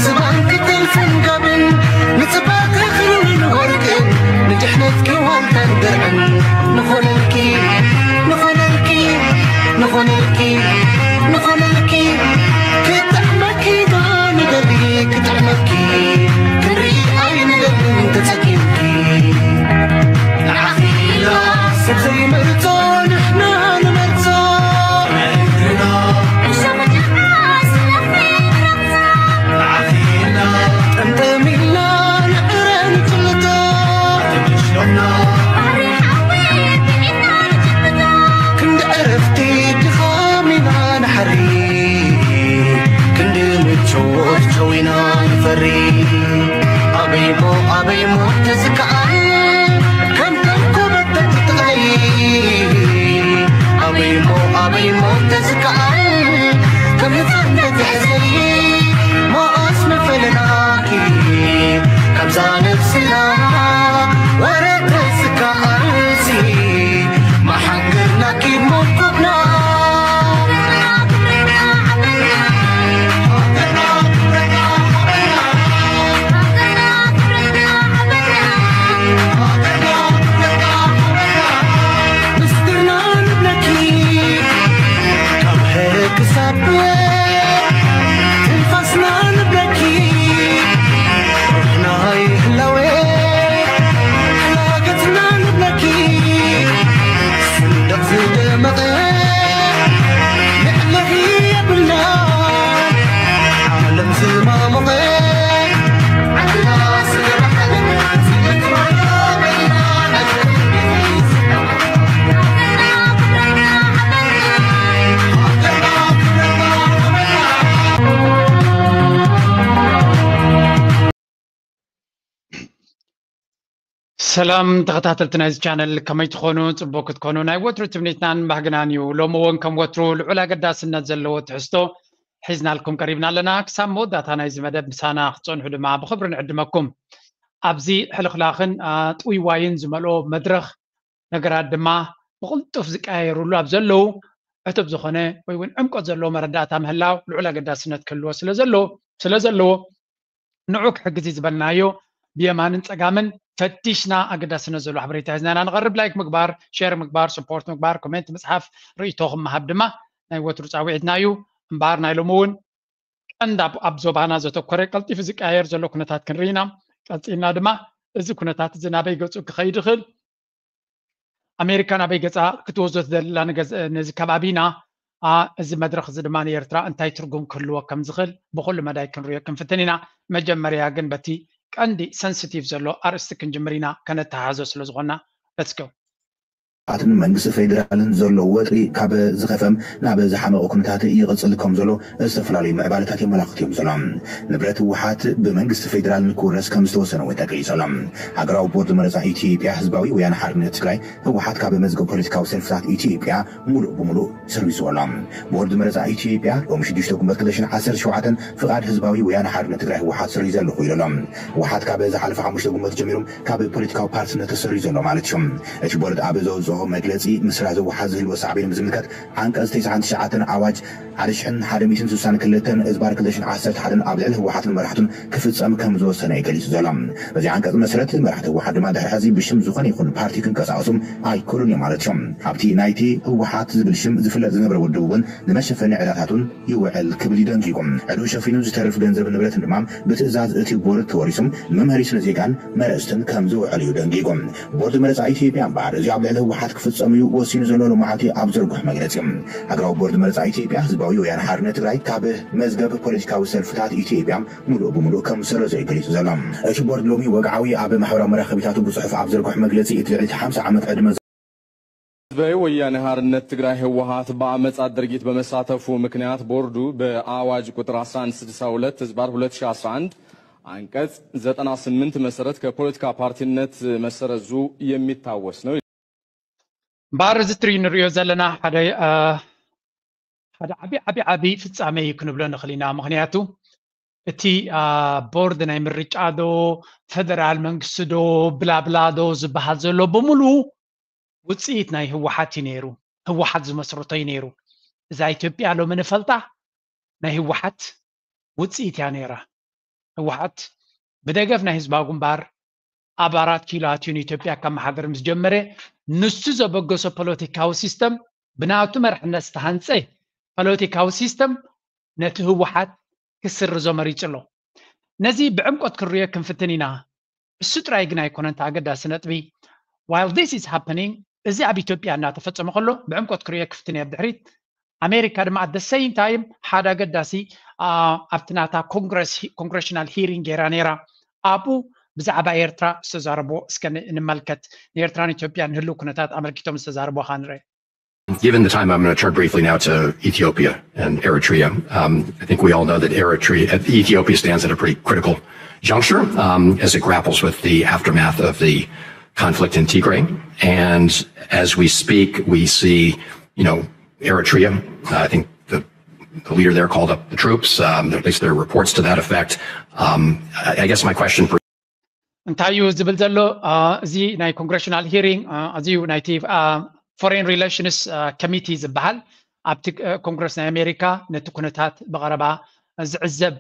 ስባን ክትልፍን ጋብን ንጽባቐ ክብርን ወርቅን ንድሕነትኪ ዋልታን ድርዕን ንኾነልኪ ንኾነልኪ ንኾነልኪ ንኾነልኪ ክጥዕመኪ ዶ ንደሊ ክጥዕመኪ ክንርኢ ኣይንደልን ተጸጊምኪ ንዓኺ ኢላ ሰብ ዘይመርጾ ንሕና ንመርጾ ጠምጠሚልና ንዕረ ንጭልጦ ክንዲ ዕረፍቲ ድኻም ኢና ንሓሪ ክንዲ ምቾት ጨው ኢና ንፈሪ ኣበይሞ ኣበይሞ ተዝከኣል ከም ተንኮበት ተትጥቕለይ ኣበይሞ ኣበይሞ ተዝከኣል ከም ህፃን ተትሕዘይ መኣስ መፈለናኪ ካብዛ ነብስና ወረ ተዝከኣልሲ መሓንገርናኪ ሞኮብና ሰላም ተኸታተልቲ ናይዚ ቻነል ከመይ ትኾኑ? ፅቡቅ ክትኮኑ ናይ ወትሩ ትምኒትናን ባህግናን እዩ። ሎሚ እውን ከም ወትሩ ልዑል ኣገዳስነት ዘለዎ ትሕዝቶ ሒዝናልኩም ቀሪብና ኣለና። ክሳብ መወዳእታ ናይዚ መደብ ምሳና ክትፀንሑ ድማ ብኽብሪ ንዕድመኩም። ኣብዚ ሕልኽላኽን ጥውይዋይን ዝመልኦ መድረኽ ነገራት ድማ ብቕልጡፍ ዝቀያየሩሉ ኣብ ዘለዉ ዕቱብ ዝኾነ ወይ እውን ዕምቆት ዘለዎ መረዳእታ ምህላው ልዑል ኣገዳስነት ክህልዎ ስለ ዘለዎ ንዑ ክሕግዝ እዩ ዝበልናዮ ብየማንን ፀጋምን ፈቲሽና ኣገዳስነት ዘለዎ ሓበሬታ ሒዝና ኢና ንቐርብ። ላይክ ምግባር፣ ሼር ምግባር፣ ስፖርት ምግባር፣ ኮሜንት ምፅሓፍ፣ ርእይቶኹም ምሃብ ድማ ናይ ወትሩ ፃውዒትና እዩ። እምበኣር ናይ ሎሚ እውን ቀንዲ ኣብ ዞባና ዘተኮረ ቀልጢፉ ዝቀያየር ዘሎ ኩነታት ክንርኢ ኢና። ቀፂልና ድማ እዚ ኩነታት እዚ ናበይ ገፁ ክኸይድ ይኽእል ኣሜሪካ ናበይ ገፃ ክትወስዶ ትደሊ ኣላ ነዚ ከባቢና እዚ መድረኽ እዚ ድማ ንኤርትራ እንታይ ትርጉም ክህልዎ ከም ዝኽእል ብኩሉ መዳይ ክንሪኦ ክንፍትን ኢና። መጀመርያ ግን በቲ ቀንዲ ሰንስቲቭ ዘሎ ኣርእስቲ ክንጅምር ኢና ከነተሓሕዞ ስለ ዝኾንና። Let's go። ኣትን መንግስቲ ፌዴራልን ዘሎ ወጥሪ ካብ ዝኸፈም ናብ ዝሓመቐ ኩነታት ይቕፅል ከም ዘሎ ዝተፈላለዩ ምዕባለታት የመላኽቱ እዮም ዘሎ። ንብረት ህወሓት ብመንግስቲ ፌዴራል ንክውረስ ከም ዝተወሰነ እውን ተገሊጹ ኣሎ። ሃገራዊ ቦርድ መረፃ ኢትዮጵያ ህዝባዊ ወያነ ሓርነት ትግራይ ህወሓት ካብ መዝገብ ፖለቲካዊ ሰልፍታት ኢትዮጵያ ሙሉእ ብሙሉእ ሰርዊስዎ ኣሎ። ቦርድ መረፃ ኢትዮጵያ ሎሚ ሽዱሽተ ጉንበት ክልተ ሽሕን ዓሰርተ ሸውዓተን ፍቓድ ህዝባዊ ወያነ ሓርነት ትግራይ ህወሓት ሰሪዘ ኣለኹ ኢሉ ኣሎ። ህወሓት ካብ ዝሓለፈ ሓሙሽተ ጉንበት ጀሚሩ ካብ ፖለቲካዊ ፓርትነት ተሰሪዙ ኣሎ ማለት እዩ። እቲ ቦርድ ኣብ ዘውፅኦ መግለፂ ምስራዝ ህወሓት ዝህልዎ ሳዕቤን ብዝምልከት ዓንቀፅ ተስዓን ትሽዓተን ኣዋጅ ሓደ ሽሕን ሓደ ሚእትን ስሳን ክልተን እዝባር ክልተ ሽሕን ዓሰርተ ሓደን ኣብ ልዕሊ ህወሓትን መራሕቱን ክፍፀም ከም ዝወሰነ እዩ ገሊፁ ዘሎ። በዚ ዓንቀፅ መሰረት መራሕቲ ህወሓት ድማ ድሕሪ ሕዚ ብሽም ዝኾነ ይኹን ፓርቲ ክንቀሳቐሱ ኣይክእሉን እዮም ማለት እዮም። ኣብቲ ናይቲ ህወሓት ዝብል ሽም ዝፍለጥ ዝነበረ ውድብ እውን ንመሸፈኒ ዕዳታቱን ይውዕል ክብል እዩ ደንጊጉ። ዕድኡ ሸፊኑ ዝተርፍ ገንዘብን ንብረትን ድማ ብትእዛዝ እቲ ቦርድ ተወሪሱ ንመምሃሪ ስነ ዜጋን መረፅትን ከም ዝውዕል እዩ ደንጊጉ። ቦርድ መረፃ ኢትዮጵያ እምበኣር እዚ ኣብ ልዕሊ ህወሓት ክፍፀም እዩ ወሲኑ ዘሎ ሎማዓንቲ ኣብ ዘርግሖ መግለፂ ሃገራዊ ቦርድ መረፃ ኢትዮጵያ ህዝባዊ ወያነ ሓርነት ትግራይ ካብ መዝገብ ፖለቲካዊ ሰልፍታት ኢትዮጵያ ሙሉእ ብሙሉእ ከም ዝሰረዞ እዩ ገሊፁ ዘሎ። እቲ ቦርድ ሎሚ ወግዓዊ ኣብ ማሕበራዊ መራኸቢታቱ ብፅሑፍ ኣብ ዘርግሖ መግለፂ እቲ ልዕሊ ሓምሳ ዓመት ዕድመ ህዝባዊ ወያነ ሓርነት ትግራይ ህወሓት ብኣመፃት ድርጊት በመሳተፉ ምክንያት ቦርዱ ብኣዋጅ ቁፅር ኣስራ አንድ ስድሳ ሁለት ህዝባር ሁለት ሺ ኣስራ አንድ ዓንቀፅ ዘጠና ስምንት መሰረት ከፖለቲካ ፓርቲነት መሰረዙ የሚታወስ ነው። እምበኣር እዚ ትሪ ንሪኦ ዘለና ሓደ ሓደ ዓቢ ዓቢ ዓቢ ፍፃመ እዩ ክንብሎ ንኽእል ኢና። ምኽንያቱ እቲ ቦርድ ናይ ምርጫ ዶ ፌደራል መንግስቲ ዶ ብላብላ ዶ ዝበሃል ዘሎ ብምሉ ውፅኢት ናይ ህወሓት እዩ ነይሩ። ህወሓት ዝመስርቶ እዩ ነይሩ። እዛ ኢትዮጵያ ሎሚ ንፈልጣ ናይ ህወሓት ውፅኢት እያ ነይራ። ህወሓት ብደገፍ ናይ ህዝባዊ ግንባር ኣብ ኣራት ኪሎ ኣትዩ ንኢትዮጵያ ከመሓድር ምስ ጀመረ፣ ንሱ ዘበገሶ ፖለቲካዊ ሲስተም፣ ብናቱ መርሕነት ዝተሃንፀ ፖለቲካዊ ሲስተም ነቲ ህወሓት ክስርዞ መሪጹ ኣሎ። ነዚ ብዕምቆት ክንሪኦ ክንፍትን ኢና። እሱ ጥራይ ግን ኣይኮነን እቲ ኣገዳሲ ነጥቢ። While this is happening፣ እዚ ኣብ ኢትዮጵያ እናተፈጸመ ከሎ ብዕምቆት ክሪኦ ክፍትን እየ ብድሕሪት። ኣሜሪካ ድማ at the same time ሓደ ኣገዳሲ ኣብቲ ናታ ኮንግረሽናል ሂሪንግ ገይራ ነይራ። ኣብኡ ብዛዕባ ኤርትራ ዝተዛረቦ እስከ ንመልከት። ንኤርትራን ኢትዮጵያን ህልው ኩነታት ኣመልኪቶም ዝተዛረቦ ካ ንርኢ። Given the time, I'm going to turn briefly now to Ethiopia and Eritrea. Um, I think we all know that Eritrea, Ethiopia stands at a pretty critical juncture um, as it grapples with the aftermath of the conflict in Tigray. And as we speak, we see, you know, Eritrea, uh, I think the, the leader there called up the troops. Um, at least there are reports to that effect. Um, I, I guess my question for እንታይ እዩ ዝብል ዘሎ? እዚ ናይ ኮንግረሽናል ሂሪንግ፣ እዚ ናይቲ ፎሬን ሪሌሽንስ ኮሚቲ ዝበሃል ኣብቲ ኮንግረስ ናይ ኣሜሪካ ነቲ ኩነታት ብቐረባ ዝዕዘብ፣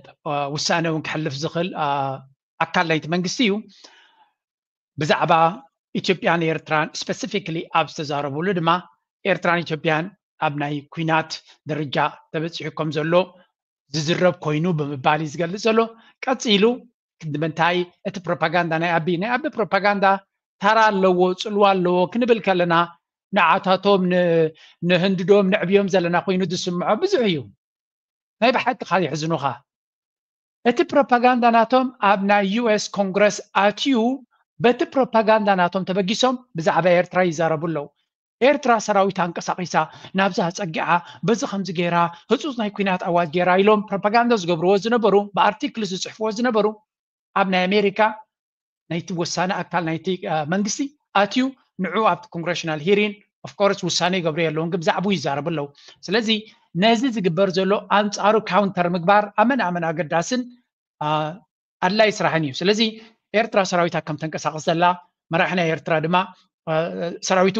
ውሳነ እውን ክሕልፍ ዝኽእል ኣካል ናይቲ መንግስቲ እዩ። ብዛዕባ ኢትዮጵያን ኤርትራን ስፐሲፊክሊ ኣብ ዝተዛረብሉ ድማ ኤርትራን ኢትዮጵያን ኣብ ናይ ኩናት ደረጃ ተበፂሑ ከም ዘሎ ዝዝረብ ኮይኑ ብምባል እዩ ዝገልፅ ዘሎ። ቀፂሉ ክንዲ ምንታይ እቲ ፕሮፓጋንዳ ናይ ኣቢ ናይ ኣቢ ፕሮፓጋንዳ ተራ ኣለዎ፣ ፅልዋ ኣለዎ ክንብል ከለና ንዓታቶም ንህንድዶም ንዕብዮም ዘለና ኮይኑ ዝስምዖ ብዙሕ እዩ። ናይ ብሓቂ ካ የሕዝኑኻ። እቲ ፕሮፓጋንዳ ናቶም ኣብ ናይ ዩኤስ ኮንግረስ ኣትዩ በቲ ፕሮፓጋንዳ ናቶም ተበጊሶም ብዛዕባ ኤርትራ ይዛረቡ ኣለዉ። ኤርትራ ሰራዊት ኣንቀሳቒሳ ናብዚ ኣጸጊዓ በዚ ከምዚ ገይራ ህጹጽ ናይ ኩናት ኣዋጅ ገይራ ኢሎም ፕሮፓጋንዳ ዝገብርዎ ዝነበሩ ብኣርቲክል ዝጽሕፍዎ ዝነበሩ ኣብ ናይ ኣሜሪካ ናይቲ ወሳኒ ኣካል ናይቲ መንግስቲ ኣትዩ ንዑ ኣብቲ ኮንግረሽናል ሂሪን ኦፍኮርስ ውሳነ ይገብሩ የለውን ግን ብዛዕባኡ ይዛረቡ ኣለዉ። ስለዚ ነዚ ዝግበር ዘሎ ኣንጻሩ ካውንተር ምግባር ኣመን ኣመን ኣገዳስን ኣድላይ ስራሕን እዩ። ስለዚ ኤርትራ ሰራዊታ ከም ተንቀሳቐስ ዘላ መራሒ ናይ ኤርትራ ድማ ሰራዊቱ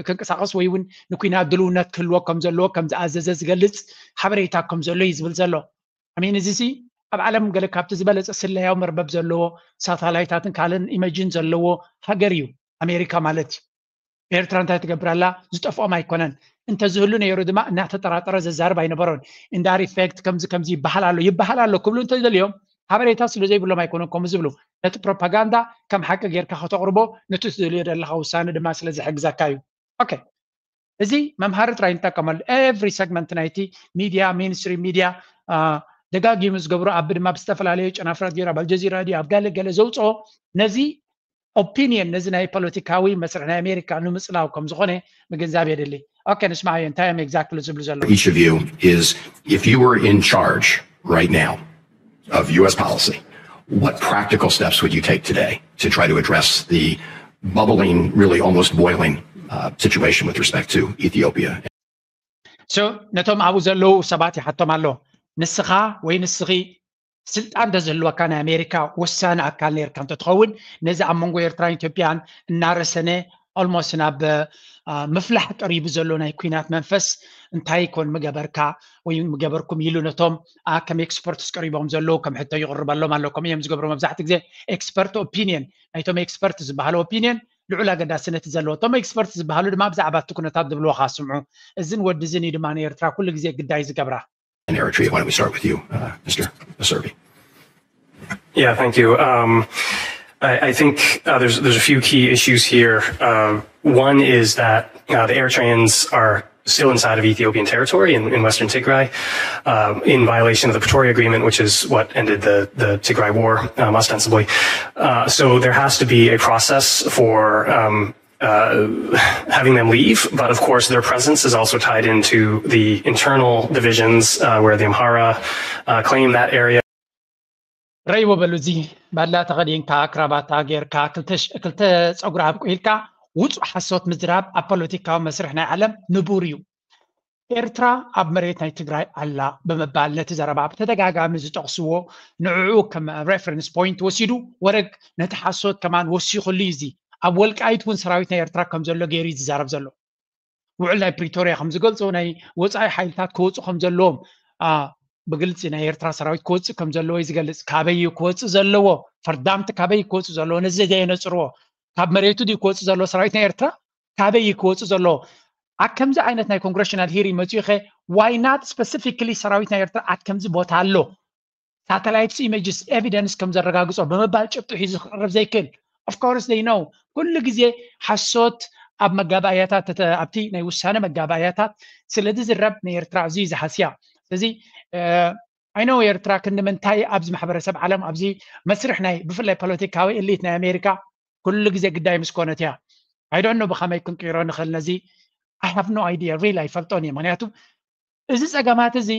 ክንቀሳቐስ ወይ እውን ንኩናት ድልውነት ክህልዎ ከም ዘለዎ ከም ዝኣዘዘ ዝገልፅ ሓበሬታ ከም ዘሎ እዩ ዝብል ዘሎ። ኣሚን እዚ ሲ ኣብ ዓለም ገለ ካብቲ ዝበለፀ ስለያዊ መርበብ ዘለዎ ሳታላይታትን ካልእን ኢመጅን ዘለዎ ሃገር እዩ ኣሜሪካ ማለት እዩ። ኤርትራ እንታይ ትገብር ኣላ ዝጠፍኦም ኣይኮነን። እንተዝህሉ ነይሩ ድማ እናተጠራጠረ ዘዛርብ ኣይነበሮን። ኢንዳር ኢፌክት ከምዚ ከምዚ ይበሃል ኣሎ ይበሃል ኣሎ ክብሉ እንተደልዮም ሓበሬታ ስለ ዘይብሎም ኣይኮነን ከምኡ ዝብሉ። ነቲ ፕሮፓጋንዳ ከም ሓቂ ጌርካ ከተቕርቦ ነቲ ትደልዮ ዘለኻ ውሳነ ድማ ስለ ዝሕግዘካ እዩ። ኦኬ እዚ መምሃሪ ጥራይ ንጠቀመሉ ኤቭሪ ሰግመንት ናይቲ ሚድያ ሜንስትሪም ሚድያ ደጋጊሙ ዝገብሮ ኣብ ድማ ብዝተፈላለዩ ጨናፍራት ገይሩ ኣብ ኣልጀዚራ ድዩ ኣብ ገለ ገለ ዘውፅኦ ነዚ ኦፒኒየን ነዚ ናይ ፖለቲካዊ መስርሕ ናይ ኣሜሪካ ንምፅላው ከም ዝኾነ ምግንዛብ የድሊ። ኦኬ ንስማዕዮ እንታይ እዮም ኤግዛክትሊ ዝብሉ ዘለዉ። Each of you is if you were in charge right now of U S policy, what practical steps would you take today to try to address the bubbling, really almost boiling uh, situation with respect to Ethiopia? So ነቶም ኣብኡ ዘለዉ ሰባት ይሓቶም ኣሎ ንስኻ ወይ ንስኺ ስልጣን እንተዝህልወካ ናይ ኣሜሪካ ወሳኒ ኣካል ነርካ እንተትኸውን ነዚ ኣብ መንጎ ኤርትራን ኢትዮጵያን እናረሰነ ኦልሞስት ናብ ምፍላሕ ቀሪቡ ዘሎ ናይ ኩናት መንፈስ እንታይ ይኮን ምገበርካ ወይ ምገበርኩም ኢሉ ነቶም ከም ኤክስፐርትስ ቀሪቦም ዘለዉ ከም ሕቶ ይቕርበሎም ኣሎ። ከምኡ እዮም ዝገብሩ መብዛሕትኡ ግዜ ኤክስፐርት ኦፒኒየን ናይቶም ኤክስፐርት ዝበሃሉ ኦፒኒየን ልዑል ኣገዳስነት ዘለዎ እቶም ኤክስፐርት ዝበሃሉ ድማ ብዛዕባ እቲ ኩነታት ዝብልዎ ካስምዑ እዝን ወዲ እዝን እዩ ድማ ንኤርትራ ኩሉ ግዜ ግዳይ ዝገብራ። And Eritrea, why don't we start with you, uh, Mister Aserbi? Yeah, thank you. Um, I, I think uh, there's there's a few key issues here. Uh, one is that uh, the Eritreans are still inside of Ethiopian territory in, in western Tigray, uh, in violation of the Pretoria Agreement, which is what ended the, the Tigray War, um, ostensibly. Uh, so there has to be a process for um, uh, having them leave, but of course their presence is also tied into the internal divisions uh, where the Amhara uh, claim that area. ረይዎ በሉ እዚ ባላ ተኸዲንካ ክራባታ ጌርካ ክልተ ፀጉሪ ኣብቁ ኢልካ ውፁእ ሓሶት ምዝራብ ኣብ ፖለቲካዊ መስርሕ ናይ ዓለም ንቡር እዩ። ኤርትራ ኣብ መሬት ናይ ትግራይ ኣላ ብምባል ነቲ ዘረባ ብተደጋጋሚ ዝጠቕስዎ ንዕኡ ከም ሬፈረንስ ፖይንት ወሲዱ ወረግ ነቲ ሓሶት ከማን ወሲኹሉ እዩ። እዚ ኣብ ወልቃይት እውን ሰራዊት ናይ ኤርትራ ከም ዘሎ ገይሩ እዩ ዝዛረብ ዘሎ። ውዕል ናይ ፕሪቶርያ ከም ዝገልጾ ናይ ወፃኢ ሓይልታት ክወፁ ከም ዘለዎም ብግልፂ ናይ ኤርትራ ሰራዊት ክወፅእ ከም ዘለዎ እዩ ዝገልፅ። ካበይ እዩ ክወፅእ ዘለዎ? ፈርዳምቲ ካበይ እዩ ክወፅእ ዘለዎ? ነዚ ዘየነፅርዎ፣ ካብ መሬቱ ድዩ ክወፅእ ዘለዎ ሰራዊት ናይ ኤርትራ? ካበይ እዩ ክወፅእ ዘለዎ? ኣብ ከምዚ ዓይነት ናይ ኮንግረሽናል ሂሪንግ መፂኡ ኸ why not specifically ሰራዊት ናይ ኤርትራ ኣብ ከምዚ ቦታ ኣሎ? ሳተላይትስ ኢሜጅስ ኤቪደንስ ከም ዘረጋግጾ ብምባል ጭብጢ ሒዙ ክቐርብ ዘይክእል? Of course they know። ኩሉ ግዜ ሓሶት ኣብ መጋባእያታት፣ ኣብቲ ናይ ውሳነ መጋባእያታት ስለ ዝዝረብ ንኤርትራ ኣዝዩ እዩ ዝሃስያ። ስለዚ I know ኤርትራ ክንዲ ምንታይ ኣብዚ ማሕበረሰብ ዓለም፣ ኣብዚ መስርሕ ናይ ብፍላይ ፖለቲካዊ ኤሊት ናይ ኣሜሪካ ኩሉ ግዜ ግዳይ ምስ ኮነት እያ። I don't know ብኸመይ ክንቅይሮ ንኽእል ነዚ። I have no idea really ኣይፈልጦን እየ። ምክንያቱ እዚ ጸገማት እዚ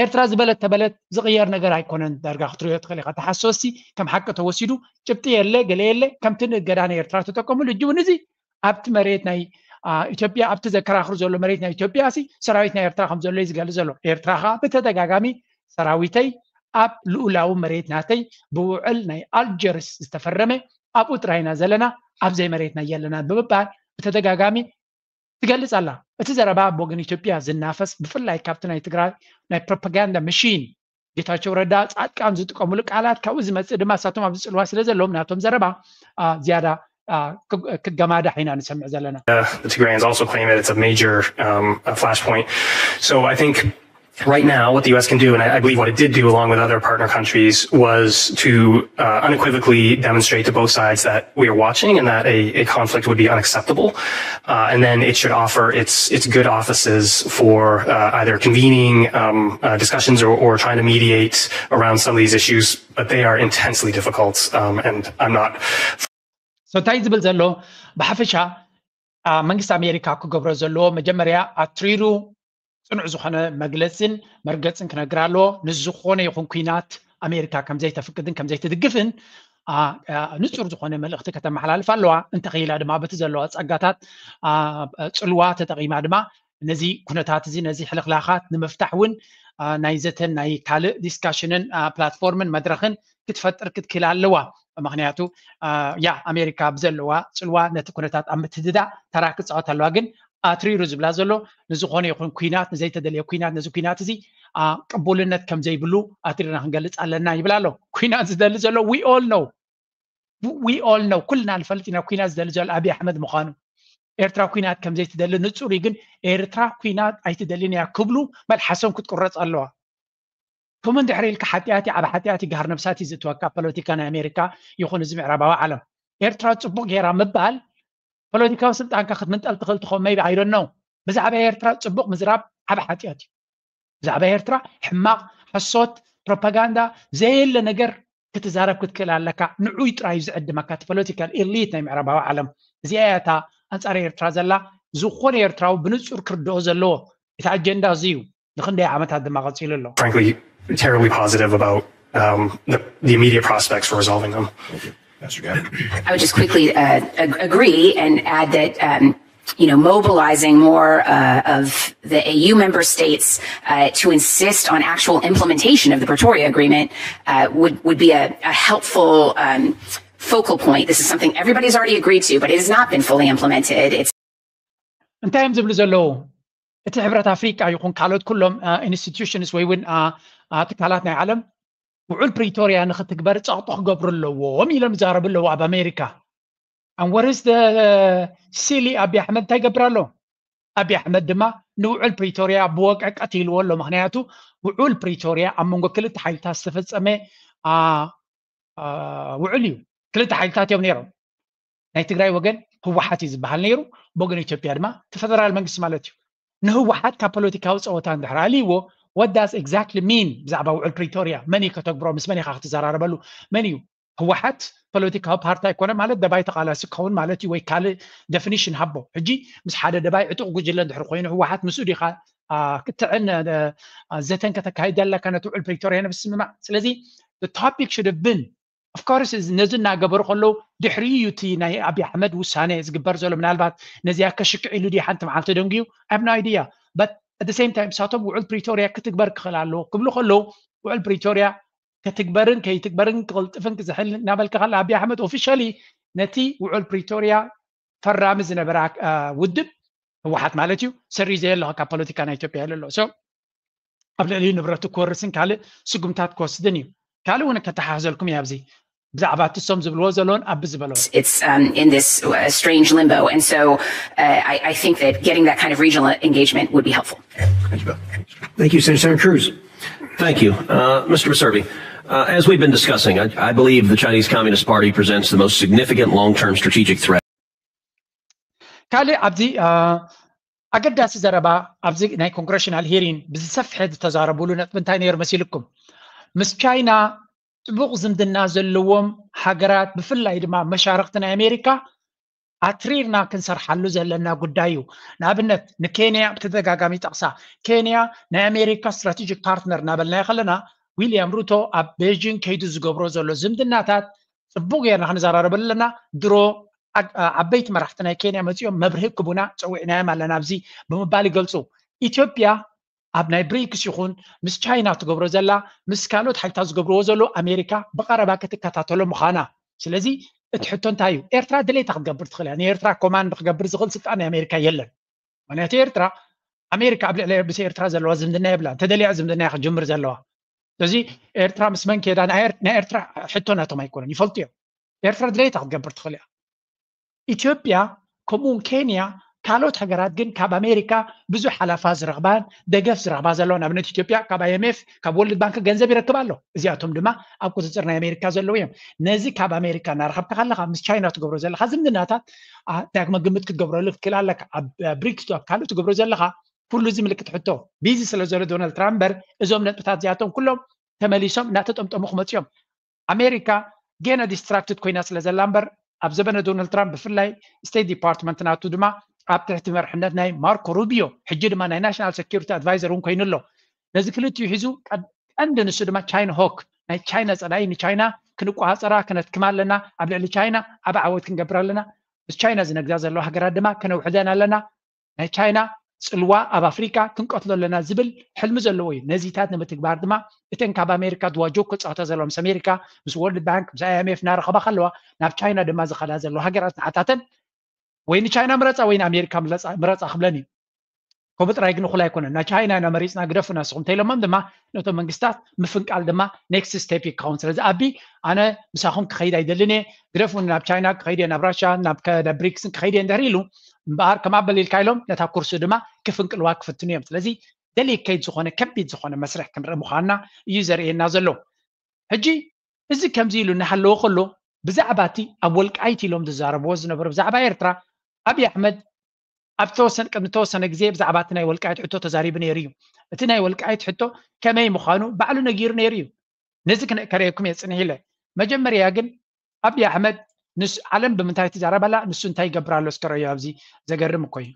ኤርትራ ዝበለት ተበለት ዝቕየር ነገር ኣይኮነን። ዳርጋ ክትሪኦ ትኽእል ኢኻ። ተሓሶሲ ከም ሓቂ ተወሲዱ ጭብጢ የለ ገለ የለ። ከምቲ ንእገዳ ንኤርትራ ተጠቀሙሉ እጂ እውን እዚ ኣብቲ መሬት ናይ ኢትዮጵያ ኣብቲ ዘከራኽሩ ዘሎ መሬት ናይ ኢትዮጵያ ሲ ሰራዊት ናይ ኤርትራ ከም ዘሎ እዩ ዝገልጽ ዘሎ። ኤርትራ ኸዓ ብተደጋጋሚ ሰራዊተይ ኣብ ልኡላዊ መሬት ናተይ ብውዕል ናይ ኣልጀርስ ዝተፈረመ ኣብኡ ጥራይና ዘለና ኣብዘይ መሬትና የለና ብምባል ብተደጋጋሚ ትገልጽ ኣላ። እቲ ዘረባ ብወገን ኢትዮጵያ ዝናፈስ ብፍላይ ካብቲ ናይ ትግራይ ናይ ፕሮፓጋንዳ መሺን ጌታቸው ረዳ ጻድቃን ዝጥቀሙሉ ቃላት ካብኡ ዝመጽእ ድማ እሳቶም ኣብዚ ጽልዋ ስለ ዘለዎም ናቶም ዘረባ ዝያዳ ክገማዳሕ ኢና ንሰምዕ ዘለና። The Tigrayans also claim that it's a major um, a flashpoint. So I think right now, what the U S can do, and I, I believe what it did do along with other partner countries, was to uh, unequivocally demonstrate to both sides that we are watching and that a, a conflict would be unacceptable. Uh, and then it should offer its its good offices for uh, either convening um, uh, discussions or, or trying to mediate around some of these issues. But they are intensely difficult, um, and I'm not So እንታይ ዝብል ዘሎ ብሓፈሻ መንግስቲ ኣሜሪካ ክገብሮ ዘለዎ መጀመርያ ኣትሪሩ ፅኑዕ ዝኾነ መግለፅን መርገፅን ክነግር ኣለዎ። ንዝኾነ ይኹን ኩናት ኣሜሪካ ከምዘይተፍቅድን ከምዘይትድግፍን ንፁር ዝኾነ መልእኽቲ ከተመሓላልፍ ኣለዋ። እንተኽኢላ ድማ በቲ ዘለዋ ፀጋታት ፅልዋ ተጠቒማ ድማ ነዚ ኩነታት እዚ ነዚ ሕልኽላኻት ንምፍታሕ እውን ናይ ዘተን ናይ ካልእ ዲስካሽንን ፕላትፎርምን መድረኽን ክትፈጥር ክትክእል ኣለዋ። ምክንያቱ ያ ኣሜሪካ ብዘለዋ ፅልዋ ነቲ ኩነታት ኣብ ምትድዳ ተራ ክፃወት ኣለዋ። ግን ኣትሪሩ ዝብላ ዘሎ ንዝኾነ ይኹን ኩናት ንዘይተደልየ ኩናት ነዚ ኩናት እዚ ቅቡልነት ከም ዘይብሉ ኣትሪርና ክንገልፅ ኣለና ይብል ኣሎ። ኩናት ዝደሊ ዘሎ we all know we all know ኩልና ንፈልጥ ኢና ኩናት ዝደሊ ዘሎ ኣብይ ኣሕመድ ምዃኑ። ኤርትራ ኩናት ከም ዘይትደሊ ንፁር እዩ። ግን ኤርትራ ኩናት ኣይትደልን እያ ክብሉ መልሓሶም ክትቁረፅ ኣለዋ። ከምኡ እንድሕር ኢልካ ሓጢኣት እዩ፣ ዓቢ ሓጢኣት እዩ፣ ጋህር ነብሳት እዩ ዝእትወካ ፖለቲካ ናይ ኣሜሪካ ይኹን እዚ ምዕራባዊ ዓለም። ኤርትራ ጽቡቕ ጌራ ምባል ፖለቲካዊ ስልጣንካ ክትምንጠል ትኽእል ትኸውን maybe I don't know። ብዛዕባ ኤርትራ ጽቡቕ ምዝራብ ዓቢ ሓጢኣት እዩ። ብዛዕባ ኤርትራ ሕማቕ፣ ሓሶት፣ ፕሮፓጋንዳ ዘየለ ነገር ክትዛረብ ክትክእል ኣለካ። ንዑይ ጥራይ እዩ ዝዕድመካ እቲ ፖለቲካል ኤሊት ናይ ምዕራባዊ ዓለም። እዚኣ እያ እታ ኣንጻር ኤርትራ ዘላ ዝኾነ ኤርትራዊ ብንጹር ክርድኦ ዘለዎ። እቲ ኣጀንዳ እዚ እዩ። ንኽንደይ ዓመታት ድማ ቀጺሉ ኣሎ። Frankly, terribly positive about um, the, the immediate prospects for resolving them. I would just quickly uh, ag- agree and add that um, you know, mobilizing more uh, of the A U member states uh, to insist on actual implementation of the Pretoria Agreement uh, would, would be a, a helpful um, focal point. This is something everybody's already agreed to, but it has not been fully implemented. It's እንታይ እዮም ዝብሉ ዘለዉ? እቲ ሕብረት ኣፍሪቃ ይኹን ካልኦት ኩሎም ኢንስቲትዩሽንስ ወይ እውን ትካላት ናይ ዓለም ውዑል ፕሪቶርያ ንክትግበር ጸቕጢ ክገብሩ ኣለዎም ኢሎም ይዛረቡ ኣለዉ ኣብ ኣሜሪካ። And where is the silly ኣብይ ኣሕመድ እንታይ ይገብር ኣሎ? ኣብይ ኣሕመድ ድማ ንውዑል ፕሪቶርያ ብወግዒ ቀቲልዎ ኣሎ። ምክንያቱ ውዑል ፕሪቶርያ ኣብ መንጎ ክልተ ሓይልታት ዝተፈጸመ ውዑል እዩ። ክልተ ሓይልታት እዮም ነይሮም። ናይ ትግራይ ወገን ህወሓት እዩ ዝበሃል ነይሩ፣ ብወገን ኢትዮጵያ ድማ እቲ ፈደራል መንግስቲ ማለት እዩ። ንህወሓት ካብ ፖለቲካዊ ፀወታ እንድሕር ኣልይዎ what does exactly mean ብዛዕባ ውዕል ፕሪቶርያ መን እዩ ከተግብሮ ምስ መን ኢኻ ክትዘራረበሉ መን እዩ ህወሓት ፖለቲካዊ ፓርቲ ኣይኮነ ማለት ደባይ ተቃላሲ ክኸውን ማለት እዩ ወይ ካልእ ደፊኒሽን ሃቦ። ሕጂ ምስ ሓደ ደባይ ዕጡቕ ጉጅለ እንድሕር ኮይኑ ህወሓት ምስኡ ዲኻ ክትዕን ዘተን ከተካይድ ኣለካ ነቲ ውዕል ፕሪቶርያ ንምስምማዕ። ስለዚ topic should have been of course ነዚ እናገበሩ ከለዉ ድሕሪኡ እዩ እቲ ናይ ኣብይ ኣሕመድ ውሳነ ዝግበር ዘሎ። ምናልባት ነዚኣ ከሽክዕ ኢሉ ድዩ ሓንቲ መዓልቲ ደንጉዩ? I have no idea but at the same time እሳቶም ውዕል ፕሪቶርያ ክትግበር ክኽእል ኣለዎ ክብሉ ከለዉ ውዕል ፕሪቶርያ ክትግበርን ከይትግበርን ክቕልጥፍን ክዝሕል እናበልካ ከላ ኣብይ ኣሕመድ officially ነቲ ውዕል ፕሪቶርያ ፈራሚ ዝነበረ ውድብ ህወሓት ማለት እዩ ሰሪዘዮ ኣለኹ ካብ ፖለቲካ ናይ ኢትዮጵያ ኢሉ ኣሎ። So ኣብ ልዕሊኡ ንብረቱ ክወርስን ካልእ ስጉምታት ክወስድን እዩ። ካልእ እውን ከተሓሕዘልኩም እዩ ኣብዚ ብዛዕባ እቲ እሶም ዝብልዎ ዘለውን ኣብ ዝበለዎ it's um, in this uh, strange limbo. And so uh, I, I think that getting that kind of regional engagement would be helpful. Thank you, Senator Cruz. Thank you. Uh, Mr. Meservey, uh, as we've been discussing, I, I believe the Chinese Communist Party presents the most significant long-term strategic threat. ካልእ ኣብዚ ኣገዳሲ ዘረባ ኣብዚ ናይ ኮንግረሽናል ሂሪን ብዝሰፍሐ ዝተዛረብሉ ነጥቢ እንታይ ነይሩ መሲልኩም? ምስ ቻይና ጥቡቕ ዝምድና ዘለዎም ሃገራት ብፍላይ ድማ መሻርክቲ ናይ ኣሜሪካ ኣትሪርና ክንሰርሓሉ ዘለና ጉዳይ እዩ። ንኣብነት ንኬንያ ብተደጋጋሚ ጠቕሳ። ኬንያ ናይ ኣሜሪካ ስትራቴጂክ ፓርትነር እናበልናዮ ከለና ዊልያም ሩቶ ኣብ ቤጂንግ ከይዱ ዝገብሮ ዘሎ ዝምድናታት ፅቡቅ ጌርና ክንዘራረበሉ ኣለና። ድሮ ዓበይቲ መራሕቲ ናይ ኬንያ መፂኦም መብርሂ ክቡና ፀዊዕናዮም ኣለና ኣብዚ ብምባል ይገልፁ። ኢትዮጵያ ኣብ ናይ ብሪክስ ይኹን ምስ ቻይና ትገብሮ ዘላ ምስ ካልኦት ሓይልታት ዝገብርዎ ዘሎ ኣሜሪካ ብቀረባ ክትከታተሎ ምዃና። ስለዚ እቲ ሕቶ እንታይ እዩ? ኤርትራ ድሌታ ክትገብር ትኽእል እያ። ንኤርትራ ኮማንድ ክገብር ዝኽእል ስልጣን ናይ ኣሜሪካ የለን። ምክንያቱ ኤርትራ ኣሜሪካ ኣብ ልዕሊ ምስ ኤርትራ ዘለዋ ዝምድና የብላ። እንተደሊያ ዝምድና ክትጅምር ዘለዋ። ስለዚ ኤርትራ ምስ መን ከዳ ናይ ኤርትራ ሕቶ ናቶም ኣይኮነን፣ ይፈልጡ እዮም። ኤርትራ ድሌታ ክትገብር ትኽእል እያ። ኢትዮጵያ ከምኡውን ኬንያ ካልኦት ሃገራት ግን ካብ ኣሜሪካ ብዙሕ ሓላፋ ዝረኽባን ደገፍ ዝረኽባ ዘለዋ። ንኣብነት ኢትዮጵያ ካብ ኣይኤምኤፍ ካብ ወርልድ ባንክ ገንዘብ ይረክብ ኣሎ። እዚኣቶም ድማ ኣብ ቁፅፅር ናይ ኣሜሪካ ዘለዉ እዮም። ነዚ ካብ ኣሜሪካ እናረኸብካ ከለካ ምስ ቻይና ትገብሮ ዘለካ ዝምድናታት ዳግመ ግምት ክትገብረሉ ክትክእል ኣለካ። ኣብ ብሪክስ ኣብ ካልእ ትገብሮ ዘለካ ኩሉ እዚ ምልክት ሕቶ ቢዚ ስለ ዘሎ ዶናልድ ትራምፕ እምበር እዞም ነጥብታት እዚኣቶም ኩሎም ተመሊሶም እናተጠምጠሙ ክመፅኦም። ኣሜሪካ ጌና ዲስትራክትድ ኮይና ስለ ዘላ እምበር ኣብ ዘበነ ዶናልድ ትራምፕ ብፍላይ ስቴት ዲፓርትመንት ናቱ ድማ ኣብ ትሕቲ መርሕነት ናይ ማርኮ ሩቢዮ ሕጂ ድማ ናይ ናሽናል ሴኪሪቲ ኣድቫይዘር እውን ኮይኑ ኣሎ። ነዚ ክልቲኡ ሒዙ ቀንዲ ንሱ ድማ ቻይና ሆክ ናይ ቻይና ፀላኢ ንቻይና ክንቆፃፀራ ክነትክማ ኣለና። ኣብ ልዕሊ ቻይና ዓብ ዓወት ክንገብር ኣለና። ምስ ቻይና ዝነግዳ ዘለዋ ሃገራት ድማ ከነውሕደን ኣለና። ናይ ቻይና ፅልዋ ኣብ ኣፍሪካ ክንቀትሎ ኣለና ዝብል ሕልሚ ዘለዎ እዩ። ነዚታት ንምትግባር ድማ እተን ካብ ኣሜሪካ ድዋጆ ክፃወታ ዘለዋ ምስ ኣሜሪካ ምስ ወርልድ ባንክ ምስ ኣይኤምኤፍ እናረኸባ ከለዋ ናብ ቻይና ድማ ዝኸዳ ዘለዋ ሃገራት ንዓታተን ወይ ንቻይና ምረፃ ወይ ንኣሜሪካ ምረፃ ክብለን እዩ። ከምኡ ጥራይ ግን እኹል ኣይኮነን። ናይ ቻይና ኢና መሪፅና ግደፉና ንስኹም እንተኢሎሞም ድማ ነቶም መንግስታት ምፍንቃል ድማ ኔክስት ስቴፕ ይከውን። ስለዚ ኣቢ ኣነ ምሳኹም ክኸይድ ኣይደልን እየ፣ ግደፉኒ፣ ናብ ቻይና ክኸይድ እየ፣ ናብ ራሽያ ናብ ብሪክስን ክኸይድ እየ እንድሕር ኢሉ እምበኣር ከም ኣበል ኢልካ ኢሎም ነታ ኩርሱ ድማ ክፍንቅልዋ ክፍትኑ እዮም። ስለዚ ደሊኬት ዝኾነ ከቢድ ዝኾነ መስርሕ ክንርኢ ምዃንና እዩ ዘርእየና ዘሎ። ሕጂ እዚ ከምዚ ኢሉ እናሃለወ ከሎ ብዛዕባ እቲ ኣብ ወልቃይት ኢሎም ዝዛረብዎ ዝነበሩ ብዛዕባ ኤርትራ ኣብይ ኣሕመድ ኣብ ተወሰነ ቅድሚ ተወሰነ ግዜ ብዛዕባ እቲ ናይ ወልቃይት ሕቶ ተዛሪቡ ነይሩ እዩ። እቲ ናይ ወልቃይት ሕቶ ከመይ ምዃኑ ባዕሉ ነጊሩ ነይሩ እዩ። ነዚ ከርእየኩም እየ ፅንሕ ኢለ። መጀመርያ ግን ኣብይ ኣሕመድ ንስ ዓለም ብምንታይ ትዛረብ ኣላ ንሱ እንታይ ይገብር ኣሎ እስከ ረዮ ኣብዚ ዘገርም እኮ እዩ።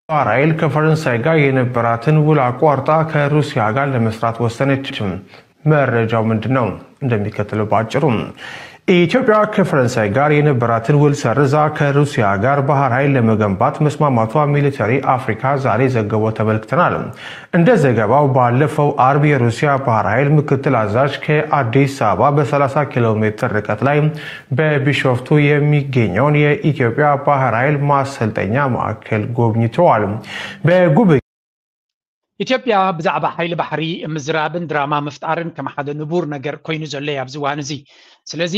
ባህር ኃይል ከፈረንሳይ ጋር የነበራትን ውል አቋርጣ ከሩሲያ ጋር ለመስራት ወሰነች። መረጃው ምንድን ነው? እንደሚከተለው በአጭሩ ኢትዮጵያ ከፈረንሳይ ጋር የነበራትን ውል ሰርዛ ከሩሲያ ጋር ባህር ኃይል ለመገንባት መስማማቷ ሚሊተሪ አፍሪካ ዛሬ ዘገበው ተመልክተናል። እንደ ዘገባው ባለፈው አርብ የሩሲያ ባህር ኃይል ምክትል አዛዥ ከአዲስ አበባ በ30 ኪሎ ሜትር ርቀት ላይ በቢሾፍቱ የሚገኘውን የኢትዮጵያ ባህር ኃይል ማሰልጠኛ ማዕከል ጎብኝተዋል። በጉብኝ ኢትዮጵያ ብዛዕባ ሓይሊ ባሕሪ ምዝራብን ድራማ ምፍጣርን ከም ሓደ ንቡር ነገር ኮይኑ ዘሎ እዩ ኣብዚ እዋን እዚ። ስለዚ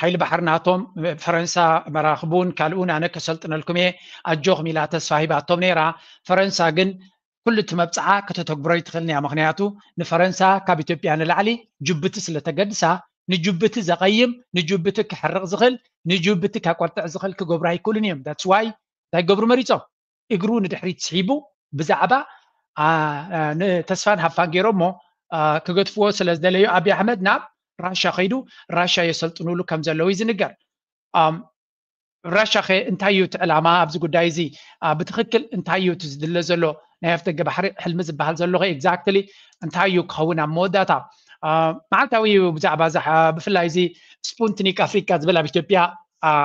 ሓይሊ ባሕሪ ናቶም ፈረንሳ መራኽቡን ካልኡን ኣነ ከሰልጥነልኩም እየ ኣጆኹም ኢላ ተስፋ ሂባቶም ነይራ። ፈረንሳ ግን ኩሉ እቲ መብፅዓ ከተተግብሮ ይትኽእል እያ። ምክንያቱ ንፈረንሳ ካብ ኢትዮጵያ ንላዕሊ ጅቡቲ ስለተገድሳ ንጅቡቲ ዘቐይም ንጅቡቲ ክሕርቕ ዝኽእል ንጅቡቲ ከቆጥዕ ዝኽእል ክገብሩ ኣይክእሉን እዮም። ዳትስ ዋይ እንታይ ክገብሩ መሪፆም? እግሩ ንድሕሪት ስሒቡ ብዛዕባ ንተስፋን ሃፋን ገይሮሞ ክገድፍዎ ስለ ዝደለዩ ኣብይ ኣሕመድ ናብ ራሻ ከይዱ ራሻ የሰልጥኑሉ ከም ዘለዉ እዩ ዝንገር። ራሻ ከ እንታይ እዩ እቲ ዕላማ ኣብዚ ጉዳይ እዚ? ብትኽክል እንታይ እዩ እቲ ዝድለ ዘሎ ናይ ኣፍደገ ባሕሪ ሕልሚ ዝበሃል ዘሎ ከ ኤግዛክትሊ እንታይ እዩ ክኸውን ኣብ መወዳእታ? መዓልታዊ እዩ ብዛዕባ ብፍላይ እዚ ስፑንትኒክ ኣፍሪካ ዝብል ኣብ ኢትዮጵያ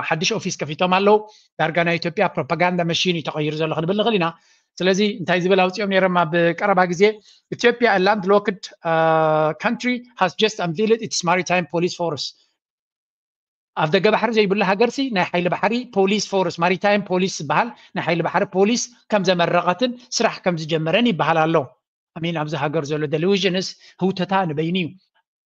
ሓድሽ ኦፊስ ከፊቶም ኣለዉ። ዳርጋ ናይ ኢትዮጵያ ፕሮፓጋንዳ መሽን እዩ ተቐይሩ ዘሎ ክንብል ንኽእል ኢና። ስለዚ እንታይ ዝብል ኣውፂኦም ነይሮም ኣብ ቀረባ ግዜ ኢትዮጵያ ላንድ ሎክድ ካንትሪ ሃስ ጀስት ኣንቪልድ ኢትስ ማሪታይም ፖሊስ ፎርስ። ኣብ ደገ ባሕሪ ዘይብሉ ሃገርሲ ናይ ሓይሊ ባሕሪ ፖሊስ ፎርስ ማሪታይም ፖሊስ ዝበሃል ናይ ሓይሊ ባሕሪ ፖሊስ ከም ዘመረቐትን ስራሕ ከም ዝጀመረን ይበሃል ኣሎ። I mean ኣብዚ ሃገር ዘሎ delusion ስ ህውተታ ንበይኑ እዩ።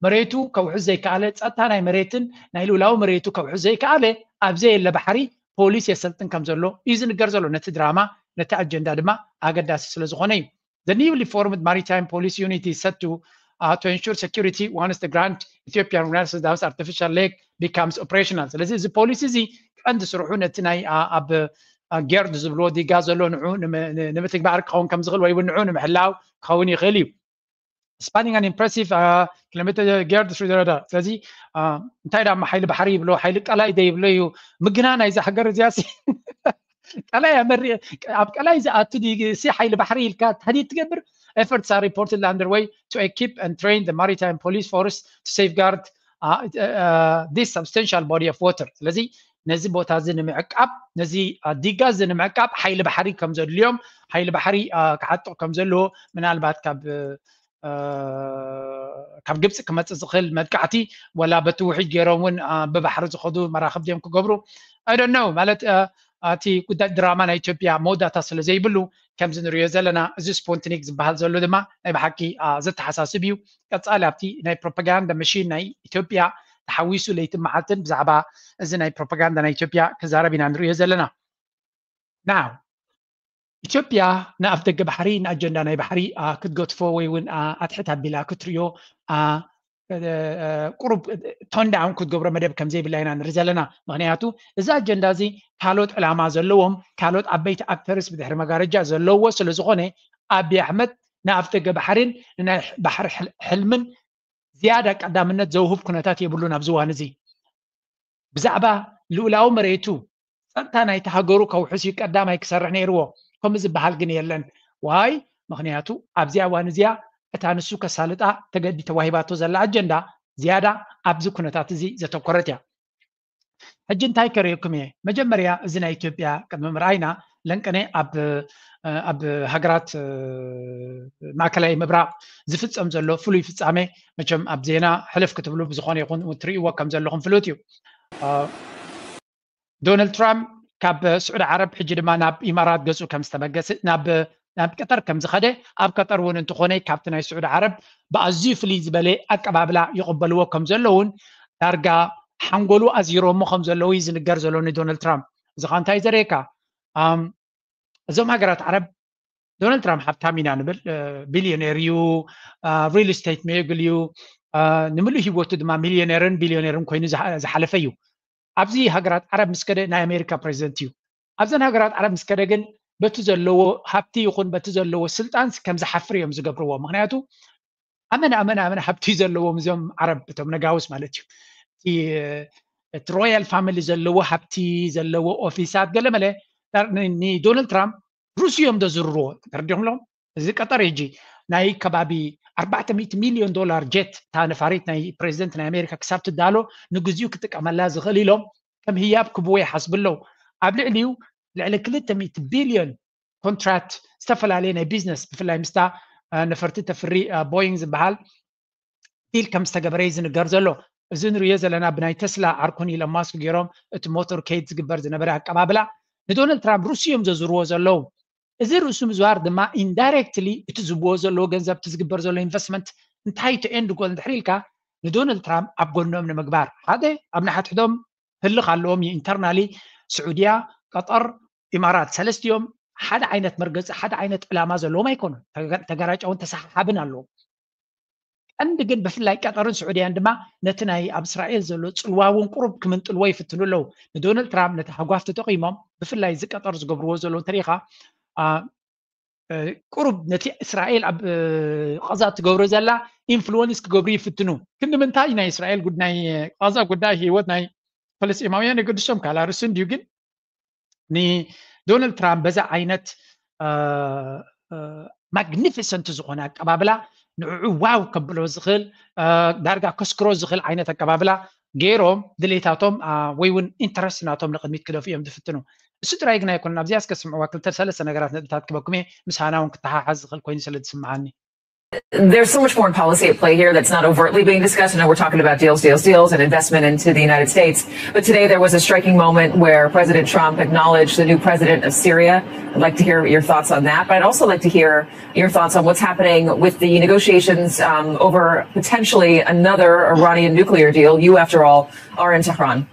መሬቱ ከውሕስ ዘይከኣለ፣ ጸጥታ ናይ መሬትን ናይ ልኡላዊ መሬቱ ከውሕስ ዘይከኣለ፣ ኣብ ዘየለ ባሕሪ ፖሊስ የሰልጥን ከም ዘሎ እዩ ዝንገር ዘሎ። ነቲ ድራማ፣ ነቲ ኣጀንዳ ድማ ኣገዳሲ ስለ ዝኾነ እዩ። The newly formed Maritime Police Unit is set to, uh, to ensure security once the Grand Ethiopian Renaissance Dams artificial lake becomes operational። ስለዚ እዚ ፖሊሲ እዚ ቀንዲ ስርሑ ነቲ ናይ ኣብ ጌርድ ዝብልዎ ዲጋ ዘሎ ንዑ ንምትግባር ክኸውን ከም ዝኽእል ወይ እውን ንዑ ንምሕላው ክኸውን ይኽእል እዩ። Spanning an impressive, uh, kilometer gird through the radar። ስለዚ እንታይ ዳ ሓይሊ ባሕሪ ይብሎ፣ ሓይሊ ቀላይ ደ ይብሎ እዩ። ምግና ናይዛ ሃገር እዚኣ ቀላይ ኣመሪ ኣብ ቀላይ ዝኣቱ ሲ ሓይሊ ባሕሪ ኢልካ ተህዲድ ትገብር። Efforts are reportedly underway to equip and train the maritime police force to safeguard, uh, uh, this substantial body of water። ስለዚ ነዚ ቦታ እዚ ንምዕቃብ፣ ነዚ ዲጋ እዚ ንምዕቃብ ሓይሊ ባሕሪ ከም ዘድልዮም፣ ሓይሊ ባሕሪ ክዓጥቕ ከም ዘለዎ፣ ምናልባት ካብ ካብ ግብፂ ክመፅእ ዝኽእል መጥቃዕቲ፣ ወላ በቲ ውሕጅ ገይሮም እውን ብባሕሪ ዝኸዱ መራኽብ ድዮም ክገብሩ? I don't know። ማለት እቲ ጉዳይ ድራማ ናይ ኢትዮጵያ መወዳእታ ስለ ዘይብሉ ከምዚ ንሪኦ ዘለና፣ እዚ ስፖንትኒክ ዝበሃል ዘሎ ድማ ናይ ብሓቂ ዘተሓሳስብ እዩ። ቀፃሊ ኣብቲ ናይ ፕሮፓጋንዳ መሽን ናይ ኢትዮጵያ ተሓዊሱ ለይትን መዓልትን ብዛዕባ እዚ ናይ ፕሮፓጋንዳ ናይ ኢትዮጵያ ክዛረብ ኢና ንሪኦ ዘለና። Now ኢትዮጵያ ንኣፍ ደገ ባሕሪ ንኣጀንዳ ናይ ባሕሪ ክትገድፎ ወይ እውን ኣትሕት ኣቢላ ክትሪኦ ቁሩብ ቶንዳውን ክትገብሮ መደብ ከም ዘይብላ ኢና ንርኢ ዘለና። ምክንያቱ እዚ ኣጀንዳ እዚ ካልኦት ዕላማ ዘለዎም፣ ካልኦት ዓበይቲ ኣክተርስ ብድሕሪ መጋረጃ ዘለዎ ስለ ዝኾነ፣ ኣቢ ኣሕመድ ንኣፍ ደገ ባሕሪን ንናይ ባሕሪ ሕልምን ዝያዳ ቀዳምነት ዘውህብ ኩነታት የብሉን። ኣብዚ እዋን እዚ ብዛዕባ ልኡላዊ መሬቱ፣ ጸጥታ ናይቲ ሃገሩ ከውሕስ እዩ ቀዳማይ ክሰርሕ ነይርዎ። ከምኡ ዝበሃል ግን የለን። ዋይ? ምክንያቱ ኣብዚኣ እዋን እዚኣ እታ ንሱ ከሳልጣ ተገዲ ተዋሂባቶ ዘላ ኣጀንዳ ዝያዳ ኣብዚ ኩነታት እዚ ዘተኮረት እያ። ሕጂ እንታይ ከርእየኩም እየ? መጀመርያ እዚ ናይ ኢትዮጵያ ቅድሚ ምርኣይና፣ ለንቀነ ኣብ ኣብ ሃገራት ማእከላይ ምብራቕ ዝፍጸም ዘሎ ፍሉይ ፍጻሜ፣ መቸም ኣብ ዜና ሕልፍ ክትብሉ ብዝኾነ ይኹን ትርእይዎ ከም ዘለኹም ፍሉጥ እዩ። ዶናልድ ትራምፕ ካብ ስዑዲ ዓረብ ሕጂ ድማ ናብ ኢማራት ገጹ ከም ዝተመገሰ፣ ናብ ናብ ቀጠር ከም ዝኸደ፣ ኣብ ቀጠር እውን እንተኾነ ካብቲ ናይ ስዑዲ ዓረብ ብኣዝዩ ፍልይ ዝበለ ኣቀባብላ ይቕበልዎ ከም ዘለውን ዳርጋ ሓንጎሉ ኣዚሮሞ ከም ዘለዉ እዩ ዝንገር ዘሎ ንዶናልድ ትራምፕ። እዚ ኸ እንታይ ዘርእየካ? እዞም ሃገራት ዓረብ፣ ዶናልድ ትራምፕ ሃብታም ኢና ንብል፣ ቢልዮኔር እዩ፣ ሪል ስቴት ሜግል እዩ፣ ንምሉእ ህይወቱ ድማ ሚልዮኔርን ቢልዮኔርን ኮይኑ ዝሓለፈ እዩ። ኣብዚ ሃገራት ዓረብ ምስ ከደ ናይ ኣሜሪካ ፕሬዚደንት እዩ። ኣብዘን ሃገራት ዓረብ ምስ ከደ ግን በቲ ዘለዎ ሃብቲ ይኹን በቲ ዘለዎ ስልጣን ከም ዝሓፍር እዮም ዝገብርዎ። ምክንያቱ ኣመን ኣመን ኣመን ሃብቲ ዘለዎም እዞም ዓረብ፣ እቶም ነጋውስ ማለት እዩ። እቲ ሮያል ፋሚሊ ዘለዎ ሃብቲ ዘለዎ ኦፊሳት ገለመለ ንዶናልድ ትራምፕ ሩስ እዮም ዘዝርርዎ። ተረዲኹም ኣለኹም? እዚ ቀጠር ሕጂ ናይ ከባቢ ኣርባዕተ ሚእቲ ሚልዮን ዶላር ጀት፣ እታ ነፋሪት ናይ ፕሬዚደንት ናይ ኣሜሪካ ክሳብ ትዳሎ ንግዚኡ ክጥቀመላ ዝኽእል ኢሎም ከም ህያብ ክብዎ ይሓስቡ ኣለዉ። ኣብ ልዕሊኡ ልዕሊ ክልተ ሚእቲ ቢልዮን ኮንትራክት ዝተፈላለየ ናይ ቢዝነስ ብፍላይ ምስታ ነፈርቲ ተፍሪ ቦይንግ ዝበሃል ዲል ከም ዝተገበረ እዩ ዝንገር ዘሎ። እዚ ንሪኦ ዘለና ብናይ ተስላ ዓርኩን ኢሎን ማስክ ገይሮም እቲ ሞተር ኬድ ዝግበር ዝነበረ ኣቀባብላ ንዶናልድ ትራምፕ ሩስ እዮም ዘዝርዎ ዘለዉ። እዚ ርእሱ ምዝዋር ድማ ኢንዳይሬክትሊ እቲ ዝብዎ ዘለዎ ገንዘብ፣ እቲ ዝግበር ዘሎ ኢንቨስትመንት እንታይ እቲ ኤንድ ጎል እንድሕር ኢልካ ንዶናልድ ትራምፕ ኣብ ጎኖም ንምግባር ሓደ ኣብ ንሓድሕዶም ህልኽ ኣለዎም እዩ። ኢንተርናሊ ስዑድያ፣ ቀጠር፣ ኢማራት ሰለስቲኦም ሓደ ዓይነት መርገፂ ሓደ ዓይነት ዕላማ ዘለዎም ኣይኮኑን። ተገራጫውን ተሰሓሓብን ኣለዎም። ቀንዲ ግን ብፍላይ ቀጠርን ስዑድያን ድማ ነቲ ናይ ኣብ እስራኤል ዘሎ ፅልዋ እውን ቁሩብ ክምንጥልዎ ይፍትኑ ኣለዉ። ንዶናልድ ትራምፕ ነቲ ሃጓፍ ተጠቒሞም ብፍላይ እዚ ቀጠር ዝገብርዎ ዘለዉ እንተሪኢኻ ቁሩብ ነቲ እስራኤል ኣብ ቐዛ ትገብሮ ዘላ ኢንፍሉወንስ ክገብሩ ይፍትኑ። ክንዲ ምንታይ ናይ እስራኤል ጉዳይ ቐዛ ጉዳይ ህይወት ናይ ፈለስጢማውያን የገድሶም ካላ ርሱ እንድዩ ግን ንዶናልድ ትራምፕ በዛ ዓይነት ማግኒፊሰንት ዝኾነ ኣቀባብላ ንዕዑ ዋው ከብሎ ዝኽእል ዳርጋ ከስክሮ ዝኽእል ዓይነት ኣቀባብላ ገይሮም ድሌታቶም ወይ እውን ኢንተረስት ናቶም ንቅድሚት ክደፉ እዮም ዝፍትኑ። እሱ ጥራይ ግን ኣይኮነን። ኣብዚኣ እስከ ስምዕዋ ክልተ ሰለስተ ነገራት ነጥብታት ክበኩም እየ፣ ምስ ሃና እውን ክተሓሓዝ ዝኽእል ኮይኑ ስለ ዝስምዓኒ። There's so much foreign policy at play here that's not overtly being discussed. I know we're talking about deals, deals, deals, and investment into the United States. But today there was a striking moment where President Trump acknowledged the new president of Syria. I'd like to hear your thoughts on that, but I'd also like to hear your thoughts on what's happening with the negotiations um, over potentially another Iranian nuclear deal. You, after all, are in Tehran.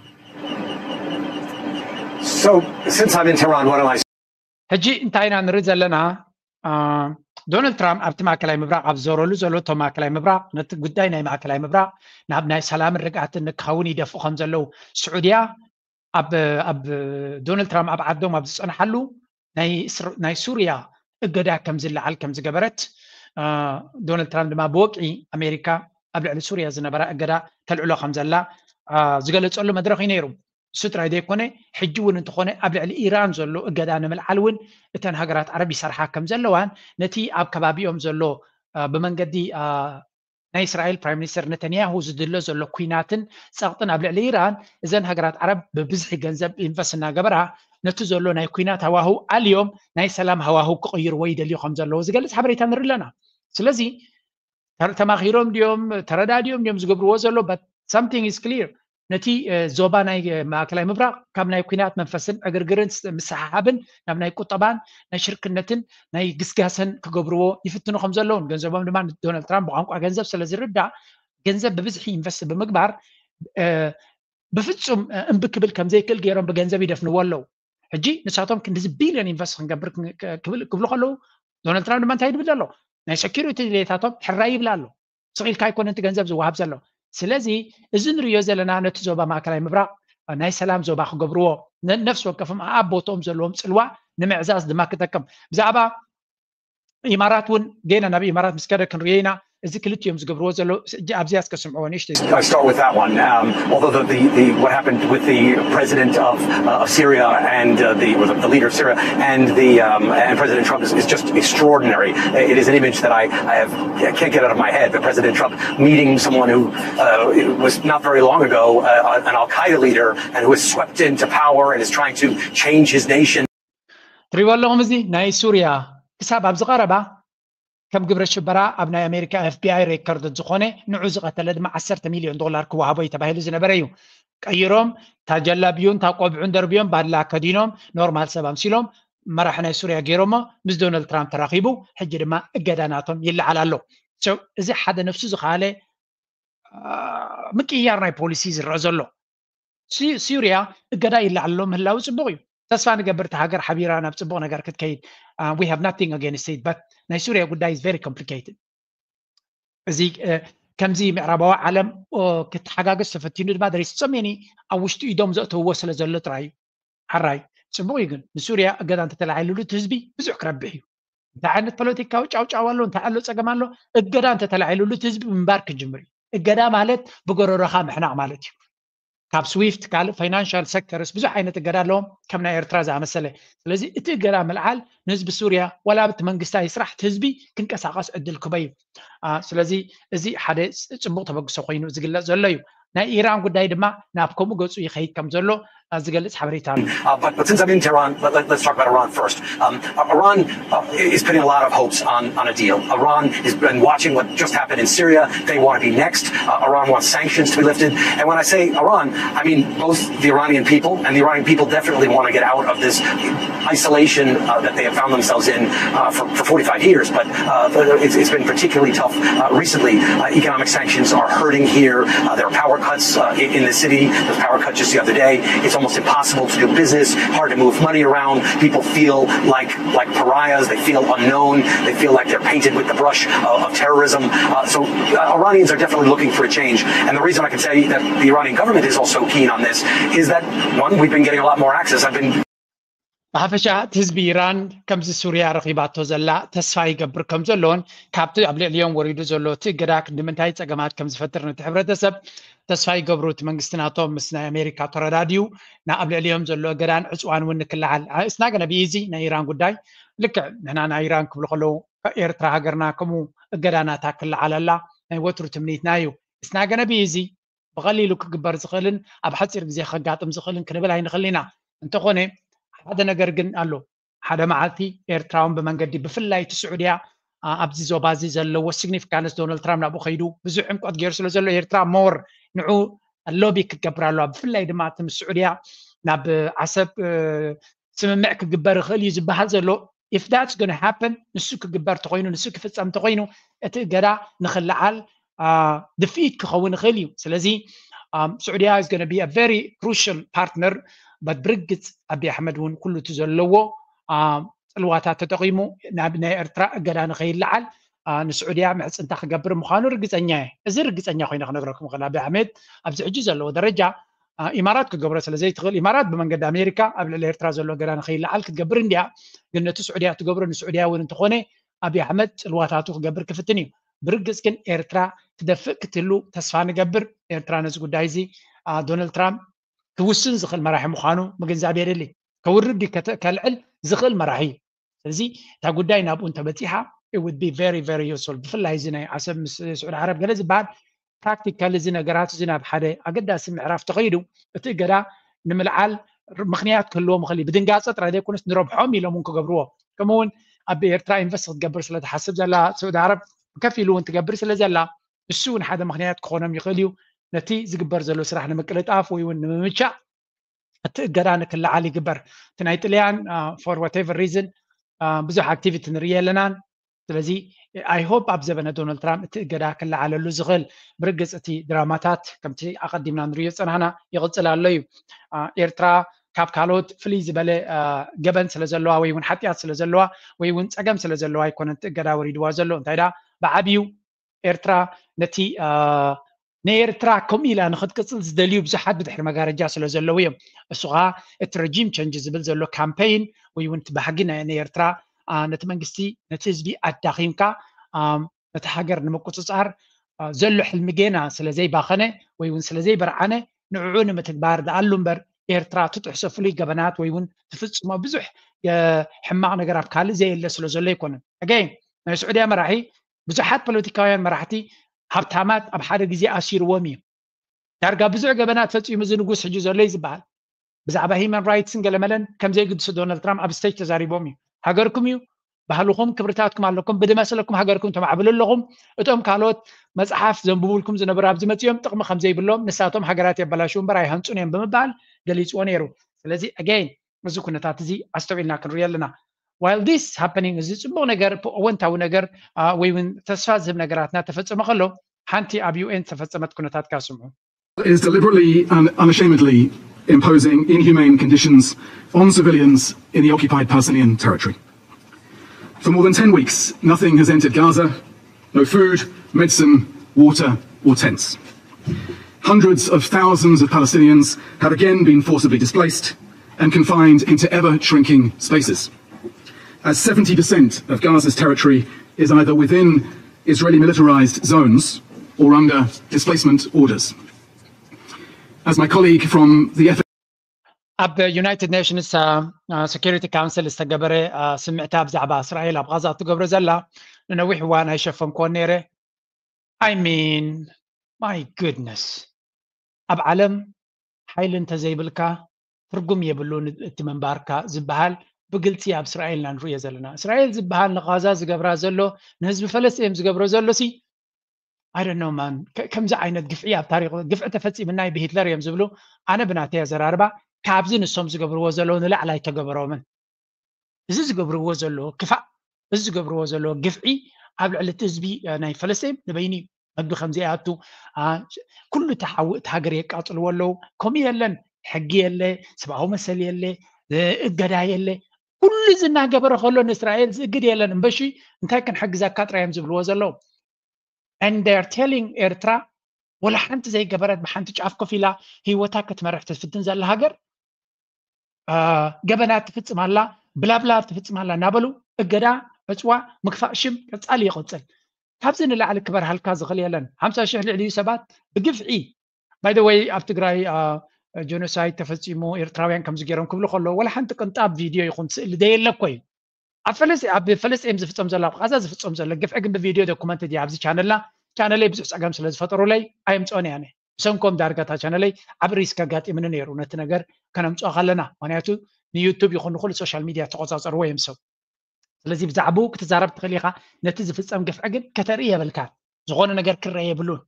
So, since I'm in Tehran, why don't I ሕጂ እንታይ ኢና ንርኢ ዘለና? ዶናልድ ትራምፕ ኣብቲ ማእከላይ ምብራቕ ኣብ ዝዞረሉ ዘሎ፣ እቶም ማእከላይ ምብራቕ ነቲ ጉዳይ ናይ ማእከላይ ምብራቕ ናብ ናይ ሰላምን ርግኣትን ንክኸውን ይደፍኡ ከም ዘለዉ፣ ስዑድያ ኣብ ዶናልድ ትራምፕ ኣብ ዓዶም ኣብ ዝጸንሓሉ ናይ ሱርያ እገዳ ከም ዝለዓል ከም ዝገበረት፣ ዶናልድ ትራምፕ ድማ ብወግዒ ኣሜሪካ ኣብ ልዕሊ ሱርያ ዝነበራ እገዳ ተልዕሎ ከም ዘላ ዝገለጸሉ መድረኽ እዩ ነይሩ። እሱ ጥራይ ዘይኮነ፣ ሕጂ እውን እንተኾነ ኣብ ልዕሊ ኢራን ዘሎ እገዳ ንምልዓል እውን እተን ሃገራት ዓረብ ይሰርሓ ከም ዘለዋን ነቲ ኣብ ከባቢኦም ዘሎ ብመንገዲ ናይ እስራኤል ፕራይም ሚኒስተር ነተንያሁ ዝድሎ ዘሎ ኩናትን ጸቕጥን ኣብ ልዕሊ ኢራን፣ እዘን ሃገራት ዓረብ ብብዝሒ ገንዘብ ኢንቨስት እናገበራ ነቲ ዘሎ ናይ ኩናት ሃዋህው ኣልዮም ናይ ሰላም ሃዋህው ክቕይርዎ ይደልዩ ከም ዘለዉ ዝገልጽ ሓበሬታ ንርኢ ኣለና። ስለዚ ተማኺሮም ድዮም ተረዳድዮም ድዮም ዝገብርዎ ዘሎ? Something is clear። ነቲ ዞባ ናይ ማእከላይ ምብራቕ ካብ ናይ ኩናት መንፈስን ዕግርግርን ምስሓሓብን ናብ ናይ ቁጠባን ናይ ሽርክነትን ናይ ግስጋሰን ክገብርዎ ይፍትኑ ከም ዘለውን፣ ገንዘቦም ድማ ዶናልድ ትራምፕ ብቋንቋ ገንዘብ ስለ ዝርዳእ፣ ገንዘብ ብብዝሒ ኢንቨስት ብምግባር ብፍጹም እምቢ ክብል ከም ዘይክእል ገይሮም ብገንዘብ ይደፍንዎ ኣለዉ። ሕጂ ንሳቶም ክንዲዚ ቢልዮን ኢንቨስት ክንገብር ክብሉ ከለዉ፣ ዶናልድ ትራምፕ ድማ እንታይ ይብል ኣሎ? ናይ ሴኩሪቲ ድሌታቶም ሕራይ ይብል ኣሎ። ስቕ ኢልካ ኣይኮነን እቲ ገንዘብ ዝወሃብ ዘሎ። ስለዚ እዚ ንርእዮ ዘለና ነቲ ዞባ ማእከላይ ምብራቕ ናይ ሰላም ዞባ ክገብርዎ፣ ነፍሲ ወከፎም ኣብ ቦትኦም ዘለዎም ጽልዋ ንምዕዛዝ ድማ ክጠቅም። ብዛዕባ ኢማራት እውን ገና ናብ ኢማራት ምስ ከደ ክንርእዮ ኢና። እዚ ክልቲኦም ዝገብርዎ ዘለዉ ኣብዚ ኣስከስምዕዎ ንእሽተይ። I start with that one. Um, although the, the, the, what happened with the president of, uh, of Syria and uh, the, or the, the leader of Syria and the um, and President Trump is, is just extraordinary. It is an image that I, I, have, I can't get out of my head. That President Trump meeting someone who uh, was not very long ago uh, an Al Qaeda leader and who has swept into power and is trying to change his nation. ትሪእዎ ኣለኹም። እዚ ናይ ሱርያ ክሳብ ኣብዚ ቀረባ ከም ግብረ ሽበራ ኣብ ናይ ኣሜሪካ FBI ሬከርድ ዝኾነ፣ ንዑ ዝቐተለ ድማ ዓሰርተ ሚልዮን ዶላር ክወሃቦ እዩ ተባሂሉ ዝነበረ እዩ። ቀይሮም፣ እታ ጀላብዩን እታ ቆብዑን ደርብዮም፣ ባድላ ከዲኖም፣ ኖርማል ሰብ ኣምሲሎም መራሒ ናይ ሱርያ ገይሮሞ፣ ምስ ዶናልድ ትራምፕ ተራኺቡ። ሕጂ ድማ እገዳ ናቶም ይለዓል ኣሎ። እዚ ሓደ ነፍሱ ዝኸኣለ ምቅይያር ናይ ፖሊሲ ዝረአ ዘሎ። ሱርያ እገዳ ይለዓል ኣሎ ምህላው ጽቡቕ እዩ። ተስፋ ንገብር እታ ሃገር ሓቢራ ናብ ጽቡቕ ነገር ክትከይድ። We have nothing against it, but ናይ ሱርያ ጉዳይ is very complicated። እዚ ከምዚ ምዕራባዊ ዓለም ክተሓጋገዝ ተፈቲኑ ድማ there is so many ኣብ ውሽጡ ኢዶም ዘእተውዎ ስለ ዘሎ ጥራይ እዩ። ሓራይ ጽቡቕ እዩ፣ ግን ንሱርያ እገዳ እንተተላዒሉሉ እቲ ህዝቢ ብዙሕ ክረብሕ እዩ። እንታይ ዓይነት ፖለቲካዊ ጫውጫው ኣሎ፣ እንታይ ኣሎ ጸገም ኣሎ፣ እገዳ እንተተላዒሉሉ እቲ ህዝቢ ምንባር ክጅምር እዩ። እገዳ ማለት ብጎረሮኻ ምሕናቕ ማለት እዩ። ካብ ስዊፍት ካልእ ፋይናንሻል ሴክተርስ ብዙሕ ዓይነት እገዳ ኣለዎም፣ ከም ናይ ኤርትራ ዝኣመሰለ። ስለዚ እቲ እገዳ ምልዓል ንህዝቢ ሱርያ ዋላ ኣብቲ መንግስቲ ኣይስራሕ፣ እቲ ህዝቢ ክንቀሳቐስ ዕድል ክበዩ። ስለዚ እዚ ሓደ ጽቡቕ ተበግሶ ኮይኑ ዝግለጽ ዘሎ እዩ። ናይ ኢራን ጉዳይ ድማ ናብ ከምኡ ገጹ ይኸይድ ከም ዘሎ ዝገልጽ ሓበሬታ ኣሎ። Uh, but, but since I'm in Tehran, let, let, let's talk about Iran first. Um, Iran uh, is putting a lot of hopes on, on a deal. Iran has been watching what just happened in Syria. They want to be next. Uh, Iran wants sanctions to be lifted. And when I say Iran, I mean both the Iranian people, and the Iranian people definitely want to get out of this isolation uh, that they have found themselves in uh, for, for forty-five years. But uh, it's, it's been particularly tough uh, recently. Uh, economic sanctions are hurting here. Uh, there are power cuts uh, in, in the city. There's power cut just the other day. It's almost impossible to do business, hard to move money around. People feel like, like pariahs. They feel unknown. They feel like they're painted with the brush of, of terrorism. Uh, so uh, Iranians are definitely looking for a change. And the reason I can say that the Iranian government is also keen on this is that, one, we've been getting a lot more access. I've been ብሓፈሻ እቲ ህዝቢ ኢራን ከምዚ ሱርያ ረኺባቶ ዘላ ተስፋ ይገብር ከም ዘሎን፣ ካብቲ ኣብ ልዕሊኦም ወሪዱ ዘሎ እቲ እገዳ ክንዲ ምንታይ ጸገማት ከም ዝፈጥር ነቲ ሕብረተሰብ ተስፋ ይገብሩ። እቲ መንግስቲ ናቶም ምስ ናይ ኣሜሪካ ተረዳድዩ ንኣብ ልዕሊኦም ዘሎ እገዳን ዕጽዋን እውን ንክለዓል። It's not gonna be easy። ናይ ኢራን ጉዳይ ልክዕ ንሕና ናይ ኢራን ክብሉ ከለዉ ኤርትራ ሃገርና ከምኡ እገዳ ናታ ክለዓለላ ናይ ወትሩ ትምኒትና እዩ። It's not gonna be easy። ብቐሊሉ ክግበር ዝኽእልን ኣብ ሓፂር ግዜ ከጋጥም ዝኽእልን ክንብል ኣይንኽእል ኢና። እንተኾነ ሓደ ነገር ግን ኣሎ። ሓደ መዓልቲ ኤርትራውን ብመንገዲ ብፍላይ እቲ ስዑድያ ኣብዚ ዞባ እዚ ዘለዎ ሲግኒፊካንስ ዶናልድ ትራምፕ ናብኡ ከይዱ ብዙሕ ዕምቆት ገይሩ ስለ ዘሎ ኤርትራ ሞር ንዑ ሎቢ ክትገብር ኣለዋ። ብፍላይ ድማ እቲ ምስ ስዑድያ ናብ ዓሰብ ስምምዕ ክግበር ይኽእል እዩ ዝበሃል ዘሎ if that's gonna happen ንሱ ክግበር ተኮይኑ ንሱ ክፍፀም ተኮይኑ እቲ እገዳ ንክለዓል ድፍኢት ክኸውን ይኽእል እዩ። ስለዚ ስዑድያ is gonna be a very crucial partner but ብርግፅ ኣቢ ኣሕመድ እውን ኩሉ እቲ ዘለዎ ፅልዋታት ተጠቂሙ ናብ ናይ ኤርትራ እገዳ ንከይለዓል ንስዑድያ ምሕፅንታ ክገብር ምዃኑ ርግፀኛ እየ። እዚ ርግፀኛ ኮይነ ክነግረኩም ክእል ኣቢ ኣሕመድ ኣብዚ ሕጂ ዘለዎ ደረጃ ኢማራት ክገብሮ ስለ ዘይትኽእል ኢማራት ብመንገዲ ኣሜሪካ ኣብ ልዕሊ ኤርትራ ዘሎ እገዳ ንከይለዓል ክትገብር እንድያ። ግን ነቲ ስዑድያ ትገብሮ ንስዑድያ እውን እንተኾነ ኣቢ ኣሕመድ ፅልዋታቱ ክገብር ክፍትን እዩ። ብርግፅ ግን ኤርትራ ትደፍእ ክትህሉ ተስፋ ንገብር። ኤርትራ ነዚ ጉዳይ እዚ ዶናልድ ትራምፕ ክውስን ዝኽእል መራሒ ምዃኑ ምግንዛብ የድሊ። ከውርድ ከልዕል ዝኽእል መራሒ እዩ። ስለዚ እታ ጉዳይ ናብኡ እንተበፂሓ it would be very very useful። ብፍላይ እዚ ናይ ዓሰብ ምስ ስዑድ ዓረብ ገለ ዝበሃል ፕራክቲካል እዚ ነገራት እዚ ናብ ሓደ ኣገዳሲ ምዕራፍ ተኸይዱ እቲ እገዳ ንምልዓል ምክንያት ክህልዎም ይኽእል እዩ። ብድንጋፀ ጥራይ ዘይኮነስ ንረብሖም ኢሎም እውን ክገብርዎ ከምኡውን ኣብ ኤርትራ ኢንቨስት ክትገብር ስለትሓስብ ዘላ ስዑድ ዓረብ ከፍ ኢሉ እውን ትገብር ስለ ዘላ እሱ እውን ሓደ ምክንያት ክኾኖም ይኽእል እዩ። ነቲ ዝግበር ዘሎ ስራሕ ንምቅልጣፍ ወይ እውን ንምምቻእ እቲ እገዳ ንክለዓል ይግበር። እቲ ናይ ጥልያን for whatever reason ብዙሕ ኣክቲቪቲ ንርኢ ኣለናን። ስለዚ I hope ኣብ ዘበነ ዶናልድ ትራምፕ እቲ እገዳ ክለዓለሉ ዝኽእል ብርግፅ እቲ ድራማታት ከምቲ ኣቐዲምና ንሪኦ ዝፀናሕና ይቕፅል ኣሎ እዩ። ኤርትራ ካብ ካልኦት ፍልይ ዝበለ ገበን ስለ ዘለዋ ወይ እውን ሓጢኣት ስለ ዘለዋ ወይ እውን ፀገም ስለ ዘለዋ ኣይኮነን እቲ እገዳ ወሪድዋ ዘሎ እንታይ ዳ ብዓብዩ ኤርትራ ነቲ ንኤርትራ ከምኡ ኢላ ንክትቅፅል ዝደልዩ ብዙሓት ብድሕሪ መጋረጃ ስለ ዘለዉ እዮም። እሱ ከዓ እቲ ረጂም ቸንጅ ዝብል ዘሎ ካምፔይን ወይ እውን እቲ ባህጊ ናይ ኤርትራ ነቲ መንግስቲ ነቲ ህዝቢ ኣዳኺምካ ነቲ ሃገር ንምቁፅፃር ዘሎ ሕልሚ ጌና ስለ ዘይባኸነ ወይ እውን ስለ ዘይበርዓነ ንዕዑ ንምትግባር ደኣሉ እምበር ኤርትራ ትጥሕሶ ፍሉይ ገበናት ወይ እውን ትፍፅሞ ብዙሕ ሕማቕ ነገር ኣብ ካልእ ዘየለ ስለ ዘሎ ኣይኮነን። ኣገይን ናይ ስዑድያ መራሒ ብዙሓት ፖለቲካውያን መራሕቲ ሃብታማት ኣብ ሓደ ግዜ ኣሲርዎም እዩ። ዳርጋ ብዙሕ ገበናት ፈፂሙ እዚ ንጉስ ሕጂ ዘሎ እዩ ዝበሃል። ብዛዕባ ሂማን ራይትስን ገለመለን ከምዘይግድሱ ዶናልድ ትራምፕ ኣብ ስቴጅ ተዛሪቦም እዩ። ሃገርኩም እዩ፣ ባህልኹም ክብርታትኩም ኣለኩም፣ ብድመሰለኩም ሃገርኩም ተማዕብሉ ኣለኹም። እቶም ካልኦት መፅሓፍ ዘንብቡልኩም ዝነበሩ ኣብዚ መፂኦም ጥቕሚ ከምዘይብሎም ንሳቶም ሃገራት የበላሽው እምበር ኣይሃንፁን እዮም ብምባል ገሊፅዎ ነይሩ። ስለዚ ኣገይን እዚ ኩነታት እዚ ኣስተውዒልና ክንሪኦ ኣለና። While this happening እዚ ፅቡቕ ነገር ኣወንታዊ ነገር ወይ እውን ተስፋ ዝህብ ነገራት እናተፈፀመ ከሎ ሓንቲ ኣብ ዩኤን ዝተፈፀመት ኩነታት ካስምዑ። Is deliberately and unashamedly imposing inhumane conditions on civilians in the occupied Palestinian territory. For more than ten weeks, nothing has entered Gaza, no food, medicine, water or tents. Hundreds of thousands of Palestinians have again been forcibly displaced and confined into ever shrinking spaces. As seventy percent of Gaza's territory is either within Israeli militarized zones or under displacement orders. As my colleague from the ኣብ ዩናይትድ ኔሽንስ ሴኩሪቲ ካውንስል ዝተገበረ ስምዕታ ብዛዕባ እስራኤል ኣብ ቃዛ እትገብሮ ዘላ ንነዊሕ እዋን ኣይሸፈንክዎን ነይረ። I mean my goodness ኣብ ዓለም ሓይሊ እንተዘይብልካ ትርጉም የብሉን እቲ ምንባርካ ዝበሃል ብግልፂ ኣብ እስራኤል ኢና ንርእዮ ዘለና። እስራኤል ዝበሃል ንቓዛ ዝገብራ ዘሎ ንህዝቢ ፈለስጢን ዝገብሮ ዘሎ ሲ I don't know man ከምዚ ዓይነት ግፍዒ ኣብ ታሪክ ግፍዒ ተፈፂምና እዩ ብሂትለር እዮም ዝብሉ። ኣነ ብናተይ ኣዘራርባ ካብዚ ንሶም ዝገብርዎ ዘለዉ ንላዕሊ ኣይተገበሮምን። እዚ ዝገብርዎ ዘለዉ ክፋእ እዚ ዝገብርዎ ዘለዉ ግፍዒ ኣብ ልዕሊ እቲ ህዝቢ ናይ ፈለስጢን ንበይኑ እዩ። መግቢ ከምዘይኣቱ ኩሉ እቲ ሓዊ እቲ ሃገር የቃፅልዎ ኣለዉ። ከምኡ የለን ሕጊ የለ ሰብኣዊ መሰል የለ እገዳ የለ። ኩሉ እዚ እናገበረ ከሎ ንእስራኤል ዝእግድ የለን እምበሺ እንታይ ክንሕግዘካ ጥራይ እዮም ዝብልዎ ዘለዉ። And they're telling ኤርትራ ወላ ሓንቲ ዘይገበረት ብሓንቲ ጫፍ ኮፍ ኢላ ህይወታ ክትመርሕ ትፍትን ዘላ ሃገር ገበናት ትፍፅም ኣላ ብላብላ ትፍፅም ኣላ እናበሉ እገዳ ዕፅዋ ምክፋእ ሽም ቀፃሊ ይቕፅል። ካብዚ ንላዕሊ ክበርሃልካ ዝኽእል የለን። ሓምሳ ሽሕ ልዕሊኡ ሰባት ብግፍዒ by the way ኣብ ትግራይ ጀኖሳይድ ተፈፂሙ ኤርትራውያን ከምዚ ገይሮም ክብሉ ከለዉ ወላ ሓንቲ ቅንጣብ ቪድዮ ይኹን ስእሊ ዘየለ እኮ እዩ። ኣብ ፈለስ ኣብ ፈለስጢን ዝፍፀም ዘሎ ኣብ ቃዛ ዝፍፀም ዘሎ ግፍዒ ግን ብቪድዮ ዶኩመንት ድያ ኣብዚ ቻነልና ቻነለይ ብዙሕ ፀገም ስለ ዝፈጠሩለይ ኣየምፅኦን እየ ኣነ ብሰንኮም ዳርጋ እታ ቻነለይ ዓብ ሪስክ ኣጋጢምኒ ነይሩ ነቲ ነገር ከነምፅኦ ከለና ምክንያቱ ንዩቱብ ይኹን ንኩሉ ሶሻል ሚድያ ተቆፃፀርዎ እዮም ሰብ ስለዚ ብዛዕባኡ ክትዛረብ ትኽእል ኢኻ። ነቲ ዝፍጸም ግፍዒ ግን ከተርኢ የብልካን። ዝኾነ ነገር ክረአ የብሉን።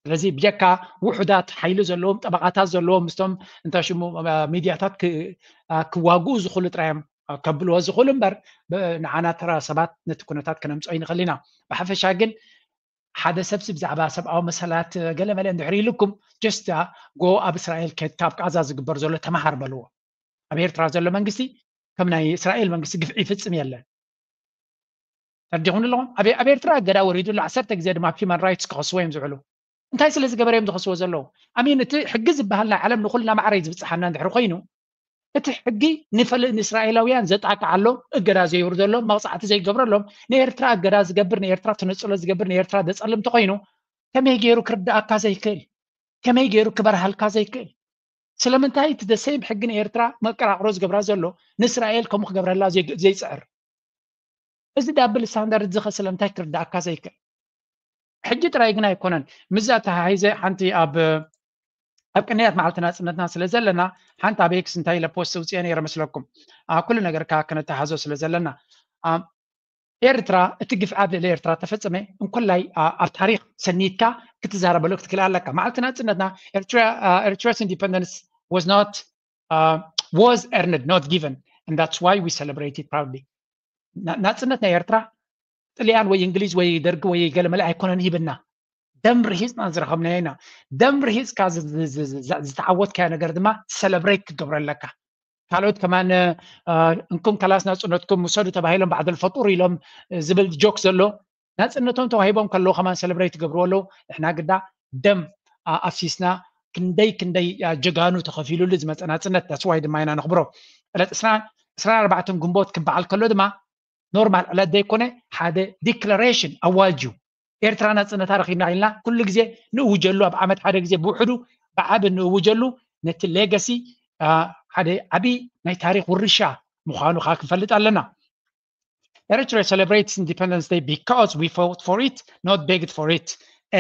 ስለዚ ብጀካ ውሑዳት ሓይሊ ዘለዎም ጠበቓታት ዘለዎም ምስቶም እንተ ሽሙ ሚድያታት ክዋግኡ ዝኽእሉ ጥራይ እዮም ከብልዎ ዝኽእሉ እምበር ንዓና ተራ ሰባት ነቲ ኩነታት ከነምፅኦ ይንኽእል ኢና። ብሓፈሻ ግን ሓደ ሰብሲ ብዛዕባ ሰብኣዊ መሰላት ገለመለ እንድሕር ኢልኩም just go ኣብ እስራኤል ከድካ ኣብ ቃዛ ዝግበር ዘሎ ተምሃር በልዎ። ኣብ ኤርትራ ዘሎ መንግስቲ ከም ናይ እስራኤል መንግስቲ ግፍዒ ይፍጽም የለን። ተረዲኹም ኣለኹም? ኣብ ኤርትራ እገዳ ወሪዱ ኣሎ። ዓሰርተ ግዜ ድማ ኣብ ሂማን ራይትስ ክኸስዎ እዮም ዝውዕሉ። እንታይ ስለ ዝገበረ እዮም ዝኸስዎ ዘለዉ? ኣሚን እቲ ሕጊ ዝበሃል ናይ ዓለም ንኹልና ማዕረ እዩ ዝብጽሓና እንድሕር ኮይኑ እቲ ሕጊ ንፈል ንእስራኤላውያን ዘጣቅዓሎም እገዳ ዘየውርደሎም መቕጻዕቲ ዘይገብረሎም ንኤርትራ እገዳ ዝገብር ንኤርትራ ተነጽሎ ዝገብር ንኤርትራ ዘጸልም ተኾይኑ ከመይ ገይሩ ክርድኣካ ዘይክእል ከመይ ገይሩ ክበርሃልካ ዘይክእል ስለምንታይ እቲ ደሰይም ሕጊ ንኤርትራ መቀራቕሮ ዝገብራ ዘሎ ንእስራኤል ከምኡ ክገብረላ ዘይፅዕር እዚ ዳብል ስታንዳርድ ዝኸ ስለምንታይ ክርዳእካ ዘይክእል ሕጂ ጥራይ ግን ኣይኮነን ምዛ ተሃሂዘ ሓንቲ ኣብ ኣብ ቅንያት መዓልቲ ናፅነትና ስለ ዘለና ሓንቲ ኣብ ኤክስ እንታይ ኢለ ፖስት ውፅአ ነይረ መስለኩም ኩሉ ነገር ከዓ ክነተሃዞ ስለ ዘለና ኤርትራ እቲ ግፍዓት ልዕሊ ኤርትራ ተፈጸመ እንኮላይ ኣብ ታሪክ ሰኒትካ ክትዛረበሉ ክትክእል ኣለካ መዓልቲ ናፅነትና Eritrea's independence was not was earned not given and that's why we celebrate it proudly ናፅነት ናይ ኤርትራ ጥልያን ወይ እንግሊዝ ወይ ደርጊ ወይ ገለመለ ኣይኮነን ሂብና ደም ርሂፅና ዝረኸብናዮ ኢና ደም ርሂፅካ ዝተዓወትካዮ ነገር ድማ ሰለብሬት ክገብሮ ኣለካ ካልኦት ከማን እንኩም ከላስ ናፅነትኩም ውሰዱ ተባሂሎም ባዕደል ፈጡር ኢሎም ዝብል ጆክ ዘሎ ናፅነቶም ተዋሂቦም ከለዉ ከማን ሰለብሬት ይገብርዎ ኣለዉ ንሕና ግዳ ደም ኣፍሲስና ክንደይ ክንደይ ጀጋኑ ተኸፊሉሉ ዝመፀ ናፅነት that's why ድማ ኢና ነኽብሮ ዕለት ዕስራን ኣርባዕተን ግንቦት ክበዓል ከሎ ድማ ኖርማል ዕለት ዘይኮነ ሓደ ዲክለሬሽን ኣዋጅ እዩ ኤርትራ ናፅነታ ረኺብና ኢልና ኩሉ ግዜ ንእውጀሉ ኣብ ዓመት ሓደ ግዜ ብውሕዱ ብዓቢ ንእውጀሉ ነቲ ሌጋሲ ሓደ ዓቢ ናይ ታሪክ ውርሻ ምዃኑ ከዓ ክንፈልጥ ኣለና Eritrea celebrates Independence Day because we fought for it, not begged for it.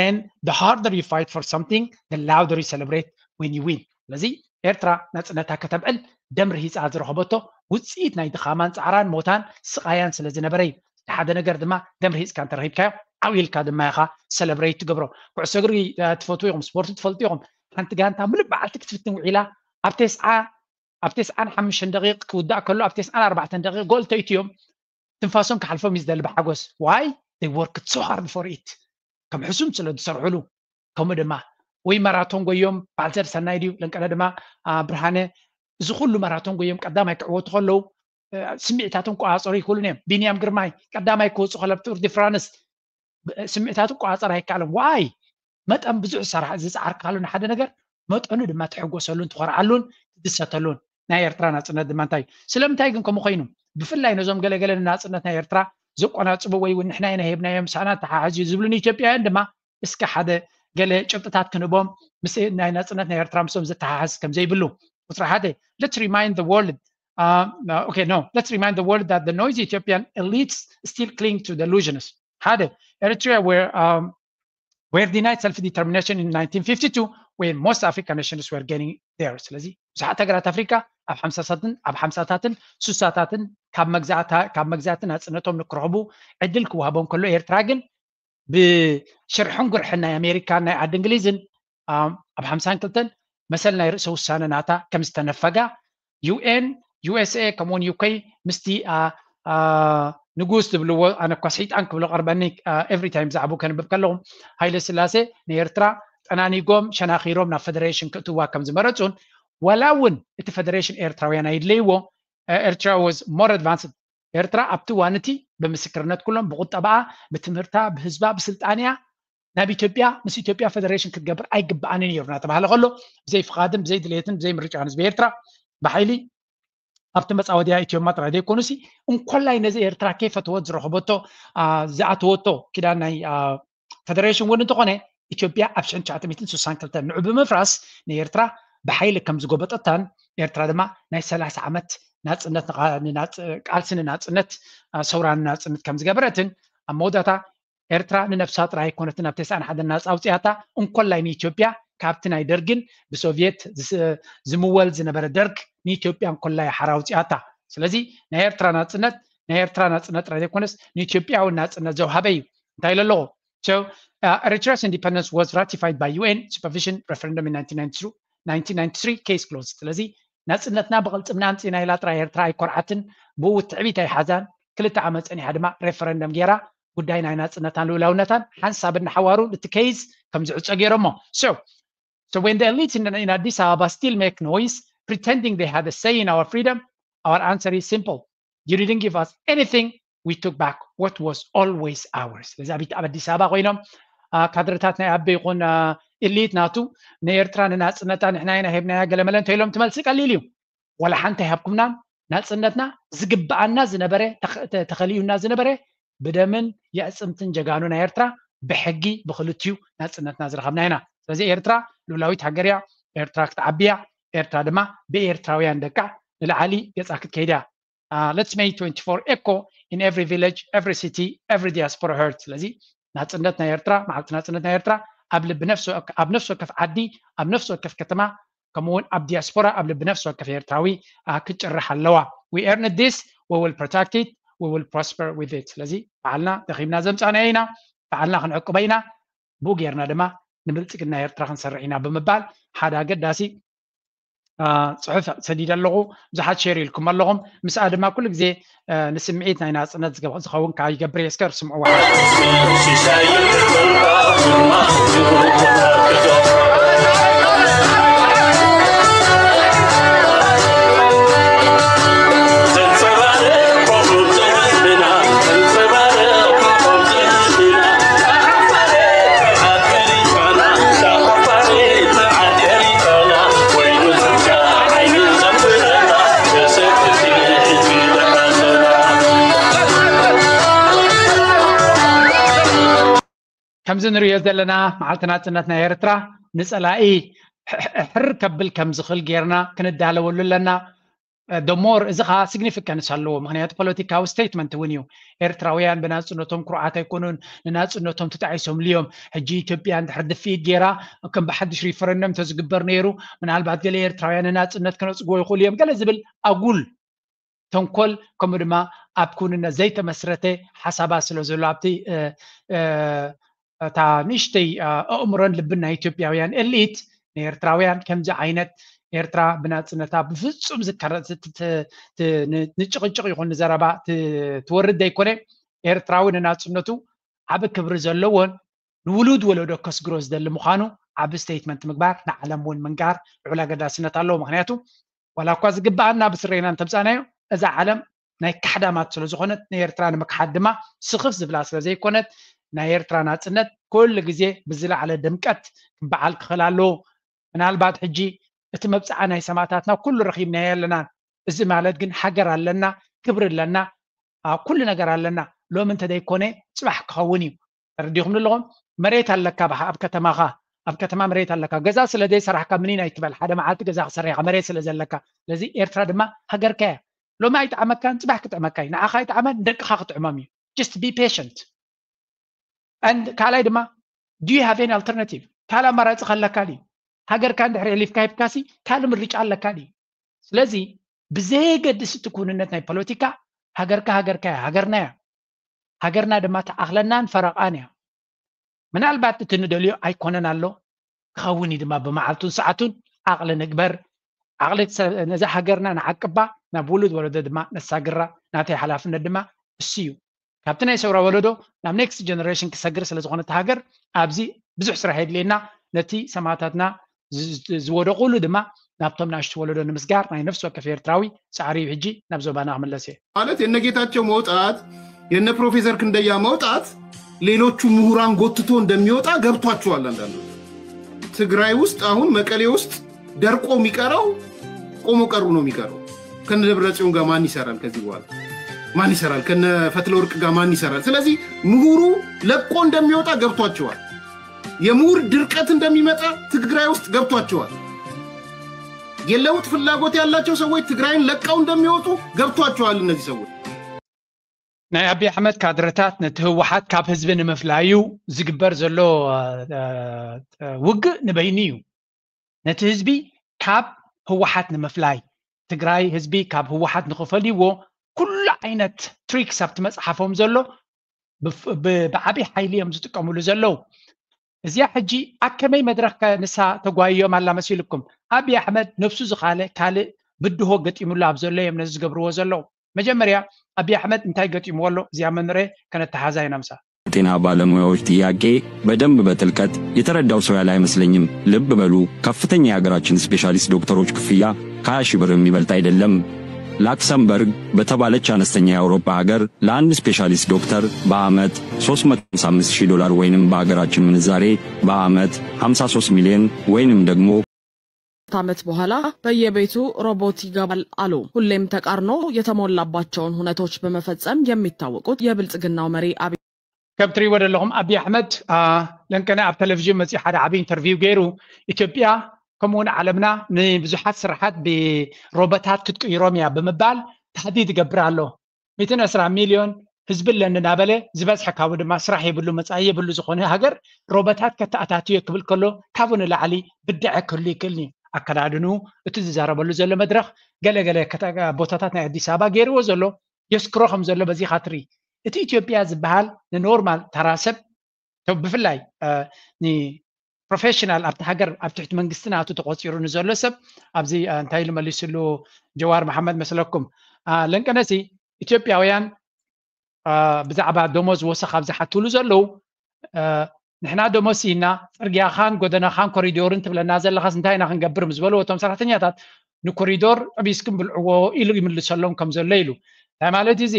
And the harder you fight for something, the louder you celebrate when you win. ስለዚ ኤርትራ ናፅነታ ከተብዕል ደም ርሂፃ ዝረኸበቶ ውፅኢት ናይ ድኻማን ፃዕራን ሞታን ስቓያን ስለ ዝነበረ እዩ ሓደ ነገር ድማ ደም ርሂፅካ እንተረኺብካዮ ዓው ኢልካ ድማ ኢኻ ሰለብሬት ትገብሮ ኩዕሶ እግሪ ትፈትዉ ኢኹም ስፖርት ትፈልጡ ኢኹም ሓንቲ ጋንታ ምሉእ በዓልቲ ክትፍትን ውዒላ ኣብ ተስዓ ኣብ ተስዓን ሓሙሽተን ደቂቕ ክውዳእ ከሎ ኣብ ተስዓን ኣርባዕተን ደቂቕ ጎል ተእትዮም ትንፋሶም ክሓልፎም እዩ ዝደሊ ብሓጎስ why they worked so hard for it ከም ሕሱም ስለ ዝሰርሕሉ ከምኡ ድማ ወይ ማራቶን ጎዮም ባልተር ሰናይ ድዩ ለንቀለ ድማ ብርሃነ እዚ ኩሉ ማራቶን ጎዮም ቀዳማይ ክዕወቱ ከለዉ ስምዒታቶም ቆፃፀሩ ይክእሉን እዮም ቢንያም ግርማይ ቀዳማይ ክወፁ ከለብ ቱር ዲ ፍራንስ ስምዒታቱ ቆፃፀር ኣይከኣልን why መጠን ብዙሕ ዝፀዓርካሉ ንሓደ ነገር መጠኑ ድማ ትሕጎሰሉን ትኾርዓሉን ትድሰተሉን ናይ ኤርትራ ናፅነት ድማ እንታይ ስለምንታይ ግን ከምኡ ኮይኑ ብፍላይ ነዞም ገለገለ ንናፅነት ናይ ኤርትራ ዘቆናፅቡ ወይ እውን ንሕና ኢና ሂብናዮም ምሳና ተሓሓዝ እዩ ዝብሉ ንኢትዮጵያውያን ድማ እስከ ሓደ ገለ ጭብጥታት ክንህቦም ምስ ናይ ናፅነት ናይ ኤርትራ ምስኦም ዝተሓሓዝ ከም ዘይብሉ ቁፅሪ ሓደ let's remind the world uh, okay no let's remind the world that the noisy Ethiopian elites still cling to delusions ሓደ Eritrea were um, were denied self-determination in nineteen fifty-two when most African nations were getting there ስለዚ ብዙሓት ሃገራት ኣፍሪካ ኣብ ሓምሳታትን ኣብ ሓምሳታትን ሱሳታትን ካብ መግዛእቲ ናፅነቶም ንክረኽቡ ዕድል ክወሃቦም ከሎ ኤርትራ ግን ብሽርሕን ጉርሕን ናይ ኣሜሪካን ናይ ዓዲ እንግሊዝን ኣብ ሓምሳን ክልተን መሰል ናይ ርእሰ ውሳነ ናታ ከም ዝተነፈጋ ዩኤን ዩኤስኤ ከምኡውን ዩኬ ምስቲ ንጉስ ዝብልዎ ኣነ እኳ ሰይጣን ክብሎ ቀርበኒ every time ዛዕቡ ከንብብ ከለኹም ሃይለ ስላሴ ንኤርትራ ጠናኒጎም ሸናኺሮም ናብ ፈደሬሽን ክእትዋ ከም ዝመረፁን ዋላ እውን እቲ ፈደሬሽን ኤርትራውያን ኣይድለይዎ ኤርትራ was more advanced ኤርትራ ኣብቲ ዋንቲ ብምስክርነት ኩሎም ብቁጠባኣ ብትምህርታ ብህዝባ ብስልጣንያ ናብ ኢትዮጵያ ምስ ኢትዮጵያ ፈደሬሽን ክትገብር ኣይግብኣንን እዩ እናተባሃለ ከሎ ብዘይ ፍቓድን ብዘይ ድሌትን ብዘይ ምርጫን ህዝቢ ኤርትራ ብሓይሊ ኣብቲ መፃወድያ ኢትዮማ ጥራይ ዘይኮኑሲ እንኮላይ ነዚ ኤርትራ ከይፈተወት ዝረኸበቶ ዝኣተወቶ ኪዳን ናይ ፈደሬሽን እውን እንተኾነ ኢትዮጵያ ኣብ ሽሕን ትሽዓተ ሚእትን ስሳን ክልተን ንዑ ብምፍራስ ንኤርትራ ብሓይሊ ከም ዝጎበጠታን ኤርትራ ድማ ናይ ሰላሳ ዓመት ናፅነት ቃልሲ ንናፅነት ሰውራ ንናፅነት ከም ዝገበረትን ኣብ መወዳእታ ኤርትራ ንነብሳ ጥራይ ኣይኮነትን ኣብ ተስዓን ሓደን ናፃ ኣውፅኣታ እንኮላይ ንኢትዮጵያ ካብቲ ናይ ደርግን ብሶቭየት ዝምወል ዝነበረ ደርግ ንኢትዮጵያ እንኮላይ ሓራ ኣውፅኣታ ስለዚ ናይ ኤርትራ ናፅነት ናይ ኤርትራ ናጽነት ጥራይ ዘይኮነስ ንኢትዮጵያ እውን ናጽነት ዘውሃበ እዩ። እንታይ ኢለ ኣለኹ? So uh, Eritrea's independence was ratified by U N supervision referendum in nineteen ninety-three, nineteen ninety-three case closed። ስለዚ ናጽነትና ብቕልጽምና ኣምጺና ኢላ ጥራይ ኤርትራ ኣይኮርዓትን፣ ብኡ ትዕቢት ኣይሓዛን። ክልተ ዓመት ጸኒሓ ድማ ሬፈረንደም ገይራ ጉዳይ ናይ ናጽነታን ልኡላውነታን ሓንሳብ እናሓዋሩ እቲ ኬዝ ከም ዝዕጾ ገይሮሞ። So so when the elite in, in Addis Ababa still make noise pretending they had a say in our freedom, our answer is simple: you didn't give us anything, we took back what was always ours። ስለዚ ኣብ ኣብ ኣዲስ ኣበባ ኮይኖም አ፣ ካድረታት ናይ ኣበ ይኹን ኤሊት ናቱ ንኤርትራ ንናጽነታ ንሕና ኢና ሄብናያ ገለመለ እንተኢሎም ትመልሲ ቀሊል እዩ። ወላ ሓንቲ ኣይሃብኩምናን። ናጽነትና ዝግብኣና ዝነበረ ተኸ- ተ- ተኸሊኡና ዝነበረ ብደምን የዕጽምትን ጀጋኑ ናይ ኤርትራ ብሕጊ ብክልቲኡ ናጽነትና ዝረኸብና ኢና። ስለዚ ኤርትራ ልኡላዊት ሃገር እያ። ኤርትራ ክትዓቢ እያ። ኤርትራ ድማ ብኤርትራውያን ደቃ ንላዕሊ ገጻ ክትከይድ እያ። Uh, let's make twenty-four echo in every village, every city, every diaspora heart። ስለዚ ናጽነት ናይ ኤርትራ፣ መዓልቲ ናጽነት ናይ ኤርትራ ኣብ ልቢ ነፍሲ ወከ- ኣብ ነፍሲ ወከፍ ዓዲ፣ ኣብ ነፍሲ ወከፍ ከተማ፣ ከምኡ እውን ኣብ ዲያስፖራ ኣብ ልቢ ነፍሲ ወከፍ ኤርትራዊ uh, ክትጭርሕ ኣለዋ። We earned this, we will protect it, we will prosper with it። ስለዚ ባዕልና ደኺምና ዘምጻናዮ ኢና፣ ባዕልና ክንዕቅቦ ኢና፣ ብኡ ጌርና ድማ ንብልጽግና ኤርትራ ክንሰርሕ ኢና ብምባል ሓደ ኣገዳሲ አ፣ ጽሑፍ ሰዲደ ኣለኹ። ብዙሓት ሼር ኢልኩም ኣለኹም። ምስኣ ድማ ኩሉ ግዜ አ፣ ንስምዒት ናይ ናጽነት ዝገብ- ዝኸውን ከዓ ይገብር እየ። እስከ ስምዕዋ። ከምዚ ንሪኦ ዘለና መዓልቲ ናጽነት ናይ ኤርትራ ንጸላኢ ሕር ከብል ከም ዝኽእል ጌርና ክንዳለወሉ ኣለና። ደሞር እዚ ኸዓ ሲግኒፊካንስ ኣለዎ። ምክንያቱ ፖለቲካዊ ስቴትመንት እውን እዩ። ኤርትራውያን ብናጽነቶም ኩርዓት ኣይኮኑን። ንናጽነቶም ተጣዒሶም ልዮም። ሕጂ ኢትዮጵያ እንድሕር ድፍኢት ጌራ ከም ብሓድሽ ሪፈረንደም እንተዝግበር ነይሩ ምናልባት ገለ ኤርትራውያን ንናጽነት ክነጽግዎ ይኽእሉ እዮም ገለ ዝብል ኣጉል ተንኮል ከምኡ ድማ ኣብ ክውንነት ዘይተመስረተ ሓሳባት ስለ ዘሎ ኣብቲ እታ ንእሽተይ ኣእምሮን ልብን ናይ ኢትዮጵያውያን ኤሊት ንኤርትራውያን ከምዚ ዓይነት ኤርትራ ብናፅነታ ብፍፁም ዝከረ ንጭቕጭቕ ይኹን ንዘረባ ትወርድ ዘይኮነ ኤርትራዊ ንናፅነቱ ዓቢ ክብሪ ዘለዎን ንውሉድ ወለዶ ከስግሮ ዝደሊ ምዃኑ ዓቢ ስቴትመንት ምግባር ንዓለም እውን ምንጋር ልዑል ኣገዳስነት ኣለዎ። ምክንያቱ ዋላ እኳ ዝግብኣና ብስረና እንተምፃናዮ እዛ ዓለም ናይ ካሕዳማት ስለ ዝኾነት ንኤርትራ ንምክሓድ ድማ ስኽፍ ዝብላ ስለ ዘይኮነት ናይ ኤርትራ ናፅነት ኩሉ ግዜ ብዝለዓለ ድምቀት ክበዓል ክኽእል ኣለዎ። ምናልባት ሕጂ እቲ መብፅዓ ናይ ሰማእታትና ኩሉ ረኺብናዮ ኣለና። እዚ ማለት ግን ሃገር ኣለና፣ ክብሪ ኣለና፣ ኩሉ ነገር ኣለና። ሎሚ እንተዘይኮነ ፅባሕ ክኸውን እዩ። ተረዲኹም ኣለኹም? መሬት ኣለካ ኣብ ከተማኻ ኣብ ከተማ መሬት ኣለካ ገዛ ስለ ዘይሰራሕካ ምኒን ኣይትበል ሓደ መዓልቲ ገዛ ክሰርሕካ መሬት ስለ ዘለካ ስለዚ ኤርትራ ድማ ሃገርካ እያ ሎሚ ኣይጠዓመካን ፅባሕ ክጥዕመካ እዩ ንዓኻ ኣይጠዓመን ንደቅኻ ክጥዕሞም እዩ just be patient and ካልኣይ ድማ do you have any alternative ካልእ ኣማራፂ ከለካ ድዩ ሃገርካ እንድሕር የሊፍካ ሂብካሲ ካልእ ምርጫ ኣለካ ድዩ ስለዚ ብዘየገድስ እቲ ክውንነት ናይ ፖለቲካ ሃገርካ ሃገርካ እያ ሃገርና እያ ሃገርና ድማ ትኣኽለናን ፈረቓን እያ ምናልባት እቲ ንደልዮ ኣይኮነን ኣሎ ክኸውን እዩ ድማ ብመዓልቱን ሰዓቱን ዓቕሊ ንግበር ዓቕሊ ነዛ ሃገርና ንዓቅባ ናብ ውሉድ ወለዶ ድማ ነሳግራ ናተይ ሓላፍነት ድማ እሱ እዩ ካብቲ ናይ ሰውራ ወለዶ ናብ ኔክስት ጀነሬሽን ክሰግር ስለ ዝኾነ እቲ ሃገር ኣብዚ ብዙሕ ስራሕ የድልየና ነቲ ሰማእታትና ዝወደቑሉ ድማ ናብቶም ናሽቱ ወለዶ ንምስጋር ናይ ነፍሲ ወከፍ ኤርትራዊ ጻዕሪ እዩ ሕጂ ናብ ዞባና ክምለስ እየ። ማለት የነ ጌታቸው መውጣት የነ ፕሮፌሰር ክንደያ መውጣት ሌሎቹ ምሁራን ጎትቶ እንደሚወጣ ገብቷቸዋል። አንዳንዶች ትግራይ ውስጥ አሁን መቀሌ ውስጥ ደርቆ የሚቀረው ቆሞ ቀሩ ነው የሚቀረው። ከነ ደብረ ጽዮን ጋር ማን ይሰራል ከዚህ በኋላ ማን ይሰራል? ከነ ፈትለወርቅ ጋር ማን ይሰራል? ስለዚህ ምሁሩ ለቆ እንደሚወጣ ገብቷቸዋል። የምሁር ድርቀት እንደሚመጣ ትግራይ ውስጥ ገብቷቸዋል። የለውጥ ፍላጎት ያላቸው ሰዎች ትግራይን ለቀው እንደሚወጡ ገብቷቸዋል። እነዚህ ሰዎች ናይ ኣብይ ኣሕመድ ካድረታት ነቲ ህወሓት ካብ ህዝቢ ንምፍላዩ ዝግበር ዘሎ ውግእ ንበይኑ እዩ። ነቲ ህዝቢ ካብ ህወሓት ንምፍላይ ትግራይ ህዝቢ ካብ ህወሓት ንኽፈልይዎ ኩሉ ዓይነት ትሪክስ ኣብቲ መፅሓፎም ዘሎ ብዓብይ ሓይሊ እዮም ዝጥቀምሉ ዘለዉ። እዚኣ ሕጂ ኣብ ከመይ መድረክ ከ ንሳ ተጓይዮም ኣላ መሲልኩም? ኣብይ ኣሕመድ ነብሱ ዝኻለ ካልእ ብድሆ ገጢሙሉ ኣብ ዘሎ እዮም ነዚ ዝገብርዎ ዘለዉ። መጀመርያ ኣብይ ኣሕመድ እንታይ ገጢምዎ ኣሎ? እዚኣ መምረ ከነተሓዛ ኢና ምሳ ጤና ባለሙያዎች ጥያቄ በደንብ በጥልቀት የተረዳው ሰው ያለ አይመስለኝም። ልብ በሉ፣ ከፍተኛ የሀገራችን ስፔሻሊስት ዶክተሮች ክፍያ ከሃያ ሺህ ብር የሚበልጥ አይደለም። ላክሰምበርግ በተባለች አነስተኛ የአውሮፓ ሀገር ለአንድ ስፔሻሊስት ዶክተር በአመት ሶስት መቶ ሃምሳ አምስት ሺህ ዶላር ወይንም በሀገራችን ምንዛሬ በአመት ሃምሳ ሶስት ሚሊዮን ወይንም ደግሞ ዓመት በኋላ በየቤቱ ሮቦት ይገባል አሉ። ሁሌም ተቃርኖ የተሞላባቸውን ሁነቶች በመፈጸም የሚታወቁት የብልጽግናው መሪ አብይ ከም ትሪእዎ ዘለኹም ኣብይ ኣሕመድ ለንቀነ ኣብ ቴሌቪዥን መፂኡ ሓደ ዓብዪ ኢንተርቪው ገይሩ ኢትዮጵያ ከምኡውን ዓለምና ንብዙሓት ስራሓት ብሮቦታት ክትቅይሮም እያ ብምባል ታህዲድ ይገብር ኣሎ። ሚእትን ዕስራ ሚልዮን ህዝቢ ኣለኒ እናበለ ዝበዝሐ ካብኡ ድማ ስራሕ የብሉ መፃኢ የብሉ ዝኾነ ሃገር ሮቦታት ከተኣታትዮ ክብል ከሎ ካብኡ ንላዕሊ ብድዐ ክህሉ ይክእል እዩ። ኣከዳድንኡ እቲ ዝዛረበሉ ዘሎ መድረክ ገለገለ ቦታታት ናይ ኣዲስ ኣበባ ገይርዎ ዘሎ የስክሮ ከም ዘሎ በዚኻ ትርኢ። እቲ ኢትዮጵያ ዝበሃል ንኖርማል ተራ ሰብ ብፍላይ ንፕሮፌሽናል ኣብቲ ሃገር ኣብ ትሕቲ መንግስቲ ናቱ ተቆፂሩ ንዘሎ ሰብ ኣብዚ እንታይ ኢሉ መሊስሉ ጀዋር መሓመድ መስለኩም ለንቀነሲ ኢትዮጵያውያን ብዛዕባ ደሞዝ ወሰኽ ኣብ ዝሓትሉ ዘለዉ ንሕና ደሞዝ ሲና ፅርግያኻን ጎደናኻን ኮሪዶርን ትብለና ዘለኻስ እንታይ ኢና ክንገብር ምስ በልዎ እቶም ሰራሕተኛታት ንኮሪዶር ጠቢስኩም ብልዕዎ ኢሉ ይምልሰሎም ከም ዘሎ ኢሉ እንታይ ማለት እዚ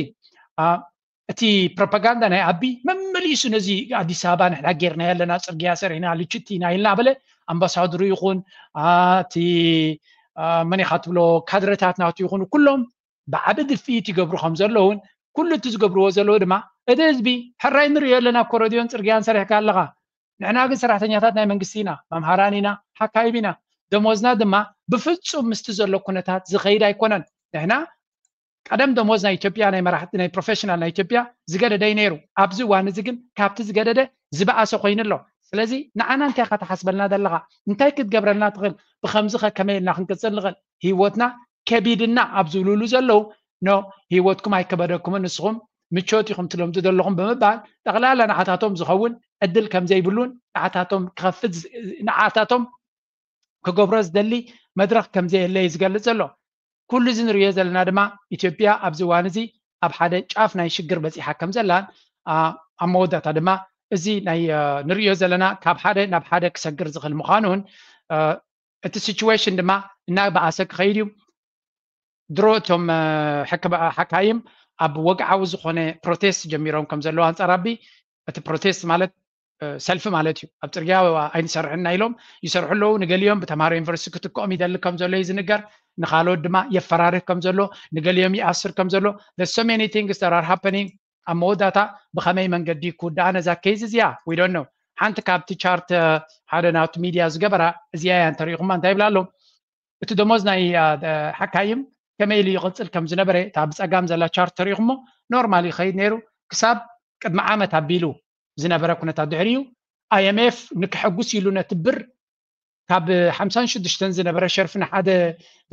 እቲ ፕሮፓጋንዳ ናይ ኣቢ መመሊሱ ነዚ ኣዲስ ኣበባ ንሕና ጌርና ኣለና ፅርግያ ሰሪሕና ልችቲ ኢና ኢልና በለ ኣምባሳድሩ ይኹን እቲ መን ኢኻ ትብሎ ካድረታት ናቱ ይኹን ኩሎም ብዓቢ ድፍኢት ይገብሩ ከም ዘለውን ኩሉ እቲ ዝገብርዎ ዘለዉ ድማ እቲ ህዝቢ ሕራይ ንሪኦ ኣለና ኮረድዮን ፅርግያን ሰሪሕካ ኣለኻ ንሕና ግን ሰራሕተኛታት ናይ መንግስቲ ኢና መምሃራን ኢና ሓካይም ኢና ደሞዝና ድማ ብፍፁም ምስቲ ዘሎ ኩነታት ዝኸይድ ኣይኮነን ንሕና ቀደም ደሞዝ ናይ ኢትዮጵያ ናይ መራሕቲ ናይ ፕሮፌሽናል ናይ ኢትዮጵያ ዝገደደ እዩ ነይሩ ኣብዚ እዋን እዚ ግን ካብቲ ዝገደደ ዝበኣሰ ኮይኑ ኣሎ ስለዚ ንዓና እንታይ ኢኻ ትሓስበልና ዘለኻ እንታይ ክትገብረልና ትኽእል ብከምዚ ከ ከመይ ኢልና ክንቅፅል ንኽእል ህይወትና ከቢድና ኣብ ዝብልሉ ዘለዉ ኖ ህይወትኩም ኣይከበደኩምን ንስኹም ምቾት ኢኹም ትለምዱ ዘለኹም ብምባል ጠቕላላ ንዓታቶም ዝኸውን ዕድል ከም ዘይብሉን ንዓታቶም ክኸፍት ንዓታቶም ክገብሮ ዝደሊ መድረክ ከም ዘየለ እዩ ዝገልጽ ዘሎ። ኩሉ እዚ ንሪኦ ዘለና ድማ ኢትዮጵያ ኣብዚ እዋን እዚ ኣብ ሓደ ጫፍ ናይ ሽግር በፂሓ ከም ዘላን ኣብ መወዳእታ ድማ እዚ ናይ ንሪኦ ዘለና ካብ ሓደ ናብ ሓደ ክሰግር ዝኽእል ምዃኑን እቲ ሲቹዌሽን ድማ እናበኣሰ ክኸይድ እዩ። ድሮ እቶም ሓካይም ኣብ ወግዓዊ ዝኾነ ፕሮቴስት ጀሚሮም ከም ዘለዉ ኣንፃር ኣቢ እቲ ፕሮቴስት ማለት ሰልፊ ማለት እዩ ኣብ ፅርግያ ኣይንሰርሕና ኢሎም ይሰርሑ ኣለዉ ንገሊኦም ብተምሃሮ ዩኒቨርሲቲ ክትክኦም ይደሊ ከም ዘሎ እዩ ዝንገር ንካልኦት ድማ የፈራርህ ከም ዘሎ ንገሊኦም ይኣስር ከም ዘሎ so many things that are happening ኣብ መወዳእታ ብኸመይ መንገዲ ክውዳኣ ነዛ ኬዝ እዚኣ we don't know ሓንቲ ካብቲ ቻርት ሓደ ናቱ ሚድያ ዝገበራ እዚኣ እያ እንተሪኢኹማ እንታይ ይብላ ኣለዉ እቲ ደሞዝ ናይ ሓካይም ከመይ ኢሉ ይቕፅል ከም ዝነበረ እታ ብፀጋም ዘላ ቻርት ተሪኢኹሞ ኖርማል ይኸይድ ነይሩ ክሳብ ቅድሚ ዓመት ኣቢሉ ዝነበረ ኩነታት ድሕሪኡ ኣይኤምኤፍ ንክሐጉስ ኢሉ ነቲ ብር ካብ ሓምሳን ሽዱሽተን ዝነበረ ሸርፊ ንሓደ